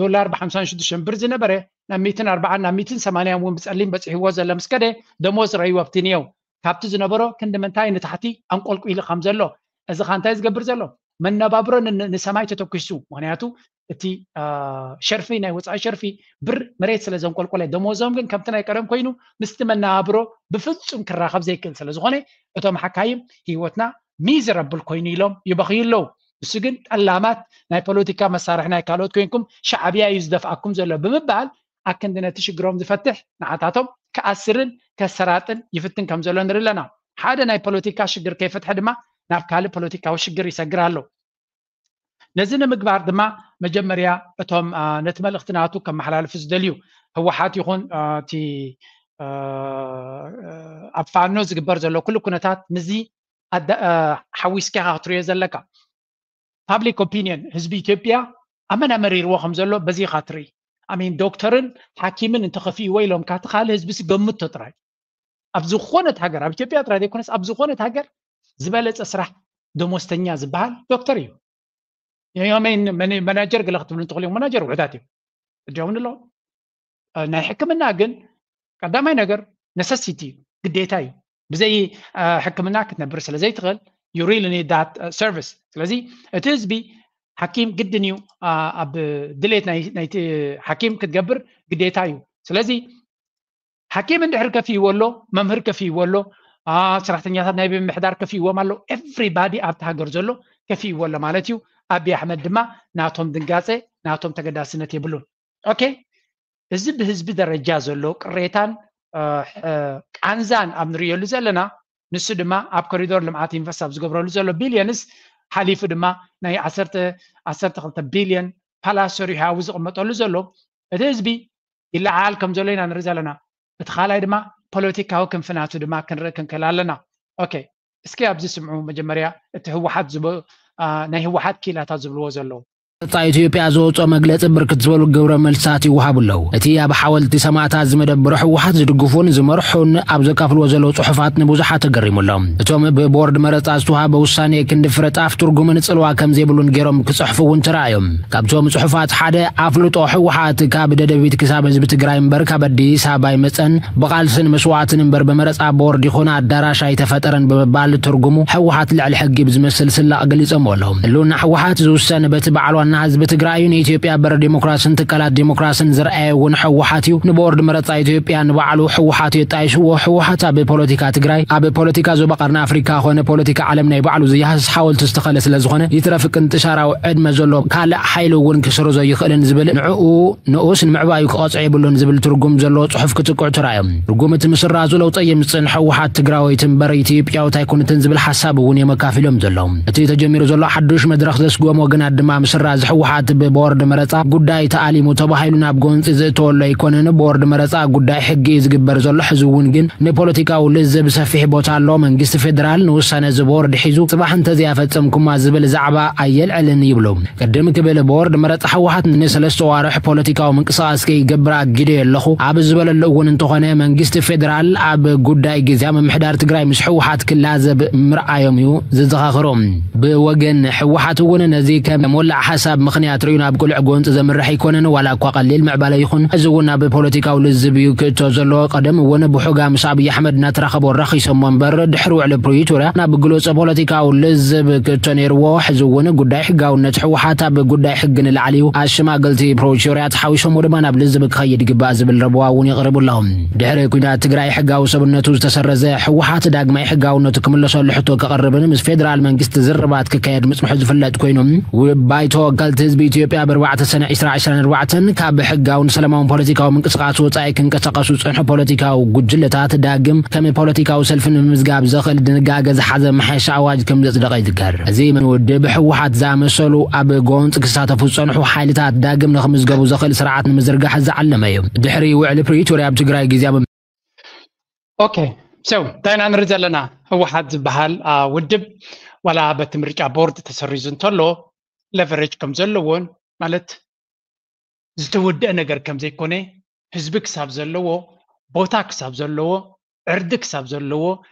ዶላር ብሓምሳን ሽዱሽተን ብር ዝነበረ ናብ ሚእትን ኣርባዓን ናብ ሚእትን ሰማንያን እውን ብፀሊም በፂሕዎ ዘለ ምስ ከደ ደሞዝ ረእይዎ ኣብቲ ንየው ካብቲ ዝነበሮ ክንዲ ምንታይ ንታሕቲ ኣንቆልቁ ኢሉ ከም ዘሎ እዚ ኻ እንታይ ዝገብር ዘሎ መነባብሮ ንሰማይ ተተኩሱ ምክንያቱ እቲ ሸርፊ ናይ ወፃኢ ሸርፊ ብር መሬት ስለ ዘንቆልቆለ ደሞዞም ግን ከምቲ ናይ ቀደም ኮይኑ ምስቲ መነባብሮ ብፍፁም ክራኸብ ዘይክእል ስለ ዝኾነ እቶም ሓካይም ህይወትና ሚዘረብል ኮይኑ ኢሎም ይበኽዩ ኣለዉ። እሱ ግን ጠላማት ናይ ፖለቲካ መሳርሒ ናይ ካልኦት ኮይንኩም ሻዕብያ እዩ ዝደፍኣኩም ዘሎ ብምባል ኣክንዲ ነቲ ሽግሮም ዝፈትሕ ንዓታቶም ክኣስርን ከሰራጥን ይፍትን ከም ዘሎ ንርኢ ኣለና። ሓደ ናይ ፖለቲካ ሽግር ከይፈትሐ ድማ ናብ ካልእ ፖለቲካዊ ሽግር ይሰግር ኣሎ። ነዚ ንምግባር ድማ መጀመርያ እቶም ነቲ መልእኽቲ ናቱ ከመሓላልፉ ዝደልዩ ህወሓት ይኹን እቲ ኣብ ፋኖ ዝግበር ዘሎ ኩሉ ኩነታት ምስዚ ሓዊስካ ኢኻ ክትሪኦ ዘለካ። ፓብሊክ ኦፒንየን ህዝቢ ኢትዮጵያ ኣመን ኣመሪርዎ ከም ዘሎ በዚ ኢኻ ትርኢ። ኣሚን ዶክተርን ሓኪምን እንተኸፊእዎ ኢሎም ካቲ ካልእ ህዝቢ ሲ ገምቶ ጥራይ። ኣብ ዝኾነት ሃገር ኣብ ኢትዮጵያ ጥራይ ዘይኮነስ ኣብ ዝኾነት ሃገር ዝበለፀ ስራሕ ደሞዝተኛ ዝበሃል ዶክተር እዩ። መናጀር ገለ ክትብሉ እንትኽእሉ እዮም መናጀር ውሕዳት እዮም እጃውን ኣለዎ ናይ ሕክምና ግን ቀዳማይ ነገር ነሰሲቲ እዩ፣ ግዴታ እዩ። ብዘይ ሕክምና ክትነብር ስለዘይትኽእል you really need that service። ስለዚ እቲ ህዝቢ ሓኪም ግድን እዩ ኣብ ድሌት ናይቲ ሓኪም ክትገብር ግዴታ እዩ። ስለዚ ሓኪም እንድሕር ከፊእዎ ኣሎ፣ መምህር ከፊእዎ ኣሎ፣ ሰራሕተኛታት ናይ ቤት ምሕዳር ከፊእዎም ኣሎ። ኤቭሪባዲ ኣብቲ ሃገር ዘሎ ከፊእዎ ኣሎ ማለት እዩ። ኣብይ ኣሕመድ ድማ ናቶም ድንጋፀ ናቶም ተገዳስነት የብሉን። ኦኬ፣ እዚ ብህዝቢ ደረጃ ዘሎ ቅሬታን ቃንዛን ኣብ ንርእየሉ ዘለና፣ ንሱ ድማ ኣብ ኮሪዶር ልምዓት ኢንቨስት ኣብ ዝገብረሉ ዘሎ ቢልዮንስ ሓሊፉ ድማ ናይ ዓሰርተ ክልተ ቢልዮን ፓላስ ሰሪሑ ኣብኡ ዝቕመጠሉ ዘሎ እቲ ህዝቢ ይለዓል ከም ዘሎ ኢና ንርኢ ዘለና። እቲ ካልኣይ ድማ ፖለቲካዊ ክንፍናቱ ድማ ክንርኢ ክንክእል ኣለና። ኦኬ፣ እስኪ ኣብዚ ስምዑ መጀመርያ እቲ ህወሓት ናይ ህወሓት ኪላታት ዝብልዎ ዘለዉ። ታ ኢትዮጵያ ዘወፅኦ መግለፂ ብርክት ዝበሉ ግብረ መልስታት ይወሃቡ ኣለዉ። እቲ ኣብ ሓወልቲ ሰማእታት ዝመደብሮ ህወሓት ዝድግፉን ዝመርሑን ኣብ ዘካፍልዎ ዘለዉ ፅሑፋት ንብዙሓት ተገሪሙ ኣሎ። እቶም ብቦርድ መረፃ ዝተዋሃበ ውሳኔ ክንዲ ፍረጣፍ ትርጉምን ፅልዋ ከም ዘይብሉን ገይሮም ክፅሕፉ እውን ተራእዮም። ካብቶም ፅሑፋት ሓደ ኣፍልጦ ህወሓት ካብ ደደቢት ክሳብ ህዝቢ ትግራይ እምበር ካብ ኣዲስ ኣበባ ኣይመፀን፣ ብቓልስን መስዋዕትን እምበር ብመረፃ ቦርድ ይኹን ኣዳራሽ ኣይተፈጠረን ብምባል ትርጉሙ ህወሓት ልዕሊ ሕጊ ብዝመስል ስላቕ ገሊፆምዎ ኣለዉ። ህልውና ህወሓት ዝውሰን በቲ በዓል ዋና ህዝቢ ትግራይ እዩ። ንኢትዮጵያ በረ ዴሞክራስን ትካላት ዴሞክራስን ዝረኣየ እውን ህወሓት እዩ። ንቦርድ መረፃ ኢትዮጵያ ንባዕሉ ህወሓት የጣይሽዎ። ህወሓት ኣብ ፖለቲካ ትግራይ፣ ኣብ ፖለቲካ ዞባ ቀርኒ ኣፍሪካ ኮነ ፖለቲካ ዓለም ናይ ባዕሉ ዝያሃስ ሓወልቲ ዝተኸለ ስለ ዝኾነ ይትረፍ ቅንጥሻራዊ ዕድመ ዘሎ ካልእ ሓይሊ እውን ክስርዞ ይኽእልን ዝብል ንዕኡ ንኡስ ንምዕባዩ ክቐፅዖ የብሉን ዝብል ትርጉም ዘለዎ ፅሑፍ ክጥቅዑ ተራእዮም። ትርጉም እቲ ምስራዙ ለውጢ የምፅእን ህወሓት ትግራወይቲ እምበር ኢትዮጵያዊት ኣይኮነትን ዝብል ሓሳብ እውን እዮም ኣካፊሎም ዘለዉ። እቲ ተጀሚሩ ዘሎ ሓዱሽ መድረኽ ዘስጎም ወገናት ድማ ምስራዝ ህወሓት ብቦርድ መረፃ ጉዳይ ተኣሊሙ ተባሂሉ ናብ ጎንፂ ዝእተወሉ ኣይኮነን። ቦርድ መረፃ ጉዳይ ሕጊ እዩ ዝግበር ዘሎ። ሕዚ እውን ግን ንፖለቲካዊ ልዝብ ሰፊሕ ቦታ ኣሎ። መንግስቲ ፌደራል ንውሳነ እዚ ቦርድ ሒዙ ፅባሕ እንተዘይኣፈፀምኩማ ዝብል ዛዕባ ኣየልዕልን ይብሉ። ቅድም ክብል ቦርድ መረፃ ህወሓት ንሰለስተ ዋርሕ ፖለቲካዊ ምንቅስቃስ ከይገብር ኣጊደ ኣለኹ ኣብ ዝበለሉ እውን እንተኾነ መንግስቲ ፌደራል ኣብ ጉዳይ ግዝያ ምምሕዳር ትግራይ ምስ ህወሓት ክላዘብ ምርኣዮም እዩ ዝዘኻኽሩ። ብወገን ህወሓት እውን ነዚ ከም ሞላዕ ሓሳብ ምኽንያት ርእዩ ናብ ቅሉዕ ጎንፂ ዘምርሕ ኣይኮነን። ዋላ እኳ ቀሊል ምዕባለ ይኹን እዚ እውን ኣብ ፖለቲካዊ ልዝብ እዩ ክእቶ ዘሎ። ቀደም እውን ብሑጋ ምስ ኣብይ ኣሕመድ እናተራኸቡ ኣራኺሶሞ እምበር ድሕሪ ውዕሊ ፕሪቶርያ ናብ ግሉፅ ፖለቲካዊ ልዝብ ክእቶ ነይርዎ። ሕዚ እውን ጉዳይ ሕጋውነት ህወሓት ኣብ ጉዳይ ሕጊ ንላዕሊ እዩ። ኣሸማገልቲ ፕሪቶርያ ተሓዊሶሞ ድማ ናብ ልዝብ ክኸይድ ይግባእ ዝብል ረብዋ እውን የቕርቡ ኣለዉ። ድሕሪ ኩናት ትግራይ ሕጋዊ ሰብነቱ ዝተሰረዘ ህወሓት ዳግማይ ሕጋውነቱ ክምለሰሉ ሕቶ ክቐርብን ምስ ፌደራል መንግስቲ ዝርርባት ክካየድ ምፅንሑ ዝፍለጥ ኮይኑ፣ ባይቶ ወከልቲ ህዝቢ ኢትዮጵያ ብ ኣርባዕተ ሰነ ዕስራ ዕስራን ኣርባዕተን ካብ ሕጋውን ሰላማውን ፖለቲካዊ ምንቅስቃስ ወፃኢ ክንቀሳቀሱ ዝፀንሑ ፖለቲካዊ ጉጅለታት ዳግም ከም ፖለቲካዊ ሰልፊ ንምምዝጋብ ዘኽእል ድንጋገ ዝሓዘ መሓየሻ ኣዋጅ ከም ዘፅደቐ ይዝከር። እዚ ውድብ ህወሓት ዝኣመሰሉ ኣብ ጎንፂ ክሳተፉ ዝፀንሑ ሓይልታት ዳግም ንክምዝገቡ ዘኽእል ስርዓት ንምዝርጋሕ ዝዓለመ እዩ። ድሕሪ ውዕሊ ፕሪቶርያ ኣብ ትግራይ ግዝያዊ ኦኬ፣ so እንታይ ኢና ንርኢ ዘለና? ህወሓት ዝበሃል ውድብ ዋላ በቲ ምርጫ ቦርድ ተሰሪዙ እንተሎ ለቨሬጅ ከም ዘለዎን ማለት ዝተወደአ ነገር ከም ዘይኮነ፣ ህዝቢ ክሳብ ዘለዎ፣ ቦታ ክሳብ ዘለዎ፣ ዕርዲ ክሳብ ዘለዎ፣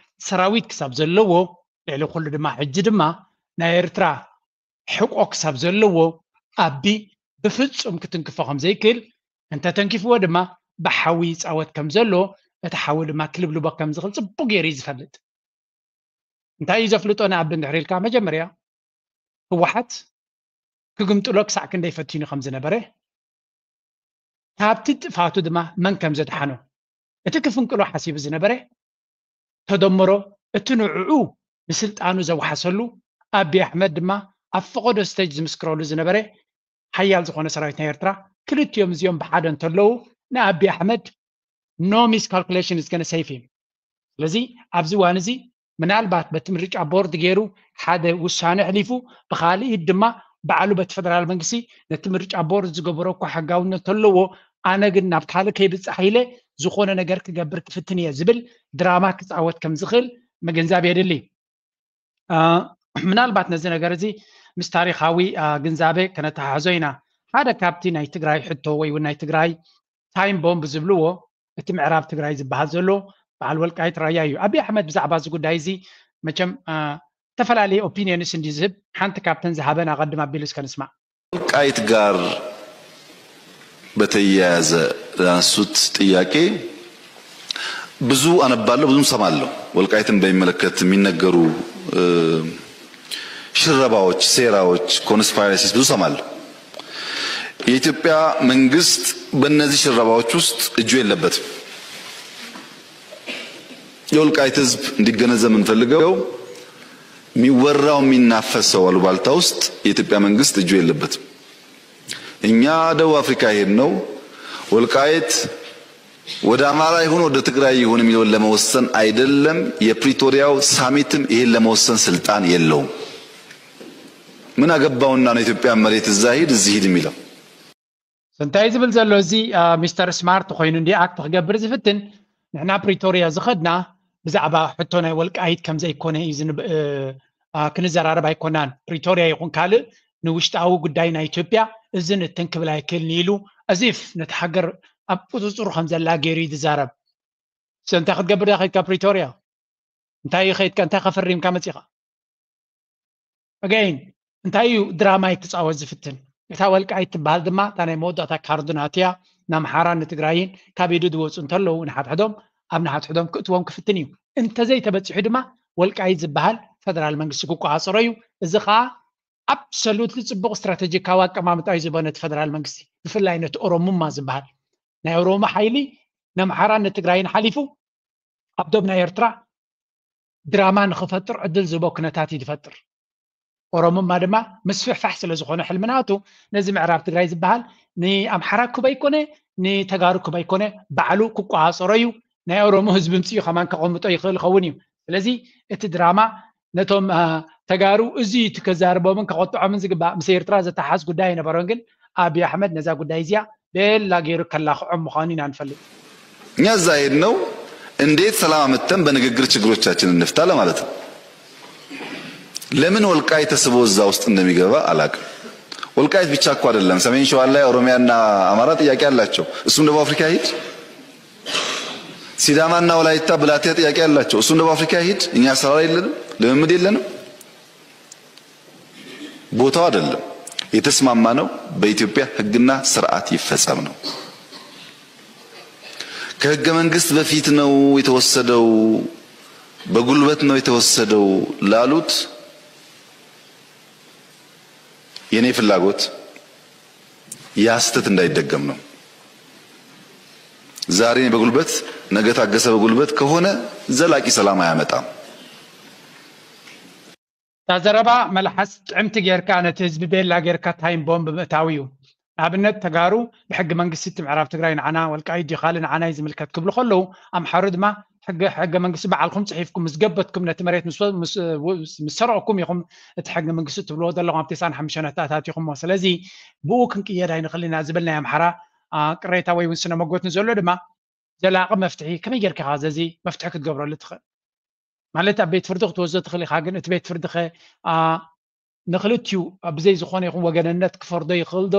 ሰራዊት ክሳብ ዘለዎ፣ ልዕሊ ኩሉ ድማ ሕጂ ድማ ናይ ኤርትራ ሕቆ ክሳብ ዘለዎ ኣቢ ብፍጹም ክትንክፎ ከም ዘይክእል፣ እንተተንኪፍዎ ድማ ብሓዊ ይፃወት ከም ዘሎ፣ እቲ ሓዊ ድማ ክልብልቦ ከም ዝኽእል ፅቡቅ ገይሩ እዩ ዝፈልጥ። እንታይ እዩ ዘፍልጦ ንኣቢ እንድሕር ኢልካ፣ መጀመርያ ህወሓት ክግምጥሎ ክሳዕ ክንደይ ፈቲኑ ከም ዝነበረ፣ ካብቲ ጥፋቱ ድማ መን ከም ዘድሓኖ፣ እቲ ክፍንቅሎ ሓሲቡ ዝነበረ ተደምሮ፣ እቲ ንዕኡ ንስልጣኑ ዘውሓሰሉ፣ ኣቢ ኣሕመድ ድማ ኣብ ፈቐዶ ስቴጅ ዝምስክረሉ ዝነበረ ሓያል ዝኾነ ሰራዊት ናይ ኤርትራ፣ ክልቲኦም እዚኦም ብሓደ እንተለዉ ንኣቢ ኣሕመድ no miscalculation is gonna save him። ስለዚ ኣብዚ እዋን እዚ ምናልባት በቲ ምርጫ ቦርድ ገይሩ ሓደ ውሳነ ኣሕሊፉ፣ ብኻልእ ኢድ ድማ ባዕሉ በቲ ፌደራል መንግስቲ ነቲ ምርጫ ቦርድ ዝገበሮ እኳ ሕጋውነት ኣለዎ፣ ኣነ ግን ናብ ካልእ ከይብጻሕ ኢለ ዝኾነ ነገር ክገብር ክፍትን እየ ዝብል ድራማ ክጻወት ከም ዝኽእል ምግንዛብ የድሊ። ምናልባት ነዚ ነገር እዚ ምስ ታሪኻዊ ግንዛበ ከነተሓሕዞ ኢና። ሓደ ካብቲ ናይ ትግራይ ሕቶ ወይ እውን ናይ ትግራይ ታይም ቦምብ ዝብልዎ እቲ ምዕራብ ትግራይ ዝበሃል ዘሎ በዓል ወልቃይት ራያ እዩ። ኣብይ ኣሕመድ ብዛዕባ እዚ ጉዳይ እዚ መቸም ዝተፈላለየ ኦፒኒየንስ እንዲ ዝህብ ሓንቲ ካብተን ዝሃበን ኣቐድም ኣቢሉ እስከ ንስማዕ። ወልቃይት ጋር በተያያዘ ላነሱት ጥያቄ ብዙ አነባለሁ፣ ብዙም ሰማለሁ። ወልቃይትን በሚመለከት የሚነገሩ ሽረባዎች፣ ሴራዎች፣ conspiracies ብዙ ሰማለሁ። የኢትዮጵያ መንግስት በእነዚህ ሽረባዎች ውስጥ እጁ የለበትም። የወልቃይት ህዝብ እንዲገነዘብ የምንፈልገው የሚወራው የሚናፈሰው አሉባልታ ውስጥ የኢትዮጵያ መንግስት እጁ የለበትም። እኛ ደቡብ አፍሪካ ይሄድ ነው ወልቃይት ወደ አማራ ይሁን ወደ ትግራይ ይሁን የሚለውን ለመወሰን አይደለም። የፕሪቶሪያው ሳሚትም ይሄን ለመወሰን ስልጣን የለውም። ምን አገባውና ነው ኢትዮጵያ መሬት እዛ ሂድ እዚህ ሂድ የሚለው? እንታይ ዝብል ዘሎ እዚ ሚስተር ስማርት ኮይኑ እንዲ ኣክት ክገብር ዝፍትን ንሕና ፕሪቶሪያ ዝኸድና ብዛዕባ ሕቶ ናይ ወልቃይት ከም ዘይኮነ እዩ ክንዘራረብ ኣይኮናን። ፕሪቶሪያ ይኹን ካልእ ንውሽጣዊ ጉዳይ ናይ ኢትዮጵያ እዝን እትን ክብል ኣይክእልን ኢሉ ኣዚፍ ነቲ ሃገር ኣብ ቁፅፅሩ ከም ዘላ ገይሩ እዩ ዝዛረብ። እንታይ ክትገብር ዳ ከይድካ ፕሪቶሪያ? እንታይ ከይድካ እንታይ ከፈሪምካ መፂኻ? ኣገይን እንታይ እዩ ድራማ ይትፃወት ዝፍትን? እታ ወልቃይት ትበሃል ድማ እታ ናይ መወዳእታ ካርድ ናትያ ንኣምሓራን ንትግራይን ካብ ኢዱ ዝወፁ እንተለዉ ንሓድሕዶም ኣብ ንሓድሕዶም ክእትዎም ክፍትን እዩ። እንተዘይተበፂሑ ድማ ወልቃይት ዝበሃል ፈደራል መንግስቲ ክቋፀሮ እዩ። እዚ ከዓ ኣብሰሉትሊ ፅቡቕ ስትራቴጂካዊ ኣቀማምጣ እዩ ዝበነ እቲ ፈደራል መንግስቲ፣ ብፍላይ ነቲ ኦሮሙማ ዝበሃል ናይ ኦሮሞ ሓይሊ ንኣምሓራን ንትግራይን ሓሊፉ ኣብ ዶብ ናይ ኤርትራ ድራማ ንክፈጥር ዕድል ዝህቦ ኩነታት እዩ ዝፈጥር። ኦሮሙማ ድማ ምስፍሕፋሕ ስለ ዝኾነ ሕልሚ ናቱ ነዚ ምዕራብ ትግራይ ዝበሃል ንኣምሓራ ክበ ይኮነ ንተጋሩ ክበ ይኮነ ባዕሉ ክቋፀሮ እዩ። ናይ ኦሮሞ ህዝቢ ምፅኡ ከማን ከቐምጦ ይኽእል ይኸውን እዩ። ስለዚ እቲ ድራማ ነቶም ተጋሩ እዚ እዩ እቲ ከዛርቦምን ከቆጥዖምን ዝግባእ። ምስ ኤርትራ ዘተሓዝ ጉዳይ ኣይነበሮን፣ ግን ኣብይ ኣሕመድ ነዛ ጉዳይ እዚኣ ቤላ ገይሩ ከላኽዖም ምዃኑ ኢና ንፈልጥ። እኛ እዛ ሄድነው እንዴት ሰላም አምጥተን በንግግር ችግሮቻችን እንፍታ ለማለት ነው። ለምን ወልቃይት ተስቦ እዛ ውስጥ እንደሚገባ አላቅም። ወልቃይት ብቻ እኮ አይደለም፣ ሰሜን ሸዋ ላይ ኦሮሚያና አማራ ጥያቄ አላቸው። እሱም ደቡብ አፍሪካ ይሂድ። ሲዳማና ወላይታ ብላቴ ጥያቄ አላቸው። እሱም ደቡብ አፍሪካ ይሂድ። እኛ አሰራር የለንም፣ ልምምድ የለንም። ቦታው አይደለም። የተስማማነው በኢትዮጵያ ህግና ስርዓት ይፈጸም ነው። ከህገ መንግስት በፊት ነው የተወሰደው፣ በጉልበት ነው የተወሰደው ላሉት የኔ ፍላጎት ያ ስህተት እንዳይደገም ነው። ዛሬ በጉልበት ነገ ታገሰ በጉልበት ከሆነ ዘላቂ ሰላም አያመጣም። እታ ዘረባ መልሓስ ጥዕምቲ ጌርካ ነቲ ህዝቢ ቤላ ጌርካ ታይም ቦምብ ምእታው እዩ። ንኣብነት ተጋሩ ብሕጊ መንግስቲ እቲ ምዕራብ ትግራይ ንዓና ወልቃይት ድዩ ካልእ ንዓና እዩ ዝምልከት ክብሉ ከለዉ ኣምሓሩ ድማ ሕገ ሕገ መንግስቲ ባዕልኩም ፅሒፍኩም ምስ ገበትኩም ነቲ መሬት ምስ ወ- ምስ ምስ- ምስ ሰረቕኩም ኢኹም እቲ ሕገ መንግስቲ ትብልዎ ዘለኹም ኣብ ተስዓን ሓሙሽተን ኣተኣታቲኹሞ። ስለዚ ብኡ ክንቅየድ ኣይንኽእል ኢና ዝብል ናይ ኣምሓራ አ፣ ቅሬታ ወይ እውን ስነ መጎት ንዘሎ ድማ ዘላቒ መፍትሒ ከመይ ጌርካ ኢኻ ዘዚ መፍትሒ ክትገብረሉ ትኽእል? ማለት ኣብ ቤት ፍርዲ ክትወስዶ ትኽእል ኢኻ፣ ግን እቲ ቤት ፍርዲ ኸ አ፣ ንክልቲኡ ብዘይ ዝኾነ ይኹን ወገንነት ክፈርዶ ይኽእል ዶ?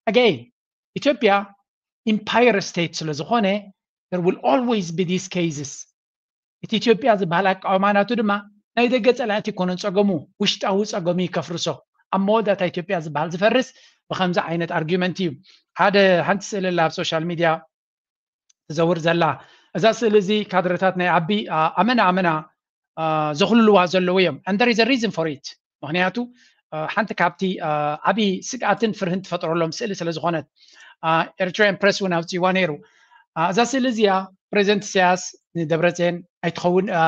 ኣገይን ኢትዮጵያ ኢምፓየር ስቴት ስለ ዝኾነ there will always be these cases። እቲ ኢትዮጵያ ዝበሃል ኣቃውማ ናቱ ድማ ናይ ደገ ጸላእቲ ይኮነን ጸገሙ፣ ውሽጣዊ ጸገሙ ይከፍርሶ። ኣብ መወዳእታ ኢትዮጵያ ዝበሃል ዝፈርስ ብከምዚ ዓይነት ኣርጊመንት እዩ። ሓደ ሓንቲ ስእሊ ኣላ ኣብ ሶሻል ሚድያ ትዘውር ዘላ። እዛ ስእሊ እዚ ካድረታት ናይ ኣቢ አ፣ ኣመና ኣመና አ፣ ዘኹልልዋ ዘለዉ እዮም። And there is a reason for it። ምክንያቱ አ፣ ሓንቲ ካብቲ አ፣ ዓብዪ ስግኣትን ፍርህን ትፈጥረሎም ስእሊ ስለ ዝኾነት አ፣ ኤሪትሪያን ፕሬስ እውን ኣውፅእዋ ነይሩ። አ፣ እዛ ስእሊ እዚኣ ፕሬዚደንት ኢሳያስ ንደብረፅዮን ኣይትኸውን አ፣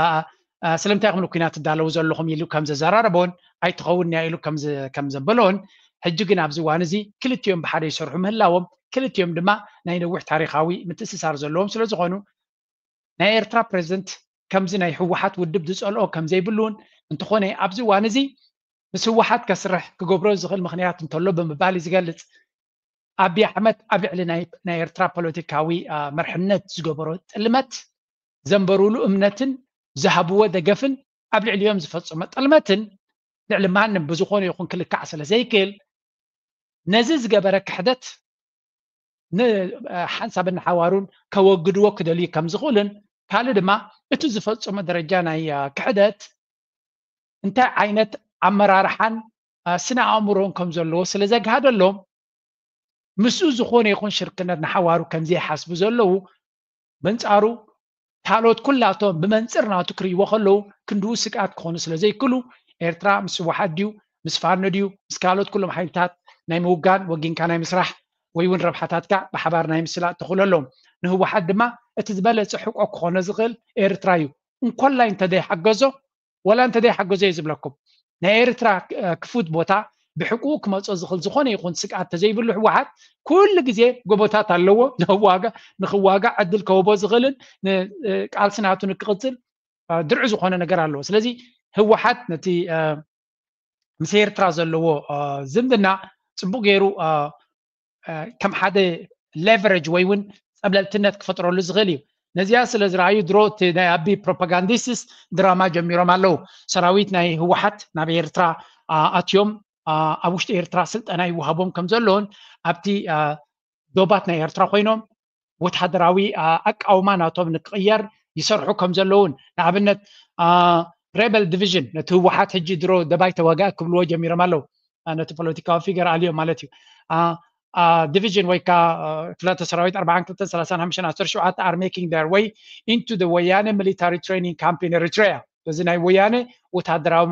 አ፣ ስለምንታይ ኢኹም ንኩናት ትዳለዉ ዘለኹም ኢሉ ከም ዘዘራረቦን ኣይትኸውን እያ ኢሉ ከም ዘ- ከም ዘበሎን ሕጂ ግን ኣብዚ እዋን እዚ ክልቲኦም ብሓደ ይሰርሑ ምህላዎም ክልቲኦም ድማ ናይ ነዊሕ ታሪኻዊ ምትእስሳር ዘለዎም ስለ ዝኾኑ ናይ ኤርትራ ፕሬዚደንት ከምዚ ናይ ህወሓት ውድብ ዝፀልኦ ከም ዘይብሉን እንተኾነ ኣብዚ እዋን እዚ ምስ ህወሓት ከስርሕ ክገብሮ ዝኽእል ምኽንያት እንተሎ ብምባል እዩ ዝገልፅ። ኣብይ ኣሕመድ ኣብ ልዕሊ ናይ ናይ ኤርትራ ፖለቲካዊ አ፣ መርሕነት ዝገበሮ ጥልመት ዘንበሩሉ እምነትን ዝሃብዎ ደገፍን ኣብ ልዕሊኦም ዝፈፀሞ ጥልመትን ልዕሊ ማንም ብዝኾነ ይኹን ክልካዕ ስለ ዘይክእል ነዚ ዝገበረ ክሕደት ንሓንሳብን ንሓዋሩን ከወግድዎ ክደልዩ ከም ዝኽእሉን ካልእ ድማ እቲ ዝፈፀሞ ደረጃ ናይ አ፣ ክሕደት እንታይ ዓይነት ኣመራርሓን አ፣ ስነ ኣእምሮን ከም ዘለዎ ስለ ዘግሃደሎም ምስኡ ዝኾነ ይኹን ሽርክነት ንሓዋሩ ከም ዘይሓስቡ ዘለዉ በንጻሩ ካልኦት ኩላቶም ብመንፅር ናቱ ክርእይዎ ከለዉ ክንድኡ ስግኣት ክኾኑ ስለ ዘይክእሉ፣ ኤርትራ ምስ ህወሓት ድዩ፣ ምስ ፋኖ ድዩ፣ ምስ ካልኦት ኩሎም ሓይልታት ናይ ምውጋን፣ ወጊንካ ናይ ምስራሕ ወይ እውን ረብሓታትካ ብሓባር ናይ ምስላጥ ተኽእሎ ኣለዎም። ንህወሓት ድማ እቲ ዝበለፀ ሕቆ ክኾኖ ዝኽእል ኤርትራ እዩ። እንኮላይ እንተዘይሓገዞ፣ ወላ እንተዘይሓገዞ እየ ዝብለኩም፣ ናይ ኤርትራ ክፉት ቦታ ብሕቁኡ ክመፆ ዝኽእል ዝኾነ ይኹን ስግኣት ተዘይብሉ፣ ህወሓት ኩሉ ግዜ ጎቦታት ኣለዎ ንክዋጋእ ዕድል ከህቦ ዝኽእልን ቃልሲ ናቱ ንክቕፅል ድርዑ ዝኾነ ነገር ኣለዎ። ስለዚ ህወሓት ነቲ ምስ ኤርትራ ዘለዎ ዝምድና ፅቡቅ ገይሩ ከም ሓደ ሌቨሬጅ ወይ እውን ፀብለልትነት ክፈጥረሉ ዝኽእል እዩ። ነዚኣ ስለ ዝረኣዩ ድሮ እቲ ናይ ኣቢ ፕሮፓጋንዲስትስ ድራማ ጀሚሮም ኣለዉ። ሰራዊት ናይ ህወሓት ናብ ኤርትራ ኣትዮም ኣብ ውሽጢ ኤርትራ ስልጠና ይወሃቦም ከም ዘለውን ኣብቲ ዶባት ናይ ኤርትራ ኮይኖም ወታደራዊ ኣቃውማ ናቶም ንክቕየር ይሰርሑ ከም ዘለውን፣ ንኣብነት ሬበል ዲቪዥን፣ ነቲ ህወሓት ሕጂ ድሮ ደባይ ተዋጋእ ክብልዎ ጀሚሮም ኣለዉ። ነቲ ፖለቲካዊ ፊገር ኣልዮም ማለት እዩ። ዲቪዥን ወይ ከዓ ክፍለተ ሰራዊት ኣርባዓን ክልተን ሰላሳን ሓሙሽተን ዓሰርተ ሸውዓተ are making their way into the ወያነ military training camp in Eritrea። በዚ ናይ ወያነ ወታደራዊ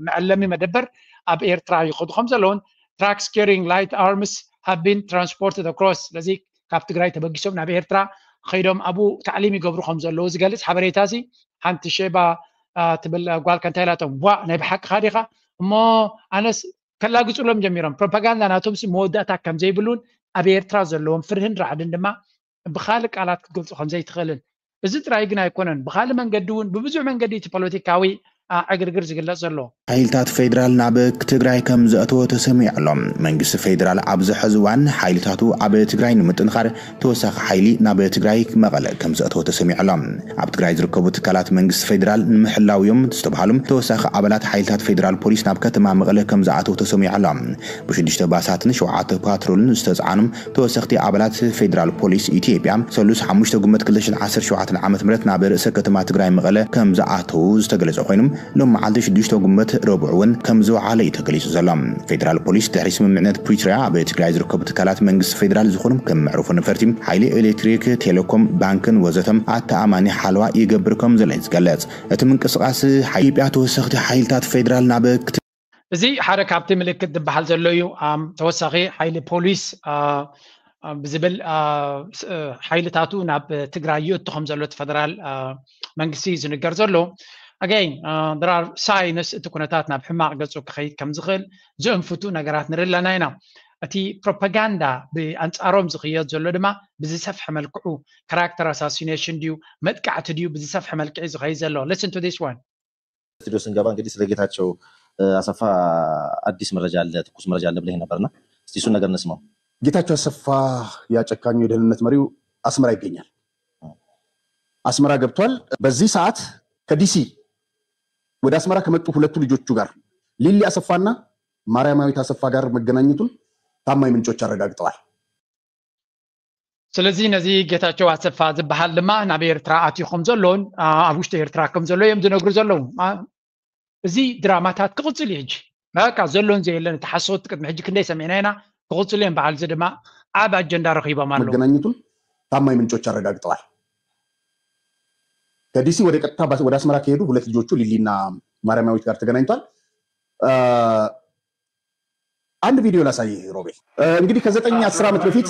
መዐለሚ መደበር ኣብ ኤርትራ ይኸዱ ከም ዘለውን፣ trucks carrying light arms have been transported across። ስለዚ ካብ ትግራይ ተበጊሶም ናብ ኤርትራ ከይዶም ኣብኡ ታዕሊም ይገብሩ ከም ዘለዉ ዝገልጽ ሓበሬታ እዚ ሓንቲ ሼባ ትብል ጓል ከንታ ኢላቶም፣ ዋ ናይ ብሓቅኻ ዲኻ? እሞ ኣነስ ከላግጹሎም ጀሚሮም። ፕሮፓጋንዳ ናቶም ሲ መወዳእታ ከም ዘይብሉን ኣብ ኤርትራ ዘለዎም ፍርህን ራዕድን ድማ ብኻልእ ቃላት ክትገልጾ ከም ዘይትኽእልን፣ እዚ ጥራይ ግን ኣይኮነን፣ ብኻልእ መንገዲ እውን ብብዙሕ መንገዲ እቲ ፖለቲካዊ ዕግርግር ዝግለጽ ዘሎ። ሓይልታት ፌዴራል ናብ ትግራይ ከም ዘእተወ ተሰሚዑ ኣሎ። መንግስቲ ፌዴራል ኣብዚ ሕዚ እዋን ሓይልታቱ ኣብ ትግራይ ንምጥንኻር ተወሳኺ ሓይሊ ናብ ትግራይ መቐለ ከም ዘእተወ ተሰሚዑ ኣሎ። ኣብ ትግራይ ዝርከቡ ትካላት መንግስቲ ፌዴራል ንምሕላው እዮም ዝተባሃሉ ተወሳኺ ኣባላት ሓይልታት ፌዴራል ፖሊስ ናብ ከተማ መቐለ ከም ዝኣተው ተሰሚዑ ኣሎ። ብሽዱሽተ ባሳትን ሸውዓተ ፓትሮልን ዝተፅዓኑ ተወሰኽቲ ኣባላት ፌዴራል ፖሊስ ኢትዮጵያ ሰሉስ ሓሙሽተ ጉንበት ክልተ ሽሕን ዓሰርተ ሸውዓተን ዓመተ ምህረት ናብ ርእሰ ከተማ ትግራይ መቐለ ከም ዝኣተው ዝተገለጸ ኮይኖም፣ ሎም መዓልቲ ሽዱሽተ ጉንበት ረቡዕ እውን ከም ዝወዓለ እዩ ተገሊጹ ዘሎ። ፌዴራል ፖሊስ ድሕሪ ስምምዕነት ፕሪቶርያ ኣብ ትግራይ ዝርከቡ ትካላት መንግስቲ ፌዴራል ዝኾኑ ከም መዕርፎ ነፈርቲ፣ ሓይሊ ኤሌክትሪክ፣ ቴሌኮም፣ ባንክን ወዘተም ኣተኣማኒ ሓለዋ ይገብር ከም ዘሎ እዩ ዝገለጽ። እቲ ምንቅስቃስ ኢትዮጵያ ተወሰኽቲ ሓይልታት ፌዴራል ናብ እዚ ሓደ ካብቲ ምልክት ዝበሃል ዘሎ እዩ። ተወሳኺ ሓይሊ ፖሊስ ብዝብል ሓይልታቱ ናብ ትግራይ ይእቱ ከም ዘሎ እቲ ፈደራል መንግስቲ እዩ ዝንገር ዘሎ። ኣገይን there are signs እቲ ኩነታት ናብ ሕማቕ ገፁ ክኸይድ ከም ዝኽእል ዝእንፍቱ ነገራት ንርኢ ኣለና ኢና። እቲ ፕሮፓጋንዳ ብኣንፃሮም ዝኽየድ ዘሎ ድማ ብዝሰፍሐ መልክዑ ካራክተር ኣሳሲኔሽን ድዩ መጥቃዕቲ ድዩ ብዝሰፍሐ መልክዕ ዝኸይድ ዘሎ። Listen to this one። ስቱዲዮ ስንገባ እንግዲህ ስለ ጌታቸው አሰፋ አዲስ መረጃ አለ፣ ትኩስ መረጃ አለ ብለህ ነበርና እስቲ እሱን ነገር እንስማው። ጌታቸው አሰፋ ያጨካኙ የደህንነት መሪው አስመራ ይገኛል። አስመራ ገብቷል። በዚህ ሰዓት ከዲሲ ወደ አስመራ ከመጡ ሁለቱ ልጆቹ ጋር ሊሊ አሰፋና ማርያማዊት አሰፋ ጋር መገናኘቱን ታማኝ ምንጮች አረጋግጠዋል። ስለዚ ነዚ ጌታቸው ኣሰፋ ዝበሃል ድማ ናብ ኤርትራ ኣትዩ ከም ዘሎን ኣብ ውሽጢ ኤርትራ ከም ዘሎ እዮም ዝነግሩ ዘለዉ። እዚ ድራማታት ክቕፅል እዩ። ሕጂ በቃ ዘሎን ዘየለን እቲ ሓሶት ቅድሚ ሕጂ ክንደይ ሰሚዕና ኢና። ክቕፅል እዮም። በዓል እዚ ድማ ዓብ ኣጀንዳ ረኺቦም ኣለዉ። መገናኘቱን ታማኝ ምንጮች አረጋግጠዋል። ከዲሲ ወደ ቀጥታ ወደ አስመራ ከሄዱ ሁለት ልጆቹ ሊሊና ማርያማዊት ጋር ተገናኝቷል። አንድ ቪዲዮ ላሳይህ ሮቤል። እንግዲህ ከዘጠኝ አስር ዓመት በፊት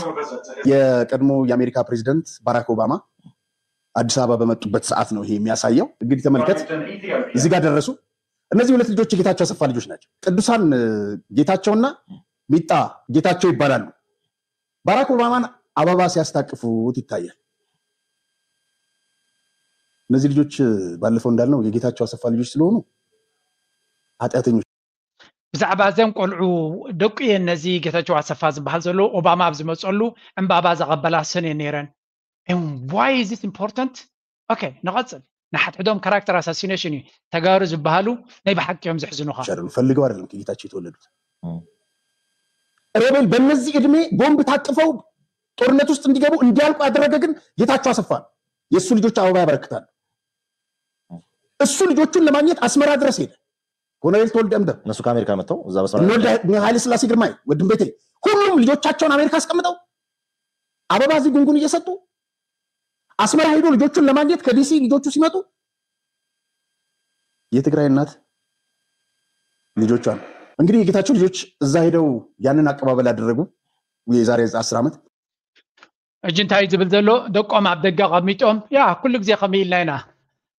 የቀድሞ የአሜሪካ ፕሬዚደንት ባራክ ኦባማ አዲስ አበባ በመጡበት ሰዓት ነው ይሄ የሚያሳየው። እንግዲህ ተመልከት፣ እዚህ ጋር ደረሱ። እነዚህ ሁለት ልጆች የጌታቸው አሰፋ ልጆች ናቸው። ቅዱሳን ጌታቸውና ሚጣ ጌታቸው ይባላሉ። ባራክ ኦባማን አበባ ሲያስታቅፉት ይታያል። እነዚህ ልጆች ባለፈው እንዳልነው የጌታቸው አሰፋ ልጆች ስለሆኑ ኃጢአተኞች ብዛዕባ እዘን ቆልዑ ደቁ እየን ነዚ ጌታቸው ኣሰፋ ዝበሃል ዘሎ ኦባማ ኣብ ዝመፀሉ ዕምባባ ዘቐበላ ሰን እየን ነይረን። And why is this important? Okay፣ ንቐፅል። ንሓድሕዶም ካራክተር ኣሳሲኔሽን እዩ። ተጋሩ ዝበሃሉ ናይ ብሓቂ እዮም ዘሕዝኑኻ። ፈልገው አይደለም ከጌታቸው የተወለዱት። ሮቤል በእነዚህ እድሜ ቦምብ ታቅፈው ጦርነት ውስጥ እንዲገቡ እንዲያልቁ ያደረገ ግን ጌታቸው አሰፋ ነው። የእሱ ልጆች አበባ ያበረክታሉ። እሱ ልጆቹን ለማግኘት አስመራ ድረስ ሄደ። ኮሎኔል ተወልደ እምደም እነሱ ከአሜሪካ መጥተው እዛ በስራ እነ ወልደ- እነ ኃይለ ሥላሴ ግርማይ ወድም ቤቴ ሁሉም ልጆቻቸውን አሜሪካ አስቀምጠው አበባ እዚህ ጉንጉን እየሰጡ አስመራ ሄዶ ልጆቹን ለማግኘት ከዲሲ ልጆቹ ሲመጡ የትግራይ እናት ልጆቿን እንግዲህ የጌታቸው ልጆች እዛ ሄደው ያንን አቀባበል አደረጉ። የዛሬ አስር ዓመት እጂ እንታይ ዝብል ዘሎ ደቆም ኣብ ደገ ኣቐሚጦም ያ ኩሉ ግዜ ከመይ ኢልና ኢና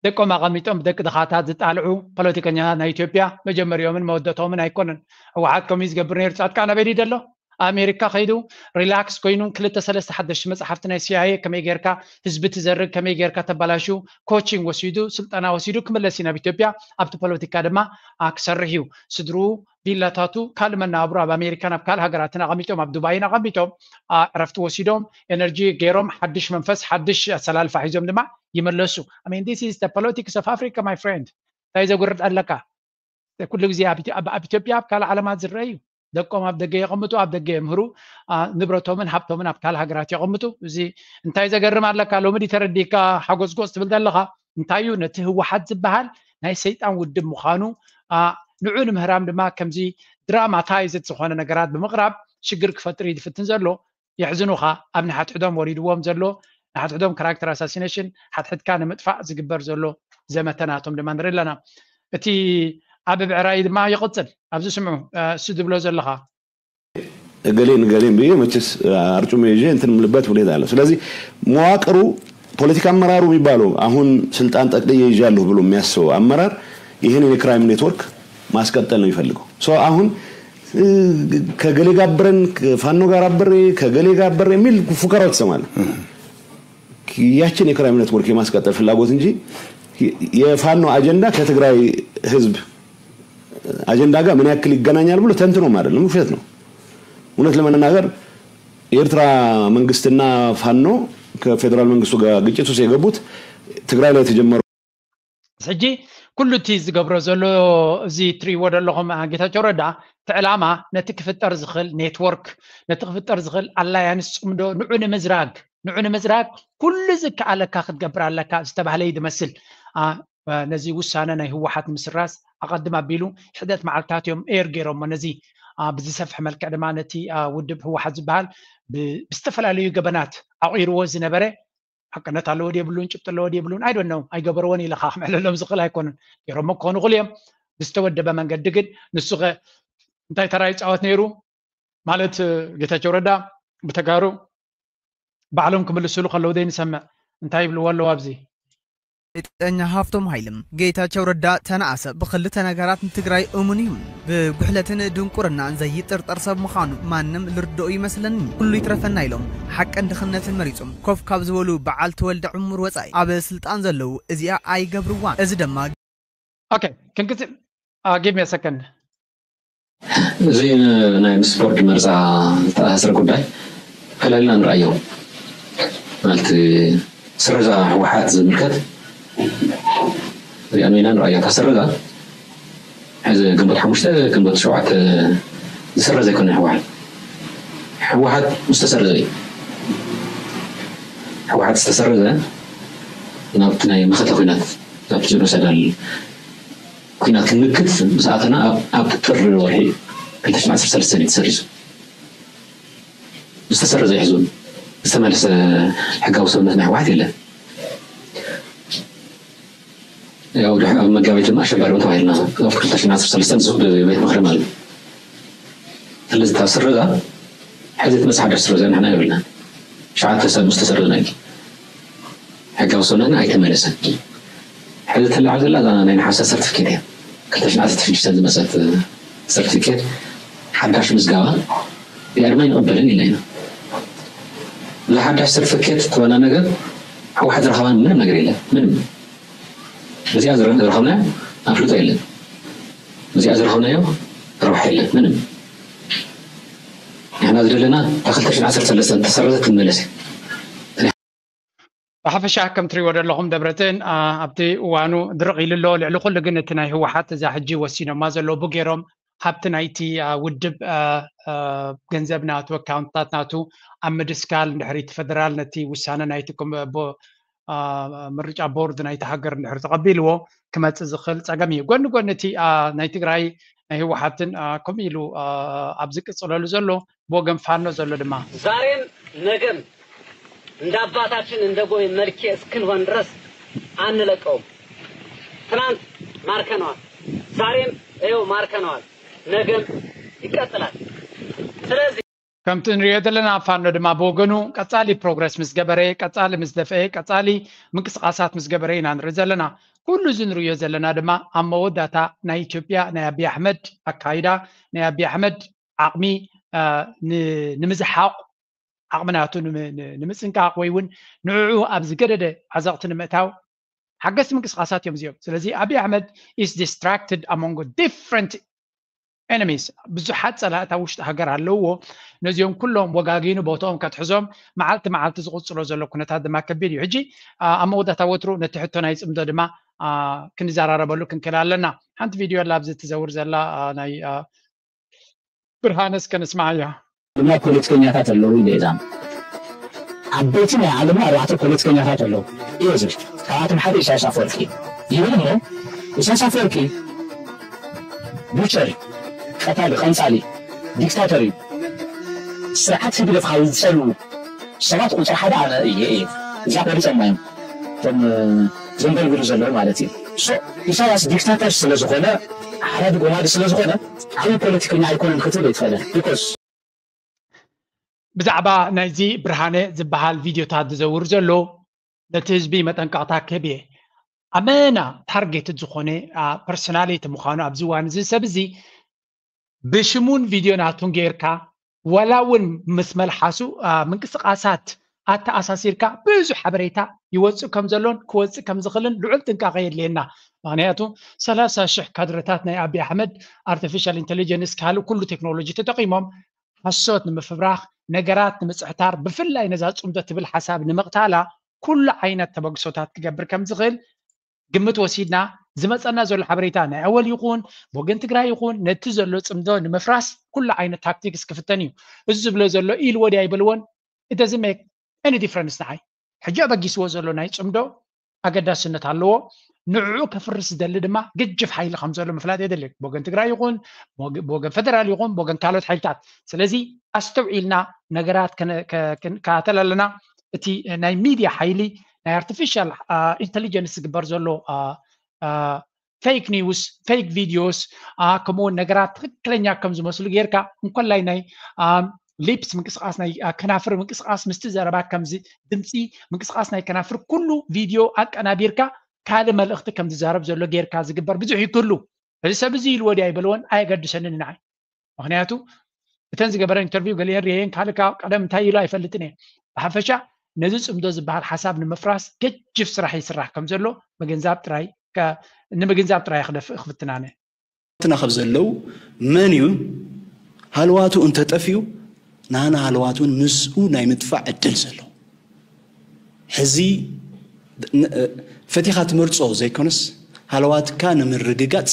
ደቆም ኣቐሚጦም ብደቂ ድኻታት ዝጣልዑ ፖለቲከኛታት ናይ ኢትዮጵያ መጀመሪዮምን መወደቶምን ኣይኮነን። ህወሓት ከምኡ ዝገብር ነይሩ። ፃድቃን ኣበይ ደሎ ኣሜሪካ ከይዱ ሪላክስ ኮይኑ ክልተ ሰለስተ ሓደሽቲ መፅሓፍቲ ናይ ሲኣይኤ ከመይ ጌርካ ህዝቢ ትዘርግ ከመይ ጌርካ ተባላሹ ኮቺንግ ወሲዱ ስልጠና ወሲዱ ክምለስ እዩ ናብ ኢትዮጵያ። ኣብቲ ፖለቲካ ድማ ክሰርሕ እዩ። ስድርኡ ቪላታቱ ካልእ መናብሮ ኣብ ኣሜሪካን ኣብ ካልእ ሃገራትን ኣቐሚጦም ኣብ ዱባይን ኣቐሚጦም ዕረፍቲ ወሲዶም ኤነርጂ ገይሮም ሓድሽ መንፈስ ሓድሽ ኣሰላልፋ ሒዞም ድማ ይመለሱ። I mean this is the politics of Africa my friend። እንታይ ዘጉርድ ኣለካ? ኩሉ ግዜ ኣብ ኢትዮጵያ ኣብ ካልእ ዓለማት ዝረአ እዩ። ደቆም ኣብ ደገ የቐምጡ፣ ኣብ ደገ የምህሩ፣ ንብረቶምን ሃብቶምን ኣብ ካልእ ሃገራት የቐምጡ። እዚ እንታይ ዘገርም ኣለካ? ሎሚ ድዩ ተረዲእካ ሓጎስጎስ ትብል ዘለኻ? እንታይ እዩ ነቲ ህወሓት ዝበሃል ናይ ሰይጣን ውድብ ምዃኑ ንዑ ንምህራም ድማ ከምዚ ድራማታይዝድ ዝኾነ ነገራት ብምቕራብ ሽግር ክፈጥር እዩ ዝፍትን ዘሎ። የሕዝኑኻ ኣብ ንሓድሕዶም ወሪድዎም ዘሎ ንሓድሕዶም ካራክተር ኣሳሲኔሽን ሓድሕድካ ንምጥፋእ ዝግበር ዘሎ ዘመተ ናቶም ድማ ንርኢ ኣለና። እቲ ኣብ ብዕራይ ድማ ይቕፅል ኣብዚ ስምዑ እሱ ዝብሎ ዘለኻ እገሌን እገሌን ብዬ መቼስ አርጩሜ ይዤ እንትን የምልበት ሁኔታ አለ። ስለዚህ መዋቅሩ ፖለቲካ አመራሩ የሚባለው አሁን ስልጣን ጠቅልዬ ይዣለሁ ብሎ የሚያስበው አመራር ይህን የክራይም ኔትወርክ ማስቀጠል ነው የሚፈልገው። አሁን ከገሌ ጋር አብረን ፋኖ ጋር አብሬ ከገሌ ጋር አብሬ የሚል ፉከራው ትሰማለህ። ያችን የክራይም ኔትወርክ የማስቀጠል ፍላጎት እንጂ የፋኖ አጀንዳ ከትግራይ ህዝብ አጀንዳ ጋር ምን ያክል ይገናኛል ብሎ ተንትኖም አይደለም፣ ውሸት ነው። እውነት ለመናገር የኤርትራ መንግስትና ፋኖ ከፌዴራል መንግስቱ ጋር ግጭት ውስጥ የገቡት ትግራይ ላይ የተጀመረው ሕጂ ኩሉ እቲ ዝገብሮ ዘሎ እዚ ትሪእዎ ዘለኹም ጌታቸው ረዳ እቲ ዕላማ ነቲ ክፍጠር ዝኽእል ኔትወርክ ነቲ ክፍጠር ዝኽእል ኣላያንስ ፅምዶ ንዑ ንምዝራግ ንዑ ንምዝራግ ኩሉ ዝከኣለካ ክትገብር ኣለካ ዝተባህለ እዩ ዝመስል። ነዚ ውሳነ ናይ ህወሓት ንምስራዝ ኣቐድም ኣቢሉ ሕደት መዓልታት እዮም ኤር ገይሮሞ ነዚ ብዝሰፍሐ መልክዕ ድማ ነቲ ውድብ ህወሓት ዝበሃል ብዝተፈላለዩ ገበናት ዓቑርዎ ዝነበረ ሓቅነት ኣለዎ የብሉን ጭብጢ ኣለዎ የብሉን ኣይዶነው ኣይገበርዎን ኢለካ ክምዕለሎም ዝኽእል ኣይኮኑን። ገይሮሞ ክኾኑ ይኽእሉ እዮም ብዝተወደበ መንገዲ ግን ንሱ እንታይ ተራ ይፃወት ነይሩ ማለት ጌታቸው ረዳ ብተጋሩ ባዕሎም ክምልስሉ ከለዉ ዘይንሰምዕ እንታይ ይብልዎ ኣለዉ ኣብዚ ጋዜጠኛ ሃፍቶም ሃይለ ጌታቸው ረዳ ተነኣሰ ብክልተ ነገራት ንትግራይ እሙን እዩ። ብጉሕለትን ድንቁርናን ዘይጥርጠር ሰብ ምዃኑ ማንም ልርድኦ ይመስለኒ። ኩሉ ይትረፈና ኢሎም ሓቅን ድኽነትን መሪጾም ኮፍ ካብ ዝበሉ በዓል ተወልደ ዕሙር ወጻኢ ኣብ ስልጣን ዘለዉ እዚኣ ኣይገብርዋን። እዚ ድማ ኦኬ ክንክትል give me a second እዚ ናይ ምስ ቦርድ መርፃ ዝተኣሳሰረ ጉዳይ ፈላሊና ንርኣዮ። ማለት ስረዛ ህወሓት ዝምልከት ሪኣኖ ኢና ንርኣዮ። እታ ስረዛ ሕዚ ግንቦት ሓሙሽተ ግንቦት ሸውዓተ ዝስረዝ ኣይኮነን ህወሓት። ህወሓት ዝተሰረዘ እዩ። ህወሓት ዝተሰረዘ ናብቲ ናይ መኸተ ኩናት ናብቲ ጀኖሳይዳል ኩናት ክንምክት ምስ ኣተና ኣብ ጥሪ ወርሒ ክልተ ሽሕን ዓሰርተ ሰለስተን እዩ ተሰሪዙ። ዝተሰረዘ ይሕዙን ዝተመለሰ ሕጋዊ ሰብነት ናይ ህወሓት የለን። ያው ድሕሪ ኣብ መጋቢት ድማ ኣሸባሪ እውን ተባሂልና ኣብ ክልተ ሽሕን ዓሰርተ ሰለስተን ዝህብ ቤት ምኽሪ ማለት እዩ። ስለዚ እታ ስረዛ ሕዚ ትመፅእ ሓዳሽ ስረዛ ንሕና የብልና። ሸዓተ ሰብ ምስ ተሰረዝና እዩ ሕጋዊ ሰውነትና ኣይተመለሰን። ሕዚ ትልዓል ዘላ እዛ ናይ ነሓሰ ሰርቲፊኬት እያ። ክልተ ሽሕን ዓሰርተ ሽዱሽተ ዝመፀት ሰርቲፊኬት ሓዳሽ ምዝጋባ ብዕድመ ኣይንቕበልን ኢልና ኢና። እዛ ሓዳሽ ሰርቲፊኬት ትበና ነገር ህወሓት ዝረኸባ ምንም ነገር የለን። ምንም እዚኣ ዝረ- ዝረኸብና ኣፍልጦ የለን። እዚኣ ዝረኸብናዮ ረብሓ የለን። ምንም ንሕና ዝደለና ካብ ክልተ ሽሕን ዓሰርተ ሰለስተን ተሰረዘት ትመለስ እያ። ብሓፈሻ ከም ትሪእዎ ዘለኹም ደብረፅን ኣብቲ እዋኑ ድርቕ ኢሉ ኣሎ። ልዕሊ ኩሉ ግን እቲ ናይ ህወሓት እዛ ሕጂ ወሲኖማ ዘለዉ ብገይሮም ሃብቲ ናይቲ ውድብ ገንዘብ ናቱ ኣካውንትታት ናቱ ኣብ ምድስካል እንድሕር እቲ ፈደራል ነቲ ውሳነ ናይቲ ምርጫ ቦርድ ናይቲ ሃገር እንድሕር ተቐቢልዎ ክመፅእ ዝኽእል ፀገም እዩ። ጎኒ ጎኒ እቲ ናይ ትግራይ ናይ ህወሓትን ከምኡ ኢሉ ኣብ ዝቅፅለሉ ዘሎ ብወገን ፋኖ ዘሎ ድማ ዛሬም ነገም እንደ አባታችን እንደ ጎይ መልኬ እስክንሆን ድረስ አንለቀውም። ትናንት ማርከነዋል፣ ዛሬም ይኸው ማርከነዋል፣ ነገም ይቀጥላል። ስለዚህ ከምቲ ንሪኦ ዘለና ፋኖ ድማ ብወገኑ ቀጻሊ ፕሮግረስ ምስ ገበረ፣ ቀጻሊ ምስ ደፍአ፣ ቀጻሊ ምንቅስቃሳት ምስ ገበረ ኢና ንርኢ ዘለና። ኩሉ እዚ ንሪኦ ዘለና ድማ ኣብ መወዳእታ ናይ ኢትዮጵያ ናይ ኣቢይ ኣሕመድ ኣካይዳ፣ ናይ ኣቢይ ኣሕመድ ዓቕሚ ንምዝሓቕ፣ ዓቕሚ ናቱ ንምጽንቃቕ ወይ እውን ንዕዑ ኣብ ዝገደደ ዓዘቕቲ ንምእታው ሓገዝቲ ምንቅስቃሳት እዮም እዚኦም። ስለዚ ኣቢይ ኣሕመድ is distracted among different enemies፣ ብዙሓት ጸላእታ ውሽጢ ሃገር ኣለውዎ። ነዚኦም ኩሎም ወጋጊኑ ቦታኦም ከትሕዞም መዓልቲ መዓልቲ ዝቕጽሎ ዘሎ ኩነታት ድማ ከቢድ እዩ። ሕጂ ኣብ መወዳእታ ወትሩ ነቲ ሕቶ ናይ ጽምዶ ድማ ክንዘራረበሉ ክንክእል ኣለና። ሓንቲ ቪድዮ ኣላ ኣብዚ ትዘውር ዘላ ናይ ብርሃነ እስከ ንስማዓያ። ድማ ፖለቲከኛታት ኣለዉ ኢለ እዛም ዓበይቲ ናይ ዓለምና ኣርባዕተ ፖለቲከኛታት ኣለዉ እየ ዝብል። ካብኣቶም ሓደ ኢሳያስ ኣፈወርቂ ይብል እሞ ኢሳያስ ኣፈወርቂ ቡቸር እዩ፣ ቀታሊ፣ ቀንጻሊ፣ ዲክታተር እዩ። ስርዓት ህግደፍ ካብ ዝጸልዉ ሰባት ቁፅሪ ሓደ ኣነ እየ እየ እዚኣ ቆሪፀማ እዮም እቶም ዘንበልብሉ ዘለዉ ማለት እዩ። ኢሳያስ ዲክታተር ስለዝኾነ ሓራዲ ጎማዲ ስለዝኾነ ዓብዪ ፖለቲከኛ ኣይኮነን ክትብል ኣይትኽእልን። ቢኮዝ ብዛዕባ ናይዚ ብርሃነ ዝበሃል ቪድዮታት ዝዘውር ዘሎ ነቲ ህዝቢ መጠንቀቕታ ክህብ እየ። ኣመና ታርጌትድ ዝኾነ ፐርሶናሊቲ ምዃኑ ኣብዚ እዋን እዚ ሰብ እዚ ብሽሙን ቪድዮ ናቱን ጌርካ ዋላ እውን ምስ መልሓሱ ምንቅስቃሳት ኣተኣሳሲርካ ብዙሕ ሓበሬታ ይወፅእ ከም ዘሎን ክወፅእ ከም ዝኽእልን ልዑል ጥንቃቐ የድልየና። ምክንያቱ ሰላሳ ሽሕ ካድረታት ናይ ኣቢ ኣሕመድ ኣርቲፊሻል ኢንቴሊጀንስ ካልእ ኩሉ ቴክኖሎጂ ተጠቒሞም ሓሶት ንምፍብራኽ፣ ነገራት ንምፅሕታር፣ ብፍላይ ነዛ ፅምዶ ትብል ሓሳብ ንምቕታላ ኩሉ ዓይነት ተበግሶታት ክገብር ከም ዝኽእል ግምት ወሲድና ዝመፀና ዘሎ ሓበሬታ ናይ ኣወል ይኹን ብወገን ትግራይ ይኹን ነቲ ዘሎ ፅምዶ ንምፍራስ ኩሉ ዓይነት ታክቲክስ ክፍተን እዩ። እዚ ዝብሎ ዘሎ ኢልዎ ድዩ ኣይበልዎን it doesn't make any difference ንዓይ። ሕጂ ኣበጊስዎ ዘሎ ናይ ፅምዶ ኣገዳስነት ኣለዎ። ንዕኡ ከፍርስ ዝደሊ ድማ ግጅፍ ሓይሊ ከም ዘሎ ምፍላጥ የድሊ። ብወገን ትግራይ ይኹን ብወገን ፌደራል ይኹን ብወገን ካልኦት ሓይልታት። ስለዚ ኣስተውዒልና ነገራት ከነከታተል ኣለና። እቲ ናይ ሚድያ ሓይሊ ናይ ኣርቲፊሻል ኢንቴሊጀንስ ዝግበር ዘሎ ፌክ ኒውስ፣ ፌክ ቪድዮስ፣ ከምኡውን ነገራት ትክክለኛ ከም ዝመስሉ ጌርካ እንኮላይ ናይ ሊፕስ ምንቅስቃስ ናይ ከናፍር ምንቅስቃስ ምስቲ ዘረባ ከምዚ ድምፂ ምንቅስቃስ ናይ ከናፍር ኩሉ ቪድዮ ኣቀናቢርካ ካልእ መልእክቲ ከም ዝዛረብ ዘሎ ጌርካ ዝግበር ብዙሕ ይክህሉ። እዚ ሰብ እዚ ኢልዎ ድዩ ኣይበልዎን ኣየገድሰንን ንዓይ። ምክንያቱ እተን ዝገበረ ኢንተርቪው ገሊአን ርየን ካልእ ካብ ቀደም እንታይ ኢሉ ኣይፈልጥን እየ። ብሓፈሻ ነዚ ፅምዶ ዝበሃል ሓሳብ ንምፍራስ ገጅፍ ስራሕ ይስራሕ ከም ዘሎ ምግንዛብ ጥራይ ንምግንዛብ ጥራይ ክደፍእ ክፍትናነ። ትና ካብ ዘለዉ መን እዩ ሃለዋቱ እንተጠፍዩ ናና ሃለዋቱን ምስኡ ናይ ምጥፋእ ዕድል ዘሎ ሕዚ ፈቲኻ ትመርጾ ዘይኮነስ ሃለዋትካ ንምርግጋጽ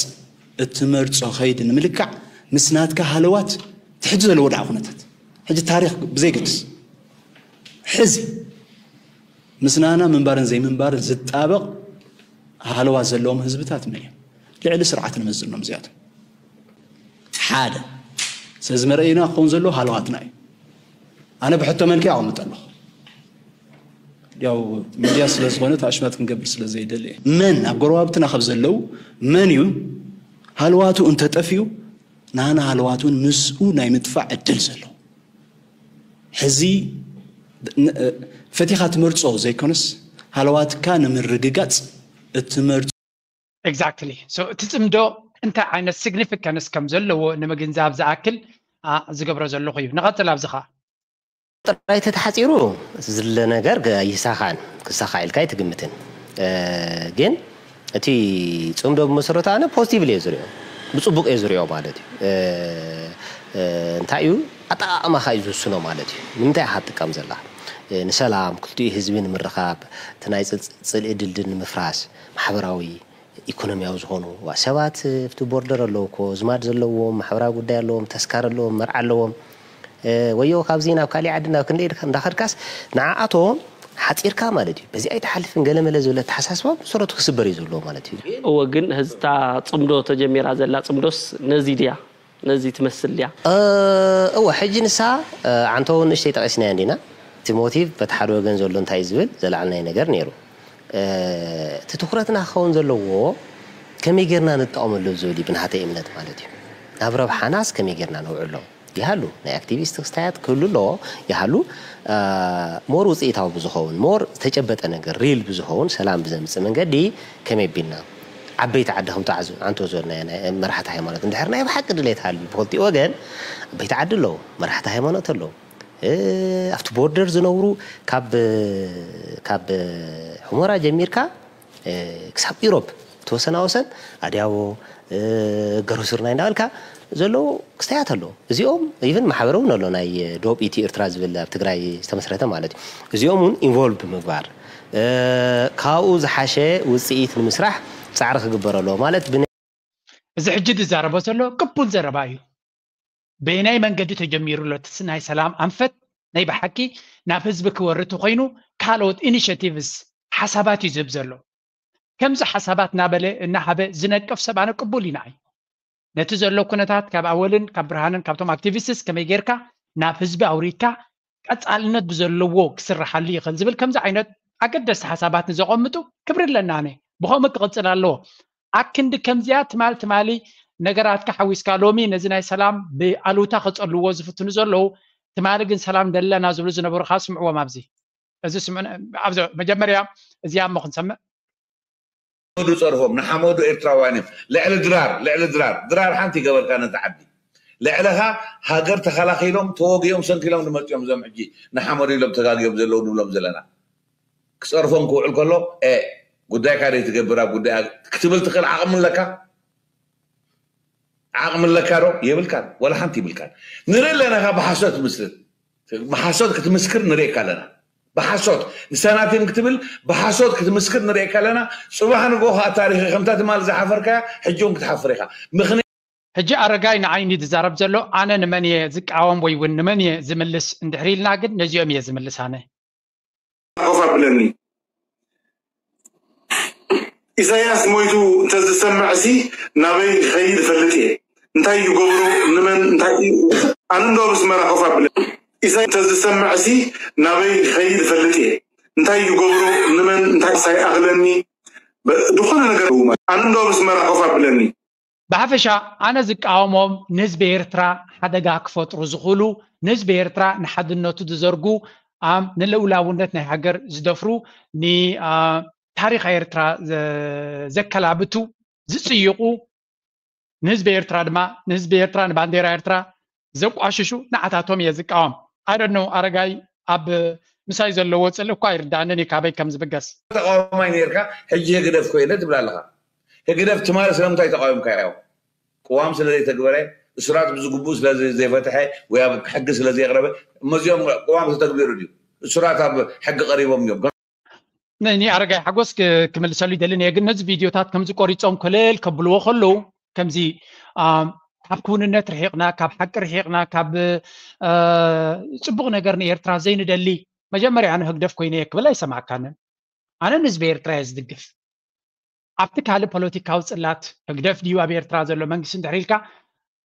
እትመርጾ ከይዲ ንምልካዕ ምስ ናትካ ሃለዋት ትሕጂ ዘለዎ ደኣ ኩነታት ሕጂ ታሪኽ ብዘይገድስ ሕዚ ምስ ናና ምንባርን ዘይምንባርን ዝጣበቕ ሃለዋት ዘለዎም ህዝብታት መን እዮም? ልዕሊ ስርዓት ንመዝኖም እዚኣቶም ሓደ ስለዚ መርኣይና ክኸውን ዘለዎ ሃለዋትና እዩ። ኣነ ብሕቶ መልክዕ ኣቐምጥ ኣለኹ። ያው ሚድያ ስለ ዝኾነ ኣሽማት ክንገብር ስለ ዘይደሊ እየ። መን ኣብ ጎረባብትና ካብ ዘለዉ መን እዩ ሃለዋቱ እንተጠፍዩ ናና ሃለዋቱን ምስኡ ናይ ምጥፋእ ዕድል ዘሎ ሕዚ ፈቲኻ ትመርጾ ዘይኮነስ ሃለዋትካ ንምርግጋጽ እትመርጾ exactly so እቲ ፅምዶ እንታይ ዓይነት ሲግኒፊካንስ ከም ዘለዎ ንምግንዛብ ዝኣክል ዝገብሮ ዘለኹ እዩ። ንቐፅል ኣብዚ ኸዓ ጥራይ ተተሓፂሩ ዝለ ነገር ይሳኻን ክሳኻ ኢልካ ኣይትግምትን። ግን እቲ ፅምዶ ብመሰረቱ ኣነ ፖዚቲቭሊ እየ ዝሪኦ፣ ብፅቡቅ እየ ዝሪኦ ማለት እዩ። እንታይ እዩ ኣጠቃቅማኻ እዩ ዝውስኖ ማለት እዩ። ንምንታይ ኢኻ ትጥቀም ዘላ ንሰላም ክልቲኡ ህዝቢ ንምርኻብ እቲ ናይ ፅልኢ ድልድል ንምፍራስ ማሕበራዊ ኢኮኖሚያዊ ዝኾኑ ሰባት ኣብቲ ቦርደር ኣለዉ እኮ ዝማድ ዘለዎም ማሕበራዊ ጉዳይ ኣለዎም ተስካር ኣለዎም መርዓ ኣለዎም ወዮ ካብዚ ናብ ካሊእ ዓዲ ናብ ክንደይ እንዳኸድካስ ንዓኣቶም ሓፂርካ ማለት እዩ በዚ ኣይትሓልፍን ገለመለ ዝብል ኣተሓሳስባ ብሰረቱ ክስበር እዩ ዘለዎ ማለት እዩ። እወ ግን ህዝታ ፅምዶ ተጀሚራ ዘላ ፅምዶስ ነዚ ድያ ነዚ ትመስል ድያ? እወ ሕጂ ንሳ ዓንተውን ንእሽተይ ጠቒስናያ እንዲና እቲ ሞቲቭ በቲ ሓደ ወገን ዘሎ እንታይ እዩ ዝብል ዘላዕልናይ ነገር ነይሩ። እቲ ትኩረትና ክኸውን ዘለዎ ከመይ ጌርና ንጠቐመሉ ዝብል እዩ ብናተይ እምነት ማለት እዩ። ናብ ረብሓናስ ከመይ ጌርና ነውዕሎ ይሃሉ ናይ ኣክቲቪስት ክስታያት ክህሉ ኣለዎ። ይሃሉ ሞር ውፅኢታዊ ብዝኸውን ሞር ዝተጨበጠ ነገር ሪል ብዝኸውን ሰላም ብዘምፅእ መንገዲ ከመይ ቢልና ዓበይቲ ዓዲ ከም ተዓዙ ኣንቶ ዝበልና መራሕቲ ሃይማኖት እንድሕር ናይ ብሓቂ ድሌት ሃሉ ብክልቲኡ ወገን ዓበይቲ ዓዲ ኣለዉ፣ መራሕቲ ሃይማኖት ኣለዉ፣ ኣብቲ ቦርደር ዝነብሩ ካብ ካብ ሕሞራ ጀሚርካ ክሳብ ኢሮብ ተወሰና ወሰን ኣድያቦ ገረሱርናይ እንዳበልካ ዘለዉ ክስተያት ኣለዉ። እዚኦም ኢቨን ማሕበረ እውን ኣሎ ናይ ዶብ ኢቲ ኤርትራ ዝብል ኣብ ትግራይ ዝተመስረተ ማለት እዩ። እዚኦም እውን ኢንቮልቭ ብምግባር ካብኡ ዝሓሸ ውፅኢት ንምስራሕ ፃዕሪ ክግበር ኣለዎ ማለት ብ እዚ ሕጂ ዝዛረቦ ዘሎ ቅቡል ዘረባ እዩ። በየናይ መንገዲ ተጀሚሩ ኣሎ እቲ ናይ ሰላም ኣንፈት ናይ ብሓቂ ናብ ህዝቢ ክወሪ ተኮይኑ ካልኦት ኢኒሽቲቭስ ሓሳባት እዩ ዝህብ ዘሎ። ከምዚ ሓሳባት እናበለ እናሃበ ዝነቅፍ ሰብ ኣነ ቅቡል እዩ ንዓይ። ነቲ ዘሎ ኩነታት ካብ ኣወልን ካብ ብርሃንን ካብቶም ኣክቲቪስትስ ከመይ ጌርካ ናብ ህዝቢ ኣውሪድካ ቀፃልነት ብዘለዎ ክስርሓሉ ይኽእል ዝብል ከምዚ ዓይነት ኣገደስቲ ሓሳባት ንዘቐምጡ ክብሪ ኣለና። ኣነ ብኸምኡ ክቕፅል ኣለዎ። ኣክንዲ ከምዚኣ ትማል ትማሊ ነገራትካ ሓዊስካ ሎሚ ነዚ ናይ ሰላም ብኣሉታ ከፀልዎ ዝፍትኑ ዘለዉ ትማሊ ግን ሰላም ደለና ዝብሉ ዝነበሩ ከዓ ስምዕዎም ኣብዚ እዚ ስምዑ ኣብዚ መጀመርያ እዚኣ እሞ ክንሰምዕ ንሓመዱ ፀርፎም ንሓመዱ ኤርትራውያን እዮም። ልዕሊ ድራር ልዕሊ ድራር ድራር ሓንቲ ይገበርካ ነቲ ዓዲ ልዕለኻ ሃገር ተኸላኺሎም ተወጊኦም ሰንኪሎም ዝመፅኦም እዞም ሕጂ ንሓመዱ ኢሎም ተጋግዮም ዘለዉ ንብሎም ዘለና ክፀርፎም ክውዕል ከሎ እ ጉዳይካ ደይ ትገብር ኣብ ጉዳይ ክትብል ትኽእል ዓቕሚ ኣለካ ዓቕሚ ኣለካ ዶ የብልካን ወላ ሓንቲ ይብልካን ንርኢ ኣለና ካብ ብሓሶት ትምስክር ብሓሶት ክትምስክር ንርእየካ ኣለና ብሓሶት ንሰናቲም ክትብል ብሓሶት ክትምስክር ንርእየካ ኣለና ፅባሕ ንግሆ ከዓ ታሪኽ ከምታ ትማል ዝሓፈርካያ ሕጂ እውን ክትሓፍር ኢኻ ምኽንያት ሕጂ ኣረጋይ ንዓይ እንዲ ዝዛረብ ዘሎ ኣነ ንመን እየ ዝቃወም ወይ እውን ንመን እየ ዝምልስ እንድሕር ኢልና ግን ነዚኦም እየ ዝምልስ ኣነ ኮፍ ኣብለኒ ኢሳያስ ሞይቱ እንተዝሰምዕሲ ናበይ ክኸይድ እፈልጥ እየ እንታይ ይገብሮ ንመን እንታይ ኣነ እንዶ ኣብ ኣስመራ ኮፍ ኣብለኒ ኢሳያስ እንተዝሰምዕሲ ናበይ ክኸይድ እፈልጥ እየ እንታይ ይገብሮ ንመን እንታይ ሳይ ኣኽለኒ ዝኾነ ነገር ኣነ እንዶ ኣብ ኣስመራ ኮፍ ኣብለኒ ብሓፈሻ ኣነ ዝቃወሞም ንህዝቢ ኤርትራ ሓደጋ ክፈጥሩ ዝኽእሉ ንህዝቢ ኤርትራ ንሓድነቱ ዝዘርጉ ኣም ንልኡላውነት ናይ ሃገር ዝደፍሩ ንታሪኽ ኤርትራ ዘከላብቱ ዝፅይቑ ንህዝቢ ኤርትራ ድማ ንህዝቢ ኤርትራ ንባንዴራ ኤርትራ ዘቋሽሹ ንዓታቶም እየ ዝቃወም። I don't know ኣረጋይ ኣብ ምሳይ ዘለዎ ፅልኢ እኳ ኣይርዳእንን እዩ ካበይ ከም ዝብገስ። ተቃዋማይ ነርካ ሕጂ ህግደፍ ኮይነ ትብል ኣለኻ። ህግደፍ ትማሊ ስለምንታይ ተቃዊምካዮ? ቅዋም ስለዘይተግበረ እሱራት ብዝግብኡ ስለዘይፈትሐ ወይ ኣብ ሕጊ ስለዘይቅረበ እመዚኦም ቅዋም ተተግቢሩ ድዩ? እሱራት ኣብ ሕጊ ቀሪቦም እዮም። ንኣረጋይ ሓጎስ ክምልሰሉ ይደልን እየ ግን ነዚ ቪድዮታት ከምዚ ቆሪፆም ኮለል ከብልዎ ከለዉ ከምዚ ካብ ክውንነት ርሒቕና ካብ ሓቂ ርሒቕና ካብ ፅቡቕ ነገር ንኤርትራ ዘይንደሊ መጀመርያ ኣነ ህግደፍ ኮይነ እየ ክብል ኣይሰማዕካንን ኣነ ንህዝቢ ኤርትራ እየ ዝድግፍ ኣብቲ ካልእ ፖለቲካዊ ፅላት ህግደፍ ድዩ ኣብ ኤርትራ ዘሎ መንግስቲ እንድሕር ኢልካ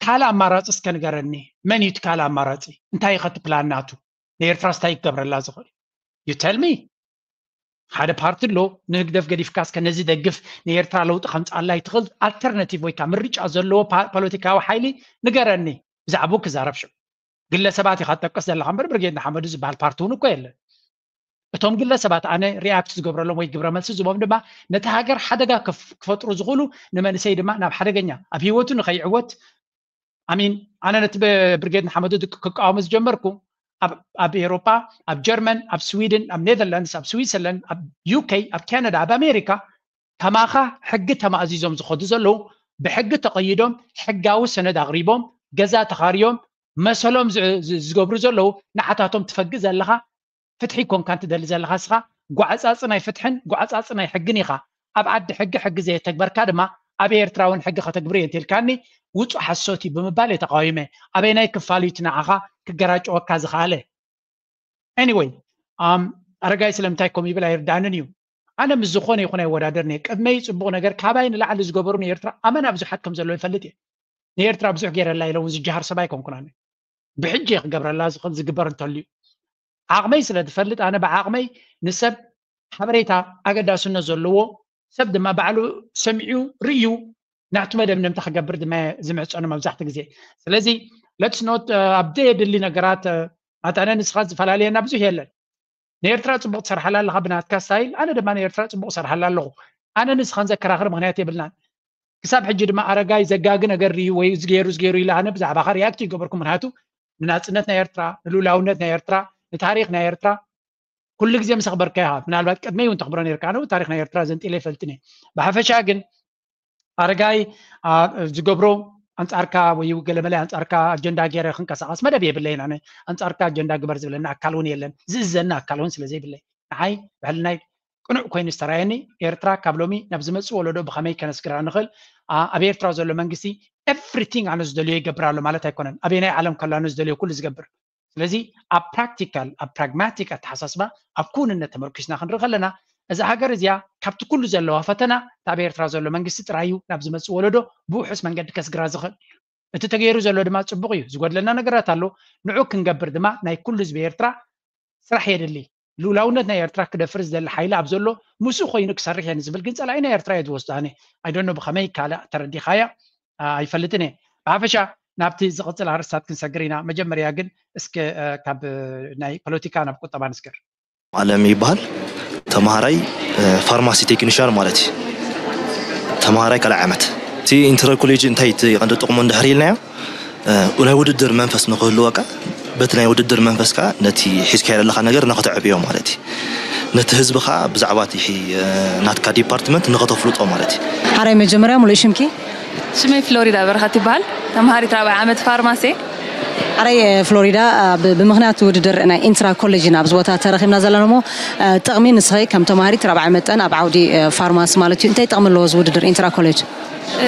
ካልእ ኣማራፂ እስከ ንገረኒ መን እዩ እቲ ካልእ ኣማራፂ እንታይ እዩ ከቲ ፕላን ናቱ ንኤርትራ ስታይ ክገብረላ ዝኽእል you tell me ሓደ ፓርቲ ኣሎ ንህግደፍ ገዲፍካ እስከ ነዚ ደግፍ ንኤርትራ ለውጢ ከምፅኣላ ይትኽእል ኣልተርናቲቭ ወይካ ምርጫ ዘለዎ ፖለቲካዊ ሓይሊ ንገረኒ ብዛዕባኡ ክዛረብ ሽዑ ግለሰባት ኢኻ ትጠቅስ ዘለኻ እምበር ብርጌድ ንሓመዱ ዝበሃል ፓርቲ እውን እኮ የለን እቶም ግለሰባት ኣነ ሪኣክት ዝገብረሎም ወይ ግብረ መልሲ ዝቦም ድማ ነቲ ሃገር ሓደጋ ክፈጥሩ ዝኽእሉ ንመንእሰይ ድማ ናብ ሓደገኛ ኣብ ህይወቱ ንኸይዕወት ኣሚን ኣነ ነቲ ብርጌድ ንሓመዱ ክቃወሙ ዝጀመርኩ ኣብ ኤሮፓ ኣብ ጀርመን ኣብ ስዊድን ኣብ ኔዘርላንድስ ኣብ ስዊዘርላንድ ኣብ ዩኬ ኣብ ካናዳ ኣብ ኣሜሪካ ከማኻ ሕጊ ተማእዚዞም ዝኸዱ ዘለዉ ብሕጊ ተቐይዶም ሕጋዊ ሰነድ ኣቕሪቦም ገዛ ተኻርዮም መሰሎም ዝገብሩ ዘለዉ ንዓታቶም ትፈግእ ዘለኻ ፍትሒ ኮንካ እንትደሊ ዘለኻ እስኻ ጓዕፃፂ ናይ ፍትሕን ጓዕፃፂ ናይ ሕግን ኢኻ ኣብ ዓዲ ሕጊ ሕጊ ዘየተግበርካ ድማ ኣብ ኤርትራ እውን ሕጊ ከተግብር እየ እንተልካኒ ውፁእ ሓሶት እዩ ብምባል እየ ተቃዊመ ኣበየናይ ክፋል እዩ እቲ ንዓኻ ክገራጨወካ ዝኸኣለ anyway ኣረጋይ ስለምንታይ ከምኡ ይብል ኣይርዳእንን እዩ ኣነ ምስ ዝኾነ ይኹን ኣይወዳደርን እየ ቅድመይ ፅቡቕ ነገር ካባይ ንላዕሊ ዝገበሩ ንኤርትራ ኣመና ብዙሓት ከም ዘለዉ ይፈልጥ እየ ንኤርትራ ብዙሕ ገይረላ ኢለ እውን ዝጀሃር ሰብ ኣይኮንኩን ኣነ ብሕጂ እየ ክገብረላ ዝኽእል ዝግበር እንተልዩ ዓቕመይ ስለ ዝፈልጥ ኣነ ብዓቕመይ ንሰብ ሓበሬታ ኣገዳስነት ዘለዎ ሰብ ድማ ባዕሉ ሰሚዑ ርእዩ ናቱ መደምደምታ ክገብር ድማ ዝምዕፀኑ መብዛሕትኡ ግዜ። ስለዚ let's not ኣብ ዘየድሊ ነገራት ኣነ ንስኻ ዝፈላለየና ብዙሕ የለን። ንኤርትራ ፅቡቕ ትሰርሓላ ኣለኻ ብናትካ ስታይል፣ ኣነ ድማ ንኤርትራ ፅቡቕ እሰርሓላ ኣለኹ። ኣነ ንስኻን ዘከራኽር ምኽንያት የብልናን። ክሳብ ሕጂ ድማ ኣረጋይ ዘጋጊ ነገር ድዩ ወይ እዚ ገይሩ እዚ ገይሩ ኢለ ኣነ ብዛዕባኻ ሪያክት ይገበርኩ። ምክንያቱ ንናፅነት ናይ ኤርትራ፣ ንልኡላውነት ናይ ኤርትራ፣ ንታሪክ ናይ ኤርትራ ኩሉ ግዜ ምስ ኣኽበርካ ኢኻ። ምናልባት ቅድመይ እውን ተኽብሮ ነርካ። ኣነ እውን ታሪክ ናይ ኤርትራ ዘንጢለ ይፈልጥን እየ። ብሓፈሻ ግን ኣረጋይ ዝገብሮ ኣንጻርካ ወይ ገለመለ ኣንጻርካ ኣጀንዳ ገይረ ክንቀሳቐስ መደብ የብለይን። ኣነ ኣንጻርካ ኣጀንዳ ግበር ዝብለኒ ኣካል እውን የለን፣ ዝእዘኒ ኣካል እውን ስለ ዘይብለይ ንዓይ ብሕልናይ ቅኑዕ ኮይኑ ዝተራየኒ ኤርትራ ካብ ሎሚ ናብ ዝመጽእ ወለዶ ብኸመይ ከነስግራ ንኽእል። ኣብ ኤርትራ ዘሎ መንግስቲ everything ኣነ ዝደልዮ ይገብር ኣሎ ማለት ኣይኮነን። ኣበየናይ ዓለም ከሎ ኣነ ዝደልዮ ኩሉ ዝገብር። ስለዚ ኣብ ፕራክቲካል ኣብ ፕራግማቲክ ኣተሓሳስባ ኣብ ክውንነት ተመርኪስና ክንርኢ ከለና እዛ ሃገር እዚኣ ካብቲ ኩሉ ዘለዋ ፈተና እታ ኣብ ኤርትራ ዘሎ መንግስቲ ጥራይ እዩ ናብ ዝመፅእ ወለዶ ብውሑስ መንገዲ ከስግራ ዝኽእል። እቲ ተገይሩ ዘሎ ድማ ፅቡቕ እዩ። ዝጎድለና ነገራት ኣሎ። ንዑ ክንገብር ድማ ናይ ኩሉ ህዝቢ ኤርትራ ስራሕ የድሊ። ልኡላውነት ናይ ኤርትራ ክደፍር ዝደሊ ሓይሊ ኣብ ዘሎ ምስኡ ኮይኑ ክሰርሕ እየ ንዝብል ግን ፀላኢ ናይ ኤርትራ እየ ዝወስዶ። ኣነ ኣይደኖ ብኸመይ ካልእ ተረዲኻያ ኣይፈልጥን እየ። ብሓፈሻ ናብቲ ዝቕፅል ኣርእስታት ክንሰግር ኢና። መጀመርያ ግን እስከ ካብ ናይ ፖለቲካ ናብ ቁጠባ ንስገር። ዓለም ይበሃል። ተምሃራይ ፋርማሲ ቴክኒሽያን ማለት እዩ። ተምሃራይ ካልኣይ ዓመት እቲ ኢንተር ኮሌጅ እንታይ እቲ ቀንዲ ጥቕሙ እንድሕር ኢልናዮ ናይ ውድድር መንፈስ ንክህልወካ በቲ ናይ ውድድር መንፈስ ከዓ ነቲ ሒዝካዮ ዘለካ ነገር ንክተዕብዮ ማለት እዩ። ነቲ ህዝቢ ከዓ ብዛዕባ እቲ ናትካ ዲፓርትመንት ንክተፍልጦ ማለት እዩ። ሓራይ መጀመርያ ሙሉእ ሽምኪ? ሽመይ ፍሎሪዳ በረኸት ይበሃል። ተምሃሪት ራብዓይ ዓመት ፋርማሲ። ሓራይ ፍሎሪዳ ብምክንያት ውድድር ናይ ኢንትራ ኮሌጅ ኢና ኣብዚ ቦታ ተረኪብና ዘለና እሞ ጥቕሚ ንስኸይ ከም ተምሃሪት ራብዓይ መጠን ኣብ ዓውዲ ፋርማሲ ማለት እዩ እንታይ ጥቕሚ ኣለዎ እዚ ውድድር ኢንትራ ኮሌጅ?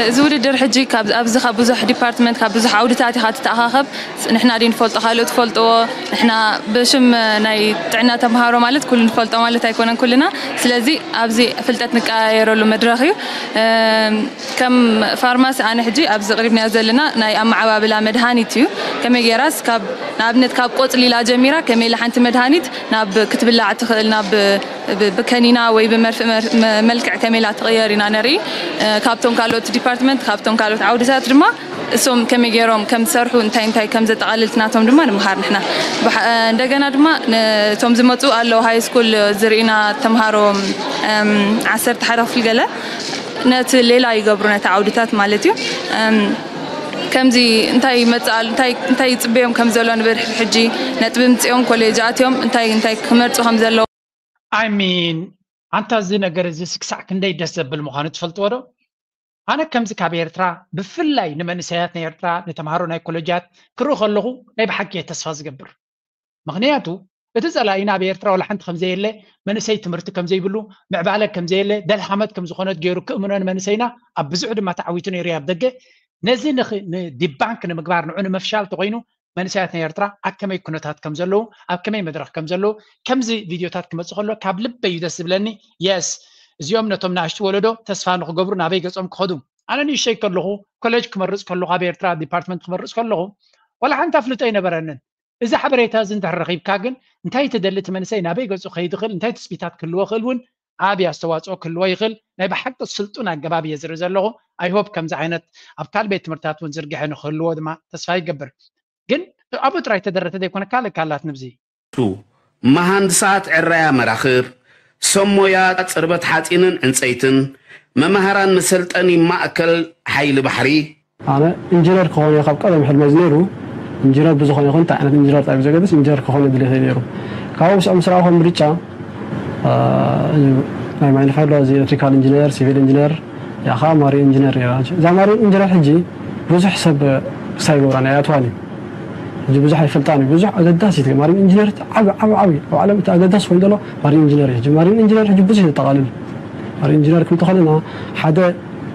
እዚ ውድድር ሕጂ ኣብዚ ካብ ብዙሕ ዲፓርትመንት ካብ ብዙሕ ዓውድታት ኢኻ ትተኣኻኸብ። ንሕና ድዩ ንፈልጦ ካልኦት ትፈልጥዎ ንሕና ብሽም ናይ ጥዕና ተምሃሮ ማለት ኩሉ ንፈልጦ ማለት ኣይኮነን ኩልና። ስለዚ ኣብዚ ፍልጠት ንቀያየረሉ መድረኽ እዩ። ከም ፋርማሲ ኣነ ሕጂ ኣብዚ ቅሪብናዮ ዘለና ናይ ኣመዓባብላ መድሃኒት እዩ። ከመይ ገይራስ ካብ ንኣብነት ካብ ቆፅሊ ኢላ ጀሚራ ከመይ ኢላ ሓንቲ መድሃኒት ናብ ክትብላዕ ትኽእል ናብ ብከኒና ወይ ብመርፍእ መልክዕ ከመይ ኢላ ትቕየር ኢና ነርኢ። ካብቶም ካልኦት ዲፓርትመንት ካብቶም ካልኦት ዓውድታት ድማ እሶም ከመይ ገይሮም ከም ዝሰርሑ እንታይ እንታይ ከም ዘጠቓልል ናቶም ድማ ንምሃር ንሕና። እንደገና ድማ እቶም ዝመፁ ኣለዉ ሃይ ስኩል ዝርኢና ተምሃሮ ዓሰርተ ሓደ ክፍል ገለ ነቲ ሌላ ይገብሩ ነቲ ዓውድታት ማለት እዩ። ከምዚ እንታይ መፅኣል እንታይ ይፅበዮም ከም ዘሎ ንብር ሕጂ ነጥቢ ምፅኦም ኮሌጅ ኣትዮም እንታይ እንታይ ክመርፁ ከም ዘለዎ I mean ኣንታ እዚ ነገር እዚ ስክሳዕ ክንደይ ደስ ዘብል ምዃኑ ትፈልጥዎ ዶ? ኣነ ከምዚ ካብ ኤርትራ ብፍላይ ንመንእሰያት ናይ ኤርትራ ንተምሃሮ ናይ ኮለጃት ክርኢ ከለኹ ናይ ብሓቂ እየ ተስፋ ዝገብር። ምኽንያቱ እቲ ጸላኢና ኣብ ኤርትራ ዋላ ሓንቲ ከምዘየለ፣ መንእሰይ ትምህርቲ ከምዘይብሉ፣ ምዕባለ ከምዘየለ፣ ደልሃመት ከምዝኾነት ገይሩ ክእምኖ ንመንእሰይና ኣብ ብዙሕ ድማ ተዓዊቱ ነይሩ ኣብ ደገ። ነዚ ንዲባንክ ንምግባር ንዑ ንምፍሻል ተኾይኑ መንእሰያት ናይ ኤርትራ ኣብ ከመይ ኩነታት ከም ዘለዉ ኣብ ከመይ መድረኽ ከም ዘለዉ ከምዚ ቪድዮታት ክመጽእ ከሎ ካብ ልበይ እዩ ደስ ዝብለኒ። የስ እዚኦም ነቶም ንኣሽቱ ወለዶ ተስፋ ንክገብሩ ናበይ ገጾም ክኸዱ ኣነ ንእሽተይ ከለኹ ኮሌጅ ክመርጽ ከለኹ ኣብ ኤርትራ ዲፓርትመንት ክመርጽ ከለኹ ዋላ ሓንቲ ኣፍልጦ ኣይነበረንን። እዚ ሓበሬታ እዚ እንድሕር ረኺብካ ግን እንታይ ትደሊ እቲ መንእሰይ ናበይ ገጹ ክኸይድ ይኽእል እንታይ ትጽቢታት ክህልዎ ይኽእል እውን ዓቢ ኣስተዋጽኦ ክህልዎ ይኽእል። ናይ ብሓቂ ስልጡን ኣገባብ እየ ዝርኢ ዘለኹ። I hope ከምዚ ዓይነት ኣብ ካልእ ቤት ትምህርትታት እውን ዝርግሐ ንክህልዎ ድማ ተስፋ ይገብር። ግን ኣብኡ ጥራይ ተደረተ ዘይኮነ ካልእ ካላት ንብዚ መሃንድሳት ዕረያ መራኽብ፣ ሰብ ሞያ ጽርበት ሓጺንን ዕንጸይትን፣ መማህራን መሰልጠኒ ማእከል ሓይሊ ባሕሪ፣ ኣነ ኢንጂነር ክኸውን እየ ካብ ቀደም ሕልመይ ዝነይሩ። ኢንጂነር ብዝኾነ ይኹን እንታይ ዓይነት ኢንጂነር ጣቢብ ዘገድስ ኢንጂነር ክኾን ድሌት ነይሩ። ካብኡ ምስኦም ስራእኹም ምርጫ ናይ ማይንፋይሎ እዚ ኤሌክትሪካል ኢንጂነር ሲቪል ኢንጂነር ያኻ ማሪን ኢንጂነር ነይራ። እዛ ማሪን ኢንጂነር ሕጂ ብዙሕ ሰብ ክሳይ ገብራ ናይ ኣትዋን እዩ። ሕጂ ብዙሕ ኣይፈልጣን እዩ። ብዙሕ ኣገዳሲት ማሪን ኢንጂነር ዓቢ ዓቢ ዓቢ ኣብ ዓለም እቲ ኣገዳሲ ኮይኑ ዘሎ ማሪን ኢንጂነር እዩ። ሕጂ ማሪን ኢንጂነር ሕጂ ብዙሕ የጠቓልል። ማሪን ኢንጂነር ክንተኸለና ሓደ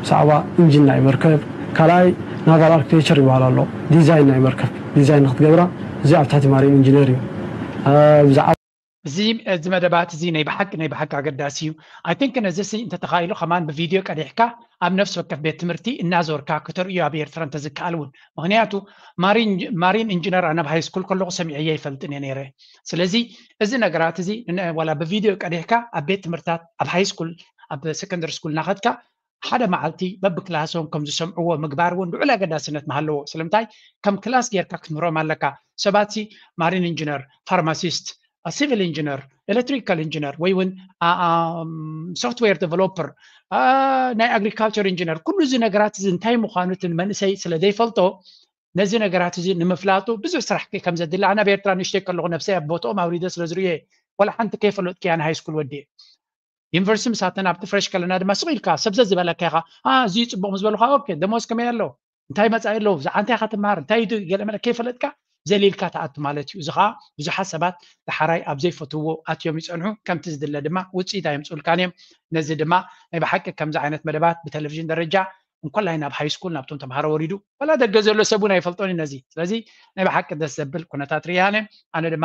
ብዛዕባ ኢንጂን ናይ መርከብ ካልኣይ ናቫል ኣርክቴክቸር ይበሃል ኣሎ። ዲዛይን ናይ መርከብ ዲዛይን ንክትገብራ እዚ ኣብ ትሕቲ ማሪን ኢንጂነር እዩ። ብዛዕባ እዚ እዚ መደባት እዚ ናይ ብሓቂ ናይ ብሓቂ ኣገዳሲ እዩ። I think ነዚ ሲ እንተተኻኢሉ ከማን ብቪድዮ ቀዲሕካ ኣብ ነፍሲ ወከፍ ቤት ትምህርቲ እናዞርካ ከተርእዮ ኣብ ኤርትራ እንተዝከኣል እውን። ምኽንያቱ ማሪን ኢንጂነር ኣነ ኣብ ሃይ ስኩል ከለኹ ሰሚዐዮ ኣይፈልጥን እየ ነይረ። ስለዚ እዚ ነገራት እዚ ዋላ ብቪድዮ ቀዲሕካ ኣብ ቤት ትምህርታት ኣብ ሃይ ስኩል ኣብ ሰከንደሪ ስኩል እናኸድካ ሓደ መዓልቲ በብክላሶም ከም ዝሰምዕዎ ምግባር እውን ልዑል ኣገዳስነት ምሃለዎ። ስለምንታይ ከም ክላስ ጌርካ ክትምህሮም ኣለካ። ሰባት ሲ ማሪን ኢንጂነር፣ ፋርማሲስት፣ ሲቪል ኢንጂነር፣ ኤሌክትሪካል ኢንጂነር ወይ እውን ሶፍትዌር ዴቨሎፐር፣ ናይ ኣግሪካልቸር ኢንጂነር፣ ኩሉ እዚ ነገራት እዚ እንታይ ምዃኑ እቲ መንእሰይ ስለ ዘይፈልጦ ነዚ ነገራት እዚ ንምፍላጡ ብዙሕ ስራሕ ከም ዘድሊ ኣነ ኣብ ኤርትራ ንእሽተይ ከለኹ ነብሰይ ኣብ ቦትኦም ኣውሪደ ስለ ዝርእየ ዋላ ሓንቲ ከይፈለጥኩ እያ ንሃይ ስኩል ወዲኤ። ዩኒቨርሲቲ ምሳተን ኣብቲ ፍሬሽ ከለና ድማ ስቕ ኢልካ ሰብሰብ ዝበለካ ኢኻ። እዚ ጽቡቕ ምስ በልካ ኦኬ ደሞዝ ከመይ ኣሎ እንታይ መጻኢ ኣለዎ ብዛዕባ እንታይ ኢኻ ትመሃር እንታይ እዩ ገለ መለ ከይፈለጥካ ዘሊልካ ትኣቱ ማለት እዩ። እዚ ከዓ ብዙሓት ሰባት ዳሕራይ ኣብ ዘይፈትውዎ ኣትዮም ይጸንሑ። ከምቲ ዝድለ ድማ ውፅኢት ኣየምፅኡልካን እዮም። ነዚ ድማ ናይ ብሓቂ ከምዚ ዓይነት መደባት ብቴሌቪዥን ደረጃ እንኮላይ ናብ ሃይ ስኩል ናብቶም ተምሃሮ ወሪዱ ዋላ ደገ ዘሎ ሰብ እውን ኣይፈልጦን እዩ ነዚ። ስለዚ ናይ ብሓቂ ደስ ዘብል ኩነታት ርያነ ኣነ ድማ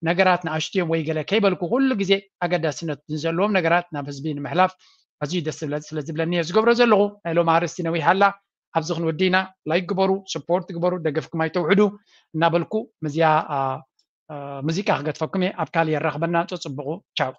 ነገራት ንኣሽቱ እዮም ወይ ገለ ከይበልኩ ኩሉ ግዜ ኣገዳስነት ንዘለዎም ነገራት ናብ ህዝቢ ንምሕላፍ ኣዝዩ ደስ ስለ ዝብለኒ እየ ዝገብሮ ዘለኹ። ናይ ሎም ኣርስቲ ነዊሕ ኣላ ኣብዚ ክንወዲ ኢና። ላይክ ግበሩ፣ ስፖርት ግበሩ፣ ደገፍኩም ኣይተውሕዱ እናበልኩ ምዚያ ሙዚቃ ክገድፈኩም እየ። ኣብ ካልእ የራኽበና። ጽጽብቑ ቻው።